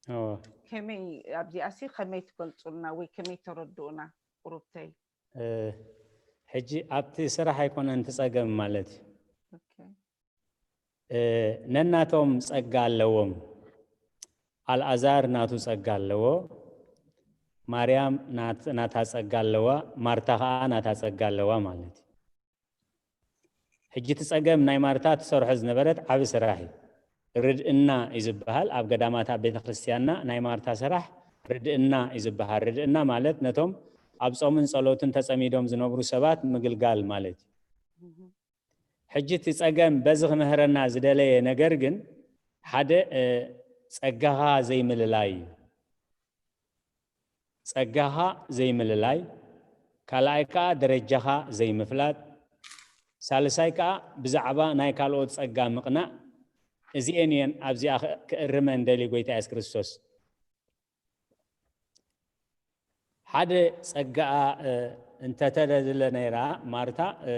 እወ። ከመይ ኣብዚኣሲ ከመይ ትገልጹልና ወይ ከመይ ተረድኡና ቁሩብተይ? እ፣ ሕጂ ኣብቲ ስራሕ ኣይኮነን እቲ ጸገም ማለት እዩ። ኦኬ። እ፣ ነናቶም ጸጋ ኣለዎም። ኣልኣዛር ናቱ ጸጋ ኣለዎ፣ ማርያም ናት-፣ ናታ ጸጋ ኣለዋ፣ ማርታ ኸኣ ናታ ጸጋ ኣለዋ ማለት እዩ። ሕጂ እቲ ጸገም ናይ ማርታ ትሰርሖ ዝነበረት ዓቢ ስራሕ እዩ። ርድእና እዩ ዝበሃል። ኣብ ገዳማት ኣብ ቤተ ክርስቲያንና ናይ ማርታ ስራሕ ርድእና እዩ ዝበሃል። ርድእና ማለት ነቶም ኣብ ጾምን ጸሎትን ተጸሚዶም ዝነብሩ ሰባት ምግልጋል ማለት እዩ። ሕጂ እቲ ጸገም በዚ ክምህረና ዝደለየ ነገር ግን ሓደ፣ እ፣ ጸጋኻ ዘይምልላይ እዩ። ጸጋኻ ዘይምልላይ፣ ካልኣይ ከኣ ደረጃኻ ዘይምፍላጥ፣ ሳልሳይ ከኣ ብዛዕባ ናይ ካልኦት ጸጋ ምቕናእ፣ እዚኤን እየን ኣብዚኣ ክ-፣ ክእርመን ደልዩ ጎይታ የሱስ ክርስቶስ። ሓደ ጸጋኣ፣ እ፣ እንተተደለ ነይራ ማርታ፣ እ፣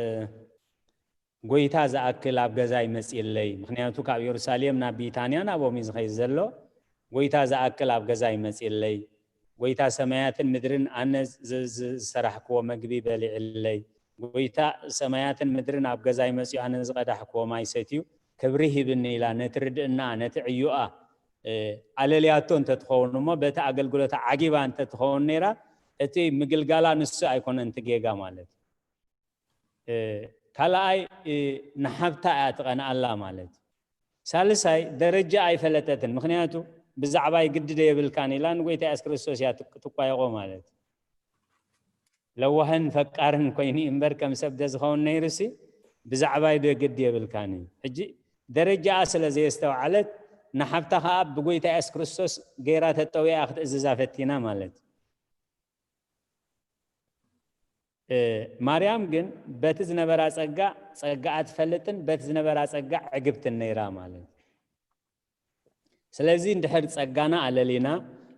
"ጎይታ ዝኣክል ኣብ ገዛይ መጽእለይ፣ ምኽንያቱ ካብ የሩሳሌም ናብ ቢታንያ ናብኦም እዩ ዝኸይድ ዘሎ፣ ጎይታ ዝኣክል ኣብ ገዛይ መጽእለይ፣ ጎይታ ሰማያትን ምድርን ኣነ ዝ-፣ ዝ-፣ ዝሰራሕክዎ መግቢ በሊዕለይ፣ ጎይታ ሰማያትን ምድርን ኣብ ገዛይ መጺኡ ኣነ ዝቐዳሕክዎ ማይ ሰትዩ ክብሪ ሂብኒ" ኢላ ነቲ ርድእና፣ ነቲ ዕዮኣ፣ እ፣ ኣለልያቶ እንተትኸውን እሞ በቲ ኣገልግሎታ ዓጊባ እንተትኸውን ነይራ፣ እቲ ምግልጋላ ንሱ ኣይኮነን እቲ ጌጋ ማለት እዩ። እ፣ ካልኣይ፣ እ፣ ንሓብታ እያ ትቐንኣላ ማለት እዩ። ሳልሳይ፣ ደረጃ ኣይፈለጠትን። ምኽንያቱ ብዛዕባይ ግዲ ዶ የብልካን ኢላ ንጎይታ የሱስ ክርስቶስ እያ ትቅ-፣ ትቋየቖ ማለት እዩ። ለዋህን ፈቃርን ኮይኑ እዩ እምበር ከም ሰብ ዶ ዝኸውን ነይሩሲ ብዛዕባይ ዶ ግዲ የብልካን እዩ። ሕጂ ደረጃኣ ስለ ዘየስተውዓለት ንሓብታ ኸኣ ብጎይታ የሱስ ክርስቶስ ገይራ ተጠውያ ክትእዝዛ ፈቲና ማለት እዩ። እ፣ ማርያም ግን በቲ ዝነበራ ጸጋ፣ ጸጋኣ ትፈልጥን በቲ ዝነበራ ጸጋ ዕግብትን ነይራ ማለት እዩ። ስለዚ እንድሕር ጸጋና ኣለሊና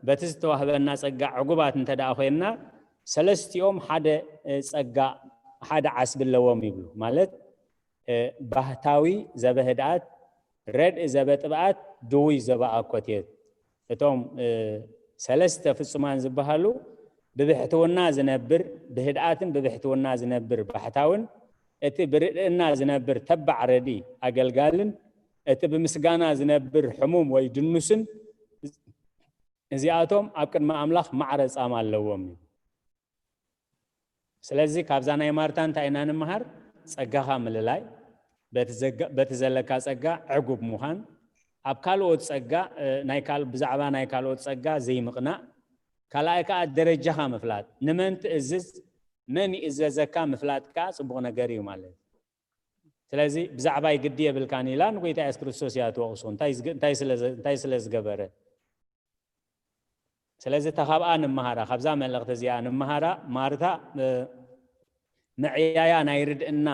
በቲ ዝተዋህበና ጸጋ ዕጉባት እንተ ደኣ ኮይንና፣ ሰለስቲኦም ሓደ፣ እ፣ ጸጋ፣ ሓደ ዓስቢ ኣለዎም ይብሉ። ማለት፣ እ፣ ባህታዊ ዘበህድኣት፣ ረድእ ዘበጥብኣት ድውይ ዘበኣኮት እየት። እቶም ሰለስተ ፍጹማን ዝበሃሉ ብብሕትውና ዝነብር፣ ብህድኣትን ብብሕትውና ዝነብር ባሕታውን፣ እቲ ብርድእና ዝነብር ተባዕ ረድኢ ኣገልጋልን፣ እቲ ብምስጋና ዝነብር ሕሙም ወይ ድኑስን፣ እዚኣቶም ኣብ ቅድሚ ኣምላኽ ማዕረ ጻማ ኣለዎም እዩ። ስለዚ ካብዛ ናይ ማርታ እንታይ ኢና ንምሃር? ጸጋኻ ምልላይ፣ በቲ ዘለካ ጸጋ ዕጉብ ምዃን፣ ኣብ ካልኦት ጸጋ ብዛዕባ ናይ ካልኦት ጸጋ ዘይምቕናእ፣ ካልኣይ ከዓ ደረጃኻ ምፍላጥ፣ ንመን ትእዝዝ፣ መን ይእዘዘካ ምፍላጥ ከዓ ጽቡቕ ነገር እዩ ማለት እዩ። ስለዚ ብዛዕባይ ግዲ የብልካን ኢላ ንጎይታ የሱስ ክርስቶስ እያ ትወቕሶ። እንታይ ስለ ዝገበረ? ስለዚ እታ ካብኣ ንምሃራ፣ ካብዛ መልእኽቲ እዚኣ ንምሃራ፣ ማርታ ምዕያያ ናይ ርድእና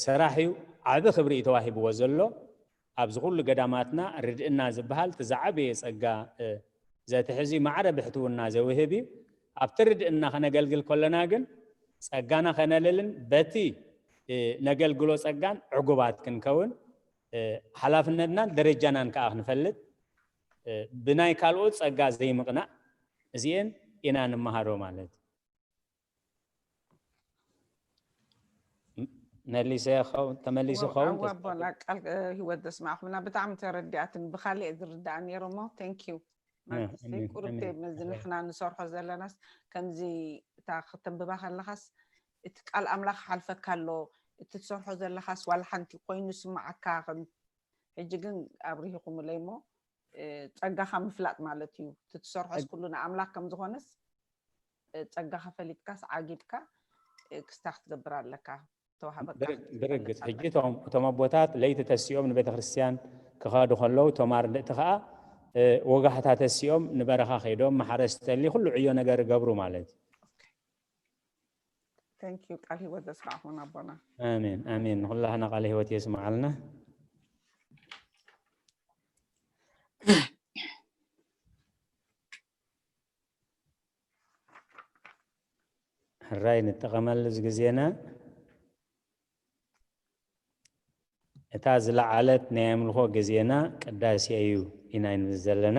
ሰራሕ እዩ። ዓቢ ክብሪ እዩ ተዋሂብዎ ዘሎ። ኣብዚ ኩሉ ገዳማትና ርድእና ዝበሃል እቲ ዝዓበየ ጸጋ ዘትሕዚ ማዕረ ብሕትውና ዘውህብ እዩ። ኣብቲ ርድእና ከነገልግል ከለና ግን ጸጋና ከነልልን በቲ ነገልግሎ ጸጋን ዕጉባት ክንከውን ሓላፍነትናን ደረጃናን ከዓ ክንፈልጥ ብናይ ካልኦት ጸጋ ዘይምቕናእ እዚኤን ኢና ንመሃሮ ማለት እዩ። መሊሰ ተመሊሱ ኸውን ቃል ህይወት ዘስማዕኩምና ብጣዕሚ ተረዲኣትን ብካሊእ ዝርዳኣ ነይሩ ሞ thank you። ቁርብ እዚ ንሕና ንሰርሖ ዘለናስ ከምዚ እታ ክተንብባ ከለካስ እቲ ቃል ኣምላኽ ሓልፈካ ኣሎ፣ እቲ ትሰርሖ ዘለካስ ዋላ ሓንቲ ኮይኑ ስማዓካ። ሕጂ ግን ኣብሪሂኹምለይ እሞ ጸጋኻ ምፍላጥ ማለት እዩ። እቲ ትሰርሖስ ኩሉ ንኣምላኽ ከም ዝኾነስ ጸጋኻ ፈሊጥካስ ዓጊብካ ክስታ ክትገብር ኣለካ። ተዋህበካ። ብርግጽ ሕጂ እቶም ኣቦታት ለይቲ ተሲኦም ንቤተ ክርስቲያን ክኸዱ ከለዉ እቶም ኣርድእቲ ከዓ ወጋሕታ ተሲኦም ንበረኻ ከይዶም ማሕረስ ተሊ ኩሉ ዕዮ ነገር ይገብሩ ማለት እዩ። Thank you ቃል ህይወት ዘስማዕኹም ኣቦና። ኣሜን ኣሜን። ንኩላህና ቃለ ህይወት የስምዓልና። ሕራይ ንጠቐመሉ እዚ ግዜና። እታ ዝለዓለት ናይ ኣምልኾ ግዜና ቅዳሴ እዩ ኢና እንብል ዘለና።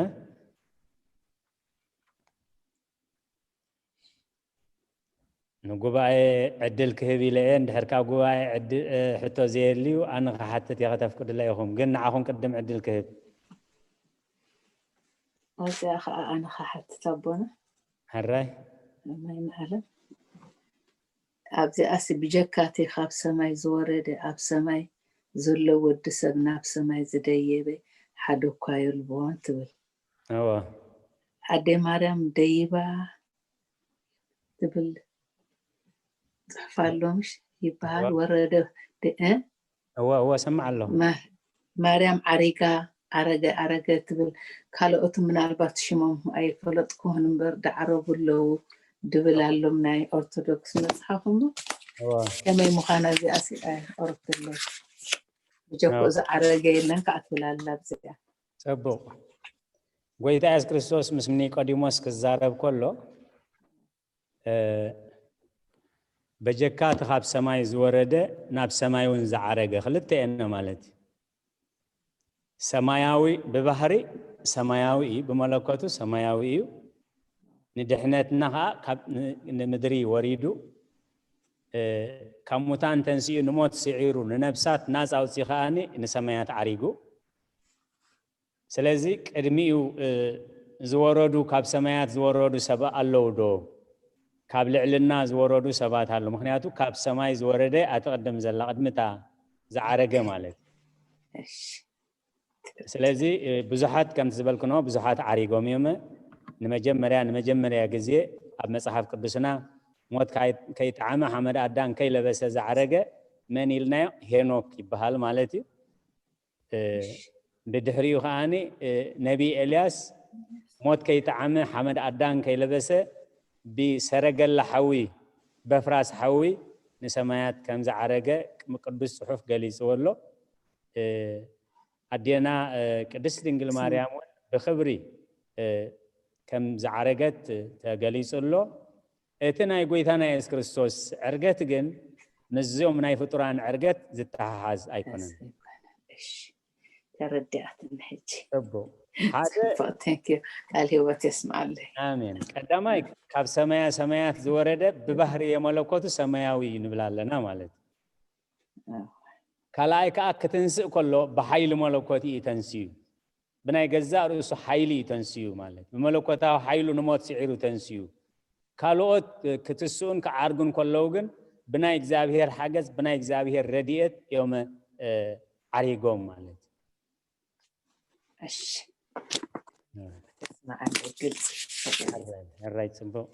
ንጉባኤ ዕድል ክህብ ኢለ እየ። እንድሕር ካብ ጉባኤ ሕቶ ዘየልዩ ኣነ ክሓትት እየ ከተፍቅዱለይ ኢኹም። ግን ንዓኹም ቅድም ዕድል ክህብ። እዚኣ ከዓ ኣነ ክሓትት ኣቦና። ሕራይ። ኣማይ ንዓለም ኣብዚኣሲ ብጀካቲ ካብ ሰማይ ዝወረደ ኣብ ሰማይ ዘሎ ወዲ ሰብ ናብ ሰማይ ዝደየበ ሓደ እኳ የልቦን ትብል። እወ። ኣደይ ማርያም ደይባ ትብል ፅሑፍ ኣሎ ምሽ ይበሃል። ወረደ እ እወ እወ ሰምዕ ኣለኹ። ማርያም ዓሪጋ ኣረገ ኣረገ ትብል። ካልኦት ምናልባት ሽሞም ኣይፈለጥኩን እምበር ዳዕረቡ ኣለዉ ድብል ኣሎም ናይ ኦርቶዶክስ መፅሓፍ እሞ ከመይ ምዃና እዚኣ ሲ ኣይቆረብትለይ። ብጀክኡ ዝዓረገ የለን ከዓ ትብል ኣላ ኣብዚኣ። ፅቡቕ። ጎይታ የሱስ ክርስቶስ ምስ ኒቆዲሞስ ክዛረብ ከሎ በጀካ እቲ ካብ ሰማይ ዝወረደ ናብ ሰማይ እውን ዝዓረገ ክልተ እየን ማለት እዩ። ሰማያዊ ብባህሪ ሰማያዊ እዩ፣ ብመለኮቱ ሰማያዊ እዩ። ንድሕነትና ከዓ ካብ ንምድሪ ወሪዱ ካብ ሙታን ተንሲኡ ንሞት ስዒሩ ንነብሳት ናፃ ኣውፅኡ ከዓኒ ንሰማያት ዓሪጉ። ስለዚ ቅድሚኡ ዝወረዱ ካብ ሰማያት ዝወረዱ ሰባት ኣለዉ ዶ? ካብ ልዕልና ዝወረዱ ሰባት ኣለዉ። ምክንያቱ ካብ ሰማይ ዝወረደ ኣቲ ቅድም ዘላ ቅድሚ እታ ዝዓረገ ማለት እዩ። ስለዚ ብዙሓት ከምቲ ዝበልክኖ ብዙሓት ዓሪጎም እዮም። ንመጀመርያ ንመጀመርያ ግዜ ኣብ መፅሓፍ ቅዱስና ሞት ከይጠዓመ ሓመድ ኣዳም ከይለበሰ ዝዓረገ መን ኢልናዮ? ሄኖክ ይበሃል ማለት እዩ። ብድሕሪኡ ከዓኒ ነቢይ ኤልያስ ሞት ከይጠዓመ ሓመድ ኣዳም ከይለበሰ ብሰረገላ ሓዊ በፍራስ ሓዊ ንሰማያት ከም ዝዓረገ ቅዱስ ጽሑፍ ገሊጽዎ ኣሎ። ኣዴና ቅድስት ድንግል ማርያም እውን ብኽብሪ ከም ዝዓረገት ተገሊጹ ኣሎ። እቲ ናይ ጎይታና የሱስ ክርስቶስ ዕርገት ግን ምስዚኦም ናይ ፍጡራን ዕርገት ዝተሓሓዝ ኣይኮነን። እሺ፣ ተረዲኣትኒ ሕጂ። ጽቡቕ። ሓደ ጽቡቕ፣ thank you። ቃል ህይወት የስምዓለይ። ኣሜን። ቀዳማይ ካብ ሰማያ ሰማያት ዝወረደ ብባህሪ የመለኮቱ ሰማያዊ እዩ ንብል ኣለና ማለት እዩ። ኣዎ። ካልኣይ ከዓ ክትንስእ ከሎ ብሓይሊ መለኮት እዩ ተንስዩ። ብናይ ገዛእ ርእሱ ሓይሊ እዩ ተንስዩ ማለት ብመለኮታዊ ሓይሉ ንሞት ስዒሩ ተንስዩ። ካልኦት ክትስኡን ክዓርጉን ከለዉ ግን ብናይ እግዚኣብሔር ሓገዝ ብናይ እግዚኣብሔር ረድኤት እዮም እ፣ ዓሪጎም ማለት እዩ። እሺ፣ ተስማዓኒ፣ ግልፂ። ሕራይ፣ ሕራይ፣ ጽቡቕ።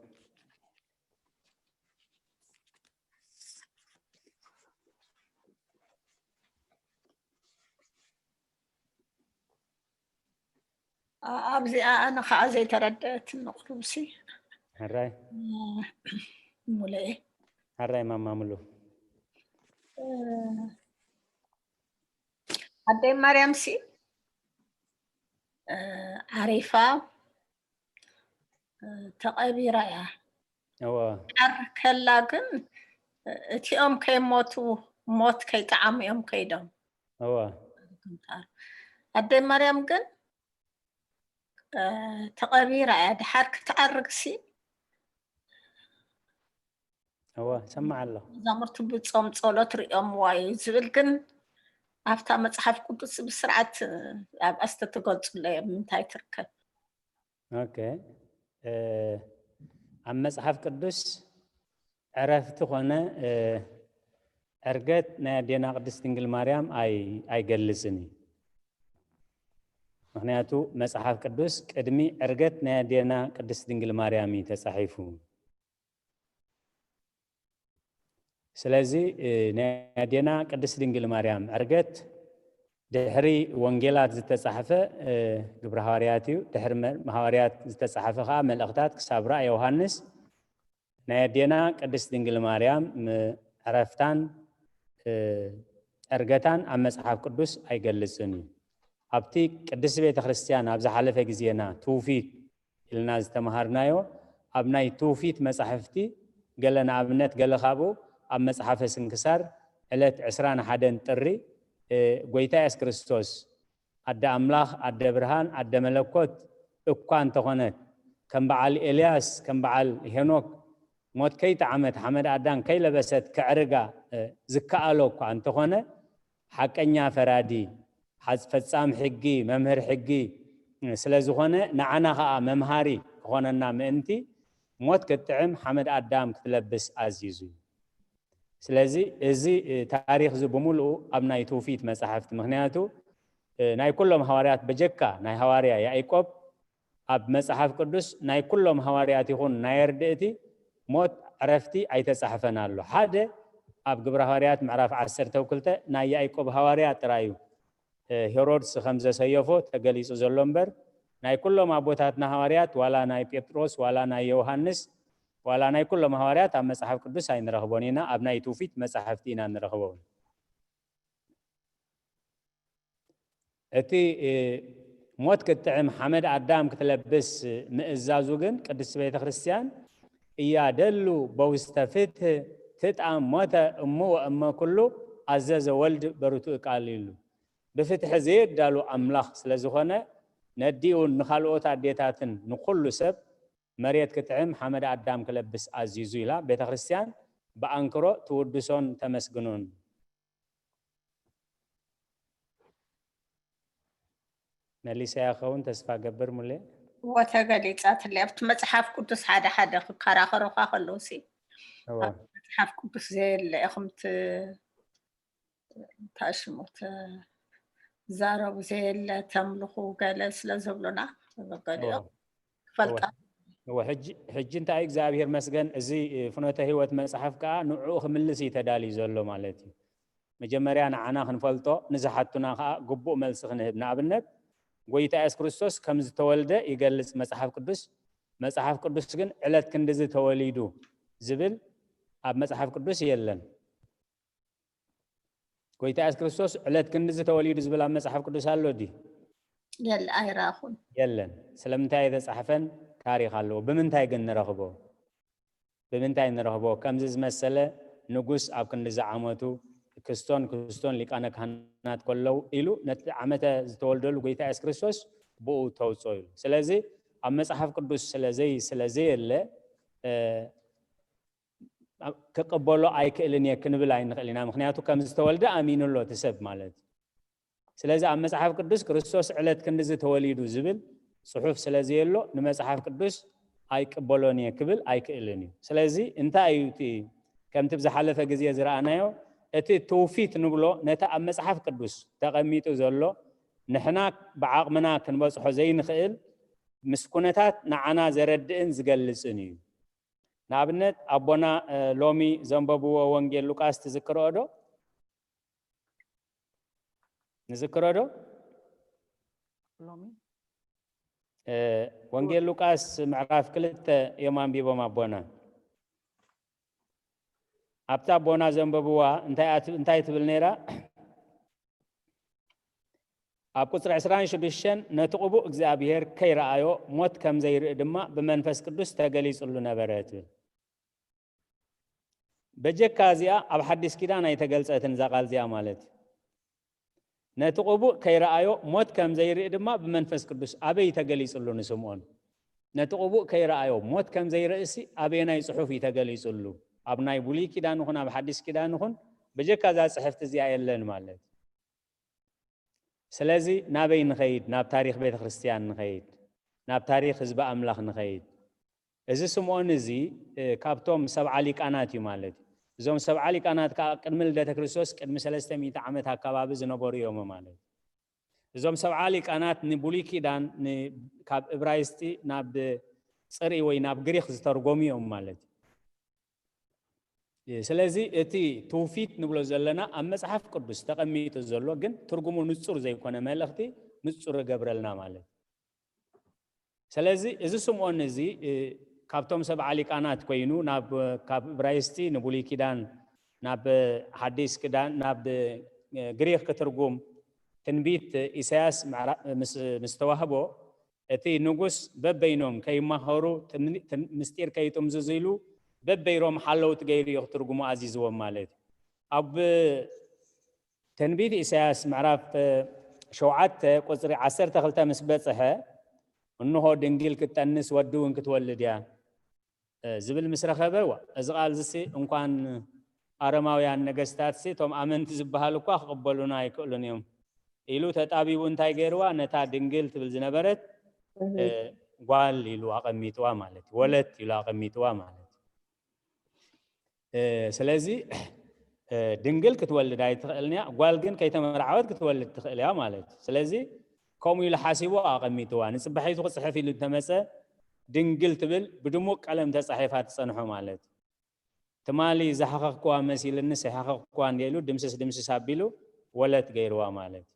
ኣ- ኣብዚኣ ኣነ ከዓ ዘይተረደአትኒ ቁሩብሲ ሕራይ፣ ሙሉኤ ሕራይ ማማ ሙሉ። እ፣ ኣደይ ማርያምሲ እ፣ ዓሪፋ እ፣ ተቐቢራ እያ። እወ፣ ዳር ከላ ግን እ፣ እቲኦም ከይሞቱ ሞት ከይጠዓሙ እዮም ከይዶም። እወ፣ ኣደይ ማርያም ግን እ፣ ተቐቢራ እያ። ድሓር ክትዓርግሲ እወ፣ ሰማዕ ኣለኹ። መዛሙርቱ ብጾም ጸሎት ርእዮምዋ እዩ ዝብል ግን ኣብታ መጽሓፍ ቅዱስ ብስርዓት ኣብ ኣስተተገልጹ ኣለዮም ምንታይ ትርከብ። ኦኬ፣ እ፣ ኣብ መጽሓፍ ቅዱስ ዕረፍቲ ኾነ እ፣ ዕርገት ናይ ኣዴና ቅድስት ድንግል ማርያም ኣይ ኣይገልጽን እዩ። ምኽንያቱ መጽሓፍ ቅዱስ ቅድሚ ዕርገት ናይ ኣዴና ቅድስት ድንግል ማርያም እዩ ተጻሒፉ። ስለዚ እ፣ ናይ ኣዴና ቅድስት ድንግል ማርያም ዕርገት ድሕሪ ወንጌላት ዝተጻሕፈ እ፣ ግብረ ሃዋርያት እዩ። ድሕሪ መ- ሃዋርያት ዝተጻሕፈ ከዓ መልእኽታት ክሳብ ራእይ ዮሃንስ ናይ ኣዴና ቅድስት ድንግል ማርያም ም- ዕረፍታን እ፣ ዕርገታን ኣብ መጽሓፍ ቅዱስ ኣይገልጽን እዩ። ኣብቲ ቅድስት ቤተ ክርስቲያን ኣብ ዝሓለፈ ግዜና ትውፊት ኢልና ዝተምሃርናዮ ኣብ ናይ ትውፊት መጻሕፍቲ ገለ ንኣብነት ገለ ካብኡ ኣብ መጽሓፈ ስንክሳር ዕለት ዕስራን ሓደን ጥሪ እ፣ ጎይታ የሱስ ክርስቶስ ኣደ ኣምላኽ ኣደ ብርሃን ኣደ መለኮት እኳ እንተኾነት ከም በዓል ኤልያስ ከም በዓል ሄኖክ ሞት ከይጠዓመት ሓመድ ኣዳም ከይለበሰት ከዕርጋ እ፣ ዝከኣሎ እኳ እንተኾነ ሓቀኛ ፈራዲ ሓዝ- ፈጻም ሕጊ መምህር ሕጊ እ፣ ስለ ዝኾነ ንዓና ኸዓ መምሃሪ ክኾነና ምእንቲ ሞት ክትጥዕም ሓመድ ኣዳም ክትለብስ ኣዚዙ እዩ። ስለዚ እዚ እ፣ ታሪኽ እዚ ብምሉኡ ኣብ ናይ ትውፊት መጻሕፍቲ ምኽንያቱ እ፣ ናይ ኩሎም ሃዋርያት በጀካ ናይ ሃዋርያ ያዕቆብ ኣብ መጽሓፍ ቅዱስ ናይ ኩሎም ሃዋርያት ይኹን ናይ ኣርድእቲ ሞት ዕረፍቲ ኣይተጻሕፈን ኣሎ። ሓደ ኣብ ግብረ ሃዋርያት ምዕራፍ ዓሰርተ ክልተ ናይ ያዕቆብ ሃዋርያ ጥራይ እዩ እ፣ ሄሮድስ ከም ዘሰየፎ ተገሊጹ ዘሎ እምበር ናይ ኩሎም ኣቦታትና ሃዋርያት ዋላ ናይ ጴጥሮስ ዋላ ናይ ዮሃንስ ዋላ ናይ ኩሎም ሃዋርያት ኣብ መጽሓፍ ቅዱስ ኣይንረኽቦን ኢና። ኣብ ናይ ትውፊት መጻሕፍቲ ኢና ንረኽቦ። እቲ እ፣ ሞት ክትጥዕም ሓመድ ኣዳም ክትለብስ ምእዛዙ ግን ቅድስት ቤተ ክርስቲያን እያደሉ በውስተ ፍትህ ትጥዓም ሞተ እሙ ወእመ ኩሉ ኣዘዘ ወልድ በርቱዕ ቃል ይሉ ብፍትሒ ዘየዳሉ ኣምላኽ ስለ ዝኾነ ነዲኡ ንኻልኦት ኣዴታትን ንኹሉ ሰብ መሬት ክጥዕም ሓመድ ኣዳም ክለብስ ኣዚዙ ኢላ ቤተ ክርስቲያን ብኣንክሮ ትውድሶን ተመስግኖን። መሊሰያ ክኸውን ተስፋ ገብር ሙሌ። እዎ ተገሊጻትለይ ኣብቲ መጽሓፍ ቅዱስ ሓደ ሓደ ክከራኸሩኻ ከለዉ ሲ እወ። ኣብ መጽሓፍ ቅዱስ ዘየለ ኢኹም ት- ታሽሙ ትዛረቡ ዘየለ ተምልኹ ገለ ስለ ዝብሉና ገሊኦም እወ። ክፈልጣ እወ፣ ሕጂ ሕጂ እንታይ እግዚኣብሔር መስገን እዚ ፍኖተ ህይወት መጽሓፍ ከዓ ንዕኡ ክምልስ እዩ ተዳልዩ ዘሎ ማለት እዩ። መጀመርያ ንዓና ክንፈልጦ ንዝሓቱና ከዓ ግቡእ መልሲ ክንህብ። ንኣብነት ጎይታ የሱስ ክርስቶስ ከም ዝተወልደ ይገልጽ መጽሓፍ ቅዱስ። መጽሓፍ ቅዱስ ግን ዕለት ክንድዚ ተወሊዱ ዝብል ኣብ መጽሓፍ ቅዱስ የለን። ጎይታ የሱስ ክርስቶስ ዕለት ክንድዚ ተወሊዱ ዝብል ኣብ መጽሓፍ ቅዱስ ኣሎ ድዩ? የለ ኣይረኣኹን። የለን። ስለምንታይ የተጻሕፈን ታሪኽ ኣለዎ። ብምንታይ ግን ንረኽቦ? ብምንታይ ንረኽቦ? ከምዚ ዝመሰለ ንጉስ ኣብ ክንድዚ ዓመቱ ክስቶን ክስቶን ሊቃነ ካህናት ከለዉ ኢሉ ነቲ ዓመተ ዝተወልደሉ ጎይታ የሱስ ክርስቶስ ብኡ ተውፅኦ ኢሉ። ስለዚ ኣብ መፅሓፍ ቅዱስ ስለዘይ ስለዘየለ ክቅበሎ ኣይክእልን እየ ክንብል ኣይንኽእል ኢና። ምክንያቱ ከም ዝተወልደ ኣሚኑ ኣሎ እቲ ሰብ ማለት እዩ። ስለዚ ኣብ መፅሓፍ ቅዱስ ክርስቶስ ዕለት ክንድዚ ተወሊዱ ዝብል ፅሑፍ ስለዘየሎ ንመፅሓፍ ቅዱስ ኣይቅበሎን እየ ክብል ኣይክእልን እዩ። ስለዚ እንታይ እዩ እቲ ከምቲ ብዝሓለፈ ግዜ ዝረኣናዮ እቲ ትውፊት ንብሎ ነቲ ኣብ መፅሓፍ ቅዱስ ተቐሚጡ ዘሎ ንሕና ብዓቕምና ክንበፅሖ ዘይንኽእል ምስ ኩነታት ንዓና ዘረድእን ዝገልፅን እዩ። ንኣብነት ኣቦና ሎሚ ዘንበብዎ ወንጌል ሉቃስ ትዝክርኦ ዶ? ንዝክሮ ዶ? ሎሚ ወንጌል ሉቃስ ምዕራፍ ክልተ እዮም ኣንቢቦም ኣቦና። ኣብታ ኣቦና ዘንበብዋ እንታይ ትብል ነይራ? ኣብ ቁፅሪ ዕስራን ሽዱሽተን ነቲ ቅቡእ እግዚኣብሔር ከይረኣዮ ሞት ከም ዘይርኢ ድማ ብመንፈስ ቅዱስ ተገሊፅሉ ነበረ ትብል። በጀካ እዚኣ ኣብ ሓዲስ ኪዳን ኣይተገልፀትን እዛ ቃል እዚኣ ማለት እዩ። ነቲ ቅቡእ ከይረኣዮ ሞት ከም ዘይርኢ ድማ ብመንፈስ ቅዱስ ኣበይ ተገሊፅሉ ንስምዖን? ነቲ ቅቡእ ከይረኣዮ ሞት ከም ዘይርእሲ ኣበየናይ ፅሑፍ እዩ ተገሊፅሉ? ኣብ ናይ ብሉይ ኪዳን ይኹን ኣብ ሓዲስ ኪዳን ይኹን በጀካ እዛ ፅሕፍቲ እዚኣ የለን ማለት እዩ። ስለዚ ናበይ ንኸይድ? ናብ ታሪኽ ቤተ ክርስቲያን ንኸይድ፣ ናብ ታሪኽ ህዝቢ ኣምላኽ ንኸይድ። እዚ ስምዖን እዚ ካብቶም ሰብዓ ሊቃናት እዩ ማለት እዩ። እዞም ሰብዓ ሊቃናት ከዓ ቅድሚ ልደተ ክርስቶስ ቅድሚ ሰለስተ ሚእቲ ዓመት ኣካባቢ ዝነበሩ እዮም ማለት እዩ። እዞም ሰብዓ ሊቃናት ንብሉይ ኪዳን ካብ እብራይስጢ ናብ ፅርኢ ወይ ናብ ግሪክ ዝተርጎሙ እዮም ማለት እዩ። ስለዚ እቲ ትውፊት ንብሎ ዘለና ኣብ መፅሓፍ ቅዱስ ተቐሚጡ ዘሎ ግን ትርጉሙ ንፁር ዘይኮነ መልእኽቲ ንፁር እገብረልና ማለት እዩ። ስለዚ እዚ ስምዖን እዚ ካብቶም ሰብዓ ሊቃናት ኮይኑ ናብ ካብ እብራይስጢ ንብሉይ ኪዳን ናብ ሓዲስ ኪዳን ናብ ግሪክ ክትርጉም ትንቢት ኢሳያስ ምስ ተዋህቦ እቲ ንጉስ በበይኖም ከይማኸሩ ምስጢር ከይጥምዝዙ ኢሉ በበይሮም ሓለውቲ ገይሩ እዩ ክትርጉሙ ኣዚዝዎም ማለት እዩ። ኣብ ትንቢት ኢሳያስ ምዕራፍ ሸውዓተ ቁፅሪ ዓሰርተ ክልተ ምስ በፅሐ እንሆ ድንግል ክትጠንስ ወዲ እውን ክትወልድ እያ ዝብል ምስ ረኸበ እዚ ቃል ዝሲ እንኳን ኣረማውያን ነገስታት ሲ እቶም ኣመንቲ ዝበሃሉ እኳ ክቕበሉና ኣይክእሉን እዮም ኢሉ ተጣቢቡ እንታይ ገይርዋ? ነታ ድንግል ትብል ዝነበረት ጓል ኢሉ ኣቐሚጥዋ ማለት እዩ። ወለት ኢሉ ኣቐሚጥዋ ማለት እዩ። ስለዚ ድንግል ክትወልድ ኣይትኽእልን እያ፣ ጓል ግን ከይተመርዓወት ክትወልድ ትኽእል እያ ማለት እዩ። ስለዚ ከምኡ ኢሉ ሓሲቡ ኣቐሚጥዋ። ንፅባሒቱ ክፅሕፍ ኢሉ እንተመፀ ድንግል ትብል ብድሙቕ ቀለም ተፃሒፋ ትፀንሖ ማለት እዩ። ትማሊ ዝሓኸኽክዋ መሲልኒ ስሓኸኽክዋ እንደ ኢሉ ድምስስ ድምስስ ኣቢሉ ወለት ገይርዋ ማለት እዩ።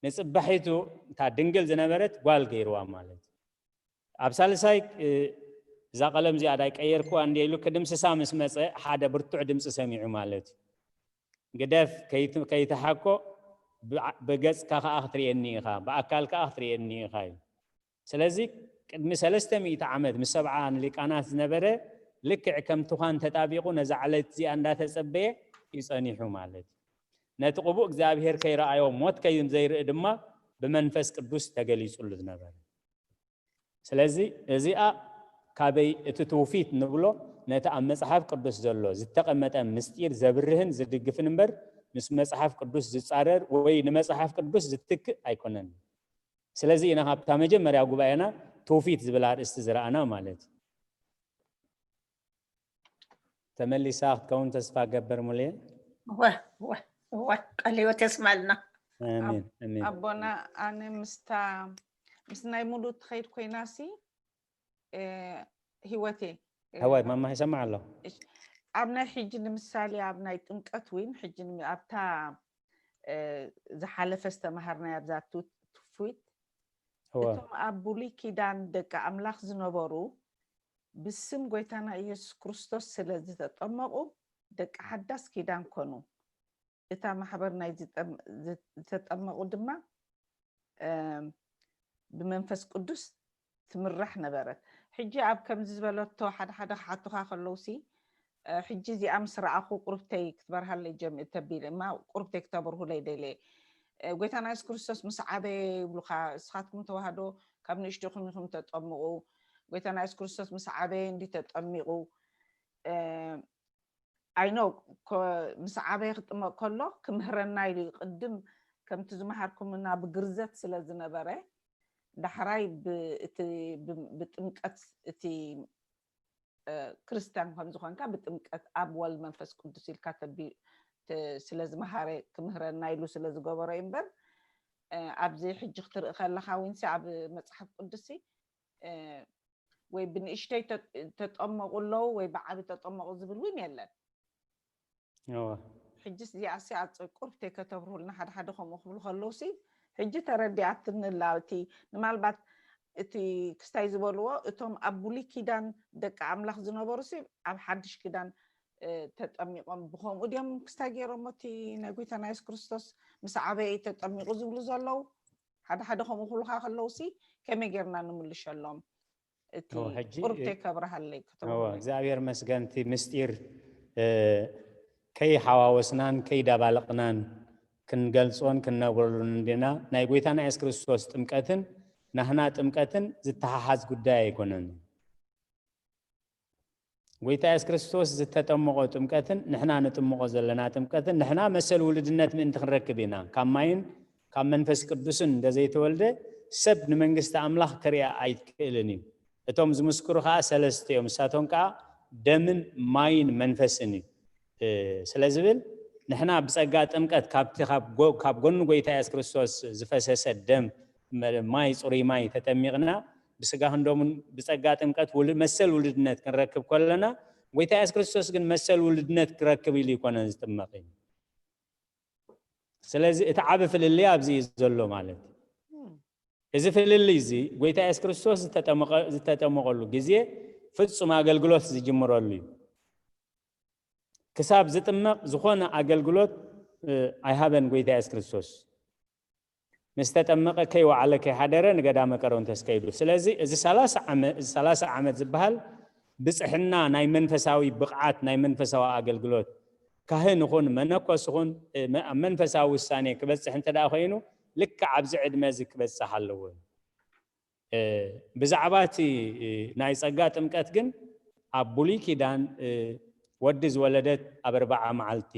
ንፅባሒቱ እታ ድንግል ዝነበረት ጓል ገይርዋ ማለት እዩ። ኣብ ሳልሳይ እዛ ቀለም እዚኣ ዳይ ቀየርክዋ እንደ ኢሉ ክድምስሳ ምስ መፀ ሓደ ብርቱዕ ድምፂ ሰሚዑ ማለት እዩ። ግደፍ ከይትሓኮ ብገፅካ ከዓ ክትርእየኒ ኢኻ፣ ብኣካል ከዓ ክትርእየኒ ኢኻ እዩ። ስለዚ ቅድሚ ሰለስተ ሚእቲ ዓመት ምስ ሰብዓ ሊቃናት ዝነበረ ልክዕ ከም ትዃን ተጣቢቑ ነዛ ዕለት እዚኣ እንዳተጸበየ እዩ ጸኒሑ ማለት እዩ። ነቲ ቅቡእ እግዚኣብሔር ከይረኣዮ ሞት ከም ዘይርኢ ድማ ብመንፈስ ቅዱስ ተገሊጹሉ ዝነበረ። ስለዚ እዚኣ ካበይ እቲ ትውፊት ንብሎ ነቲ ኣብ መጽሓፍ ቅዱስ ዘሎ ዝተቐመጠ ምስጢር ዘብርህን ዝድግፍን እምበር ምስ መጽሓፍ ቅዱስ ዝጻረር ወይ ንመጽሓፍ ቅዱስ ዝትክእ ኣይኮነን። ስለዚ ኢና ካብታ መጀመርያ ጉባኤና ትውፊት ዝብል ኣርእስቲ ዝረኣና ማለት እዩ። ተመሊሳ ክትከውን ተስፋ ገብር ሙሉየ። እወ እወ እወ ቃለ ህይወት የስማልና። ኣሜን ኣሜን። ኣቦና ኣነ ምስታ ምስ ናይ ሙሉእ ትኸይድ ኮይናሲ ህይወቴ። ሃዋይ ማማ ይሰማዕ ኣሎ። ኣብ ናይ ሕጂ ንምሳሌ ኣብ ናይ ጥምቀት እውን ሕጂ ኣብታ ዝሓለፈ ዝተምሃርናያ ኣብዛ ትውፊት እቶም ኣብ ብሉይ ኪዳን ደቂ ኣምላኽ ዝነበሩ ብስም ጎይታና ኢየሱስ ክርስቶስ ስለ ዝተጠመቑ ደቂ ሓዳስ ኪዳን ኮኑ። እታ ማሕበር ናይ ዝተጠመቑ ድማ ብመንፈስ ቅዱስ ትምራሕ ነበረት። ሕጂ ኣብ ከምዚ ዝበለቶ ሓደ ሓደ ክሓቱኻ ከለውሲ ሕጂ እዚኣ ምስ ረኣኹ ቁርብተይ ክትበርሃለይ ጀምእ ተቢለ እማ ቁርብተይ ክተብርሁለይ ደልየ። ጎይታና የሱስ ክርስቶስ ምስ ዓበየ ይብሉኻ፣ እስኻትኩም ተዋህዶ ካብ ንእሽቶኹም ኢኹም ተጠምቑ። ጎይታና የሱስ ክርስቶስ ምስ ዓበየ እንዲ ተጠሚቑ። ኣይኖ ምስ ዓበየ ክጥመቕ ከሎ ክምህረና ኢሉ እዩ። ቅድም ከምቲ ዝመሃርኩምና ብግርዘት ስለ ዝነበረ፣ ዳሕራይ ብጥምቀት እቲ ክርስቲያን ከም ዝኾንካ ብጥምቀት ኣብ ወልድ መንፈስ ቅዱስ ኢልካ ተቢ ስለ ዝመሃረ ክምህረና ኢሉ ስለ ዝገበሮ እዩ እምበር፣ ኣብዚ ሕጂ ክትርኢ ከለኻ እውን ኣብ መፅሓፍ ቅዱስ ወይ ብንእሽተይ ተጠመቑ ኣለዉ ወይ ብዓቢ ተጠመቑ ዝብል እውን የለን። ሕጅስ እዚኣሲ ኣፀቁር ተይከተብርሁልና ሓደ ሓደ ከምኡ ክብሉ ከለውሲ ሕጂ ተረዲኣትኒ ኣላ። እቲ ንማልባት እቲ ክስታይ ዝበልዎ እቶም ኣብ ብሉይ ኪዳን ደቂ ኣምላኽ ዝነበሩ ሲ ኣብ ሓድሽ ኪዳን ተጠሚቖም ብከምኡ ድዮም ክስታይ ገይሮሞ እቲ ናይ ጎይታና የሱስ ክርስቶስ ምስ ዓበየ ተጠሚቑ ዝብሉ ዘለዉ ሓደ ሓደ ከምኡ ክብሉካ ከለውሲ ከመይ ጌርና ንምልሸሎም? እቲ ቁርብተይ ከብርሃለይ ክትረኽቦ። እግዚኣብሔር መስገን እቲ ምስጢር ከይሓዋወስናን ከይዳባለቕናን ክንገልጾን ክንነብረሉን እንዲና። ናይ ጎይታና የሱስ ክርስቶስ ጥምቀትን ናህና ጥምቀትን ዝተሓሓዝ ጉዳይ ኣይኮነን። ጎይታ የሱስ ክርስቶስ ዝተጠመቖ ጥምቀትን ንሕና ንጥምቖ ዘለና ጥምቀትን ንሕና መሰል ውልድነት ምእንቲ ክንረክብ ኢና። ካብ ማይን ካብ መንፈስ ቅዱስን እንደዘይተወልደ ሰብ ንመንግስቲ ኣምላኽ ክሪኣ ኣይክእልን እዩ። እቶም ዝምስክሩ ከዓ ሰለስተ እዮም፣ ንሳቶም ከዓ ደምን ማይን መንፈስን እዩ ስለ ዝብል ንሕና ብፀጋ ጥምቀት ካብቲ ካብ ጎኒ ጎይታ የሱስ ክርስቶስ ዝፈሰሰ ደም ማይ ፅሩይ ማይ ተጠሚቕና ብስጋ ክንደሙን ብፀጋ ጥምቀት መሰል ውልድነት ክንረክብ ከለና ጎይታ የሱስ ክርስቶስ ግን መሰል ውልድነት ክረክብ ኢሉ ይኮነን ዝጥመቕ እዩ። ስለዚ እቲ ዓቢ ፍልልይ ኣብዚ እዩ ዘሎ ማለት እዩ። እዚ ፍልልይ እዚ ጎይታ የሱስ ክርስቶስ ዝተጠመቐሉ ግዜ ፍጹም ኣገልግሎት ዝጅምረሉ እዩ። ክሳብ ዝጥመቕ ዝኾነ ኣገልግሎት ኣይሃበን ጎይታ የሱስ ክርስቶስ። ምስ ተጠመቐ ከይወዓለ ከይሓደረ ንገዳመ ቀሮንቶስ ከይዱ። ስለዚ እዚ ሰላሳ ዓመት ዝበሃል ብፅሕና ናይ መንፈሳዊ ብቕዓት ናይ መንፈሳዊ ኣገልግሎት ካህን ይኹን መነኮስ ይኹን ኣብ መንፈሳዊ ውሳኔ ክበፅሕ እንተ ደኣ ኮይኑ ልክዕ ኣብዚ ዕድመ እዚ ክበፅሕ ኣለዎ። ብዛዕባ እቲ ናይ ጸጋ ጥምቀት ግን ኣብ ብሉይ ኪዳን ወዲ ዝወለደት ኣብ ኣርባዓ መዓልቲ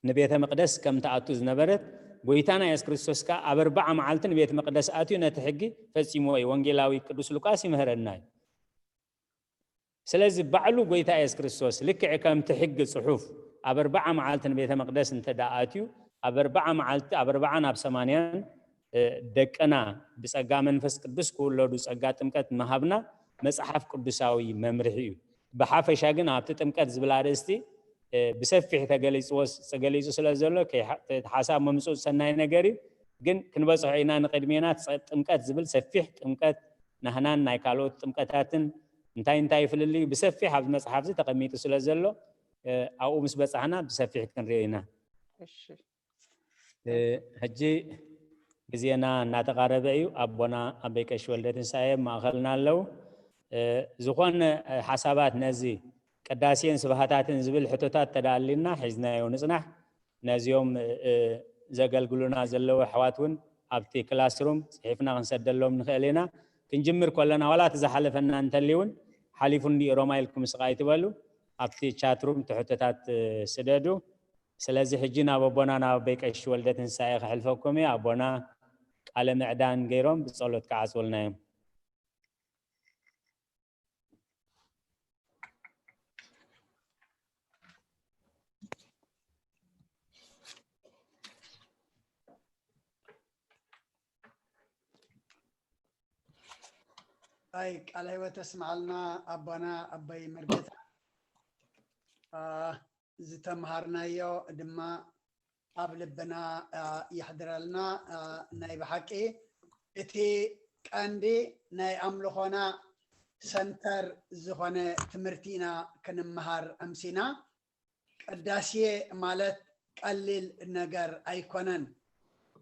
ንቤተ መቕደስ ከም ትኣቱ ዝነበረት ጎይታና የሱስ ክርስቶስ ከኣ ኣብ ኣርባዓ መዓልቲ ንቤተ መቕደስ ኣትዩ ነቲ ሕጊ ፈጺምዎ እዩ። ወንጌላዊ ቅዱስ ሉቃስ ይምህረና እዩ። ስለዚ ባዕሉ ጎይታ የሱስ ክርስቶስ ልክዕ ከምቲ ሕጊ ጽሑፍ ኣብ ኣርባዓ መዓልቲ ንቤተ መቕደስ እንተ ደኣ ኣትዩ ኣብ ኣርባዓ መዓልቲ ኣብ ኣርባዓን ኣብ ሰማንያን ደቅና ብጸጋ መንፈስ ቅዱስ ክውለዱ ጸጋ ጥምቀት ምሃብና መጽሓፍ ቅዱሳዊ መምርሒ እዩ። ብሓፈሻ ግን ኣብቲ ጥምቀት ዝብል ኣርእስቲ ብሰፊሕ ተገሊጽዎ ተገሊጹ ስለ ዘሎ ሓሳብ ምምጽኡ ሰናይ ነገር እዩ። ግን ክንበጽሖ ኢና ንቕድሜና ጥምቀት ዝብል ሰፊሕ ጥምቀት ናህናን ናይ ካልኦት ጥምቀታትን እንታይ እንታይ ፍልልዩ ብሰፊሕ ኣብዚ መጽሓፍ እዚ ተቐሚጡ ስለ ዘሎ ኣብኡ ምስ በጻሕና ብሰፊሕ ክንሪኦ ኢና። ሕጂ ግዜና እናተቓረበ እዩ። ኣቦና ኣበይ ቀሺ ወልደ ትንሳኤ ኣብ ማእኸልና ኣለዉ። ዝኾነ ሓሳባት ነዚ ቅዳሴን ስብሃታትን ዝብል ሕቶታት ተዳሊና ሒዝናዮ ንጽናሕ። ነዚኦም ዘገልግሉና ዘለዉ ኣሕዋት እውን ኣብቲ ክላስሩም ፅሒፍና ክንሰደሎም ንኽእል ኢና። ክንጅምር ከለና ዋላ እቲ ዝሓለፈና እንተልዩ እውን ሓሊፉ እንዲኡ ሮማ ኢልኩም ስቕ ኣይትበሉ። ኣብቲ ቻትሩም ትሕቶታት ስደዱ። ስለዚ ሕጂ ናብ ኣቦና ናብ ኣቦይ ቀሺ ወልደ ትንሳኤ ከሕልፈኩም እየ። ኣቦና ቃለ ምዕዳን ገይሮም ብፀሎት ክዓፅውልና እዮም። ኣይ ቃለ ህይወት ተስምዓልና ኣቦና ኣቦይ መርጌታ። ዝተምሃርናዮ ድማ ኣብ ልብና የሕድረልና። ናይ ብሓቂ እቲ ቀንዲ ናይ ኣምልኾና ሰንተር ዝኾነ ትምህርቲ ኢና ክንምሃር ኣምሲና። ቅዳሴ ማለት ቀሊል ነገር ኣይኮነን።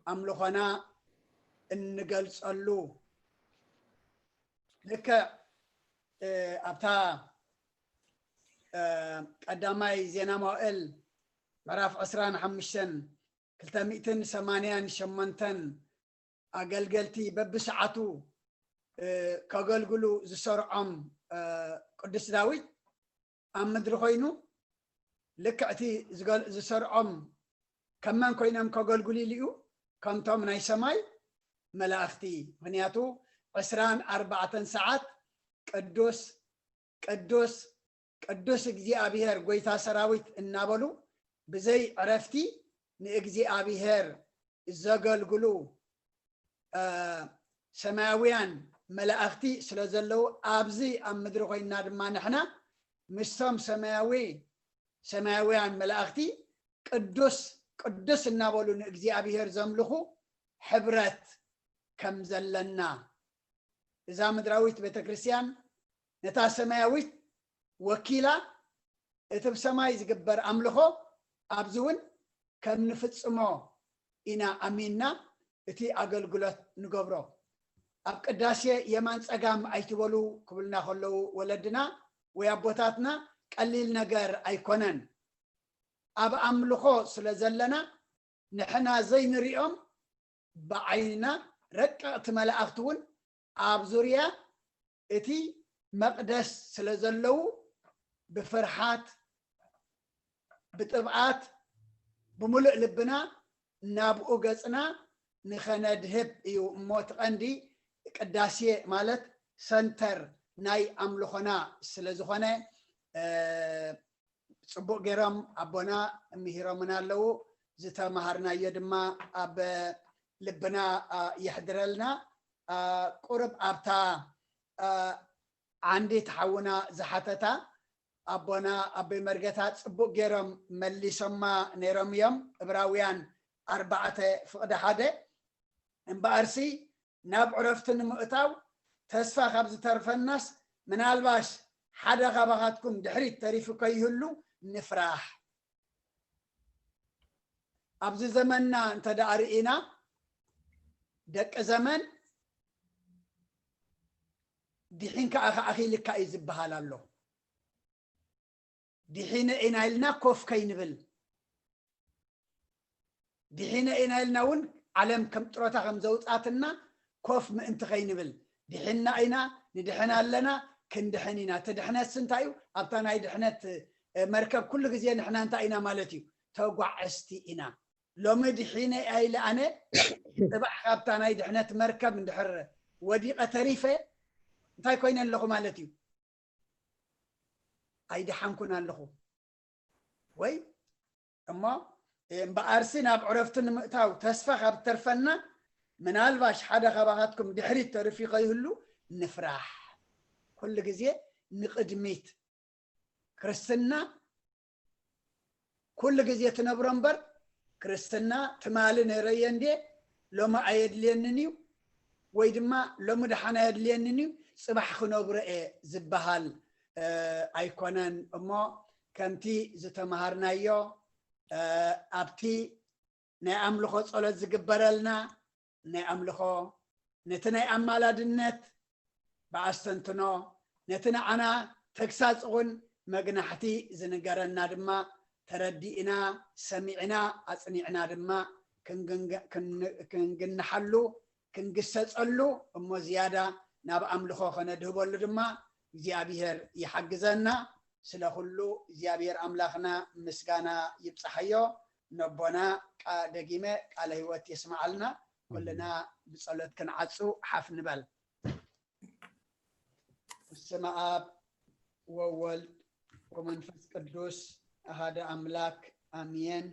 ኣምልኾና እንገልጸሉ ልክዕ ኣብታ ቀዳማይ ዜና መዋእል ምዕራፍ ዕስራን ሓሙሽተን ክልተ ሚእትን ሰማንያን ሸሞንተን ኣገልገልቲ በብሰዓቱ ከገልግሉ ዝሰርዖም ቅዱስ ዳዊት ኣብ ምድሪ ኮይኑ ልክዕ እቲ ዝሰርዖም ከም መን ኮይኖም ከገልግሉ ኢሉ እዩ? ከምቶም ናይ ሰማይ መላእኽቲ። ምኽንያቱ ዕስራን ኣርባዕተን ሰዓት ቅዱስ ቅዱስ ቅዱስ እግዚኣብሔር ጎይታ ሰራዊት እናበሉ ብዘይ ዕረፍቲ ንእግዚኣብሔር ዘገልግሉ ሰማያውያን መላእኽቲ ስለ ዘለዉ ኣብዚ ኣብ ምድሪ ኮይንና ድማ ንሕና ምስቶም ሰማያዊ ሰማያውያን መላእኽቲ ቅዱስ ቅዱስ እናበሉ ንእግዚኣብሔር ዘምልኹ ሕብረት ከም ዘለና እዛ ምድራዊት ቤተ ክርስቲያን ነታ ሰማያዊት ወኪላ እቲ ብሰማይ ዝግበር ኣምልኾ ኣብዚ እውን ከም ንፍጽሞ ኢና ኣሚንና እቲ ኣገልግሎት ንገብሮ። ኣብ ቅዳሴ የማን ጸጋም ኣይትበሉ ክብልና ከለዉ ወለድና ወይ ኣቦታትና ቀሊል ነገር ኣይኮነን። ኣብ ኣምልኾ ስለ ዘለና ንሕና ዘይንሪኦም ብዓይንና ረቀቕቲ መላእኽቲ እውን ኣብ ዙርያ እቲ መቕደስ ስለ ዘለዉ ብፍርሓት ብጥብዓት ብምሉእ ልብና ናብኡ ገጽና ንኸነድህብ እዩ እሞ እቲ ቀንዲ ቅዳሴ ማለት ሰንተር ናይ ኣምልኾና ስለ ዝኾነ ጽቡቕ ገይሮም ኣቦና ምሂሮምና ኣለዉ። ዝተማሃርናዮ ድማ ኣብ ልብና የሕድረልና። ቁርብ ኣብታ ዓንዲ ተሓውና ዝሓተታ ኣቦና ኣቦይ መርገታ ጽቡቕ ገይሮም መሊሶማ ነይሮም እዮም። ዕብራውያን ኣርባዕተ ፍቕዲ ሓደ እምበኣርሲ ናብ ዕረፍቲ ንምእታው ተስፋ ካብ ዝተርፈናስ ምናልባሽ ሓደ ካባኻትኩም ድሕሪት ተሪፉ ከይህሉ ንፍራሕ። ኣብዚ ዘመንና እንተ ደኣ ርኢና ደቂ ዘመን ድሒንካ ኢኻ ኣኺልካ እዩ ዝበሃል ኣሎ። ድሒነ ኢና ኢልና ኮፍ ከይንብል ድሒነ ኢና ኢልና እውን ዓለም ከም ጥሮታ ከም ዘውፃትና ኮፍ ምእንቲ ከይንብል ድሒና ኢና ንድሕን ኣለና ክንድሕን ኢና እቲ ድሕነት እንታይ እዩ ኣብታ ናይ ድሕነት መርከብ ኩሉ ግዜ ንሕና እንታይ ኢና ማለት እዩ ተጓዕዝቲ ኢና ሎሚ ድሒነ ኢለ ኣነ ፅባሕ ካብታ ናይ ድሕነት መርከብ እንድሕር ወዲቐ ተሪፈ እንታይ ኮይነ ኣለኹ ማለት እዩ ኣይደሓንኩን ኣለኹ ወይ እሞ እምበኣርሲ ናብ ዕረፍቲ ንምእታው ተስፋ ካብ ተርፈና ምናልባሽ ሓደ ካባኻትኩም ድሕሪት ተርፊ ከይህሉ ንፍራሕ ኩሉ ግዜ ንቕድሚት ክርስትና ኩሉ ግዜ ትነብሮ እምበር ክርስትና ትማሊ ነረየ እንዴ ሎሚ ኣየድልየንን እዩ ወይ ድማ ሎሚ ደሓን ኣየድልየንን እዩ ፅባሕ ክነብሮ እየ ዝበሃል ኣይኮነን እሞ ከምቲ ዝተምሃርናዮ ኣብቲ ናይ ኣምልኾ ጸሎት ዝግበረልና ናይ ኣምልኾ ነቲ ናይ ኣማላድነት ብኣስተንትኖ ነቲ ንዓና ተግሳጽ እውን መግናሕቲ ዝንገረና ድማ ተረዲእና ሰሚዕና ኣጽኒዕና ድማ ክንግንሓሉ ክንግሰጸሉ እሞ ዝያዳ ናብ ኣምልኾ ከነድህበሉ ድማ እግዚኣብሔር ይሓግዘና ስለ ኩሉ እግዚኣብሔር ኣምላኽና ምስጋና ይብጽሓዮ ነቦና ደጊመ ቃለ ህይወት የስምዓልና ኩልና ብጸሎት ክንዓጹ ሓፍ ንበል ስመ ኣብ ወወልድ ወመንፈስ ቅዱስ ኣሃደ ኣምላክ ኣምየን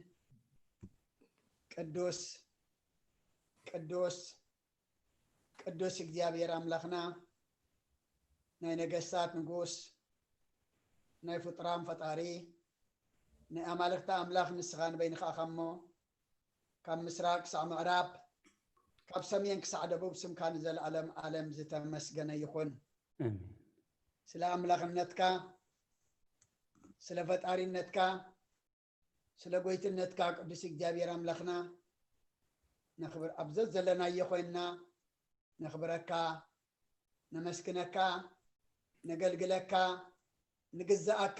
ቅዱስ ቅዱስ ቅዱስ እግዚኣብሔር ኣምላኽና ናይ ነገስታት ንጉስ ናይ ፍጡራን ፈጣሪ ናይ ኣማልኽቲ ኣምላኽ ንስኻ ንበይንኻ ኢኻ እሞ ካብ ምስራቅ ክሳዕ ምዕራብ ካብ ሰሜን ክሳዕ ደቡብ ስምካ ንዘለኣለም ኣለም ዝተመስገነ ይኹን ስለ ኣምላኽነትካ ስለ ፈጣሪነትካ ስለ ጎይትነትካ ቅዱስ እግዚኣብሔር ኣምላኽና ነኽብር ኣብ ዘዘለናዮ ኮይንና ነኽብረካ ነመስግነካ ነገልግለካ ንግዛኣካ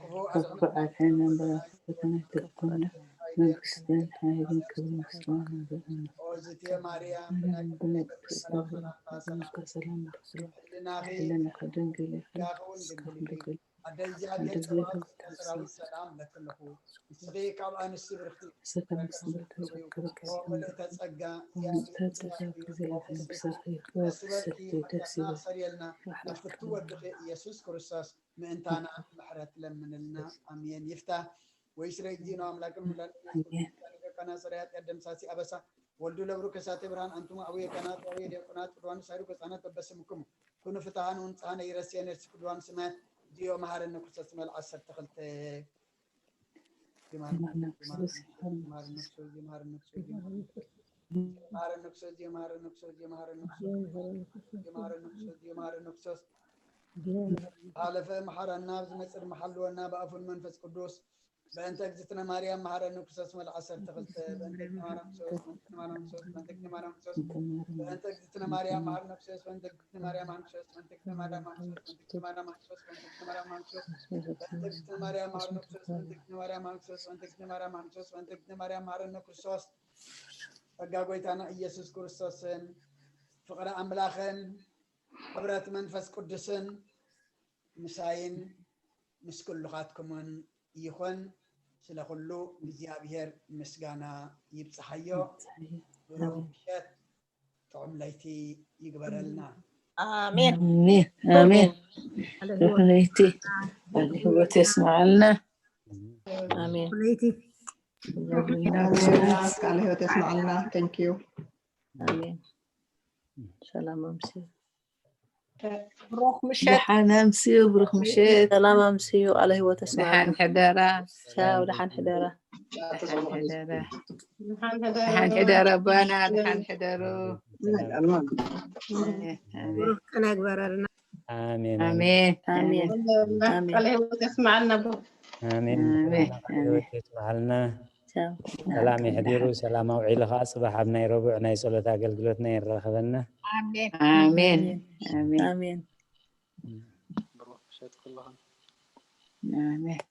ክፉእ ኣድሕነና እምበር፣ ኣብ ፈተና ኣይተእትወና። መንግስትን ሓይልን ክብርን ምስጋና ንዘለኣለሙ። ኦዝቴ ማርያም፣ ብናይ ብናይ ቅዱስ ሰላምታ ሰላምታ ሰላም ንብለኪ። ህልናኺ ህልናኺ ድንግል ኢኺ፣ ስጋኺ እውን ስጋኺ ድንግል እዩ። ድንግል። ኣደ እግዚኣብሔር ጸባኦት፣ ሰራዊት ሰላም ለክልኹ። ንስኺ ካብ ኣንስቲ ብርኽቲ፣ ረከስ ክብሪ እዩ። ኦ ምልእተ ጸጋ፣ እግዚኣብሔር ብሰብኪ፣ ሰርየልና፣ ናብቲ ትወድኺ ኢየሱስ ክርስቶስ ምእንታና ምሕረት ለምንልና። ኣሜን። ይፍታ ወይ ስለ ጊዜ ነው። ኣምላክን ሙላን ከና ሰሪያት ያደምሳሲ ኣበሳ ወልዱ ለብሩ ከሳቴ ብርሃን። ኣንቱም ኣቡየ ካህናት፣ ኣቡየ ዲያቆናት፣ ቅዱዋን ሳይሩ ገጻናት በበስምኩም ኩኑ ፍትሃን ወንጽሃነ ይረስየ ነርሲ ቅዱዋን ስማያት ዲዮ መሃረነ ክርስቶስ መልዓ ዓሰርተ ክልተ። ሓለፈ መሓረና፣ ኣብ ዝመጽእ መሓልወና ብኣፉን መንፈስ ቅዱስ። በእንተ እግዝእትነ ማርያም መሓረነ ክርስቶስ መልዓ ዓሰርተ ክልተ። በእንተ እግዝእትነ ማርያም ክርስቶስ፣ በእንተ እግዝእትነ ማርያም ክርስቶስ፣ በእንተ እግዝእትነ ማርያም መሓረነ ክርስቶስ፣ በእንተ እግዝእትነ ማርያም መሓረነ ክርስቶስ፣ በእንተ እግዝእትነ ማርያም መሓረነ ክርስቶስ፣ በእንተ እግዝእትነ ማርያም መሓረነ ክርስቶስ፣ በእንተ እግዝእትነ ማርያም መሓረነ ክርስቶስ፣ በእንተ እግዝእትነ ማርያም መሓረነ ክርስቶስ፣ በእንተ እግዝእትነ ማርያም መሓረነ ክርስቶስ፣ በእንተ እግዝእትነ ማርያም መሓረነ ክርስቶስ። ጸጋ ጎይታና ኢየሱስ ክርስቶስን ፍቕሪ ኣምላኽን ሕብረት መንፈስ ቅዱስን ምሳይን ምስ ኩልኻትኩምን ይኹን። ስለ ኩሉ እግዚኣብሔር ምስጋና ይብጽሓዮ። ብሩኽ ምሸት፣ ጥዑም ለይቲ ይግበረልና። ኣሜን። ኣሜን ኣሜን። ርሑስ ለይቲ ቃለ ህይወት የስምዓልና። ኣሜን። ቃለ ህይወት የስምዓልና። Thank you። ኣሜን። ሰላም ኣምስዩ። ብሩኽ ምሸት። ደሓን ኣምስዩ። ብሩኽ ምሸት። ሰላም ኣምስዩ። ቃለ ህይወት ደሓን የስምዓልና። ሕደራ። ቻው። ደሓን ሕደራ። ደሓን ሕደራ። ደሓን ደሓን ሕደራ ኣባና። ደሓን ሕደሩ። ብሩኽ ቀን ያግበረልና። ኣሜን ኣሜን ኣሜን። ኣሜን። ቃለ ህይወት የስምዓልና። ኣቦ ኣሜን። ኣሜን። ቃለ ህይወት የስምዓልና። ቻው። ሰላም የሕዲሩ፣ ሰላም ኣውዒሉ ከዓ ጽባሕ ኣብ ናይ ረቡዕ ናይ ጸሎት ኣገልግሎትና የራኽበና። ኣሜን። ኣሜን ኣሜን ኣሜን። ብሩኽ ምሸት ኩልኹም። ኣሜን።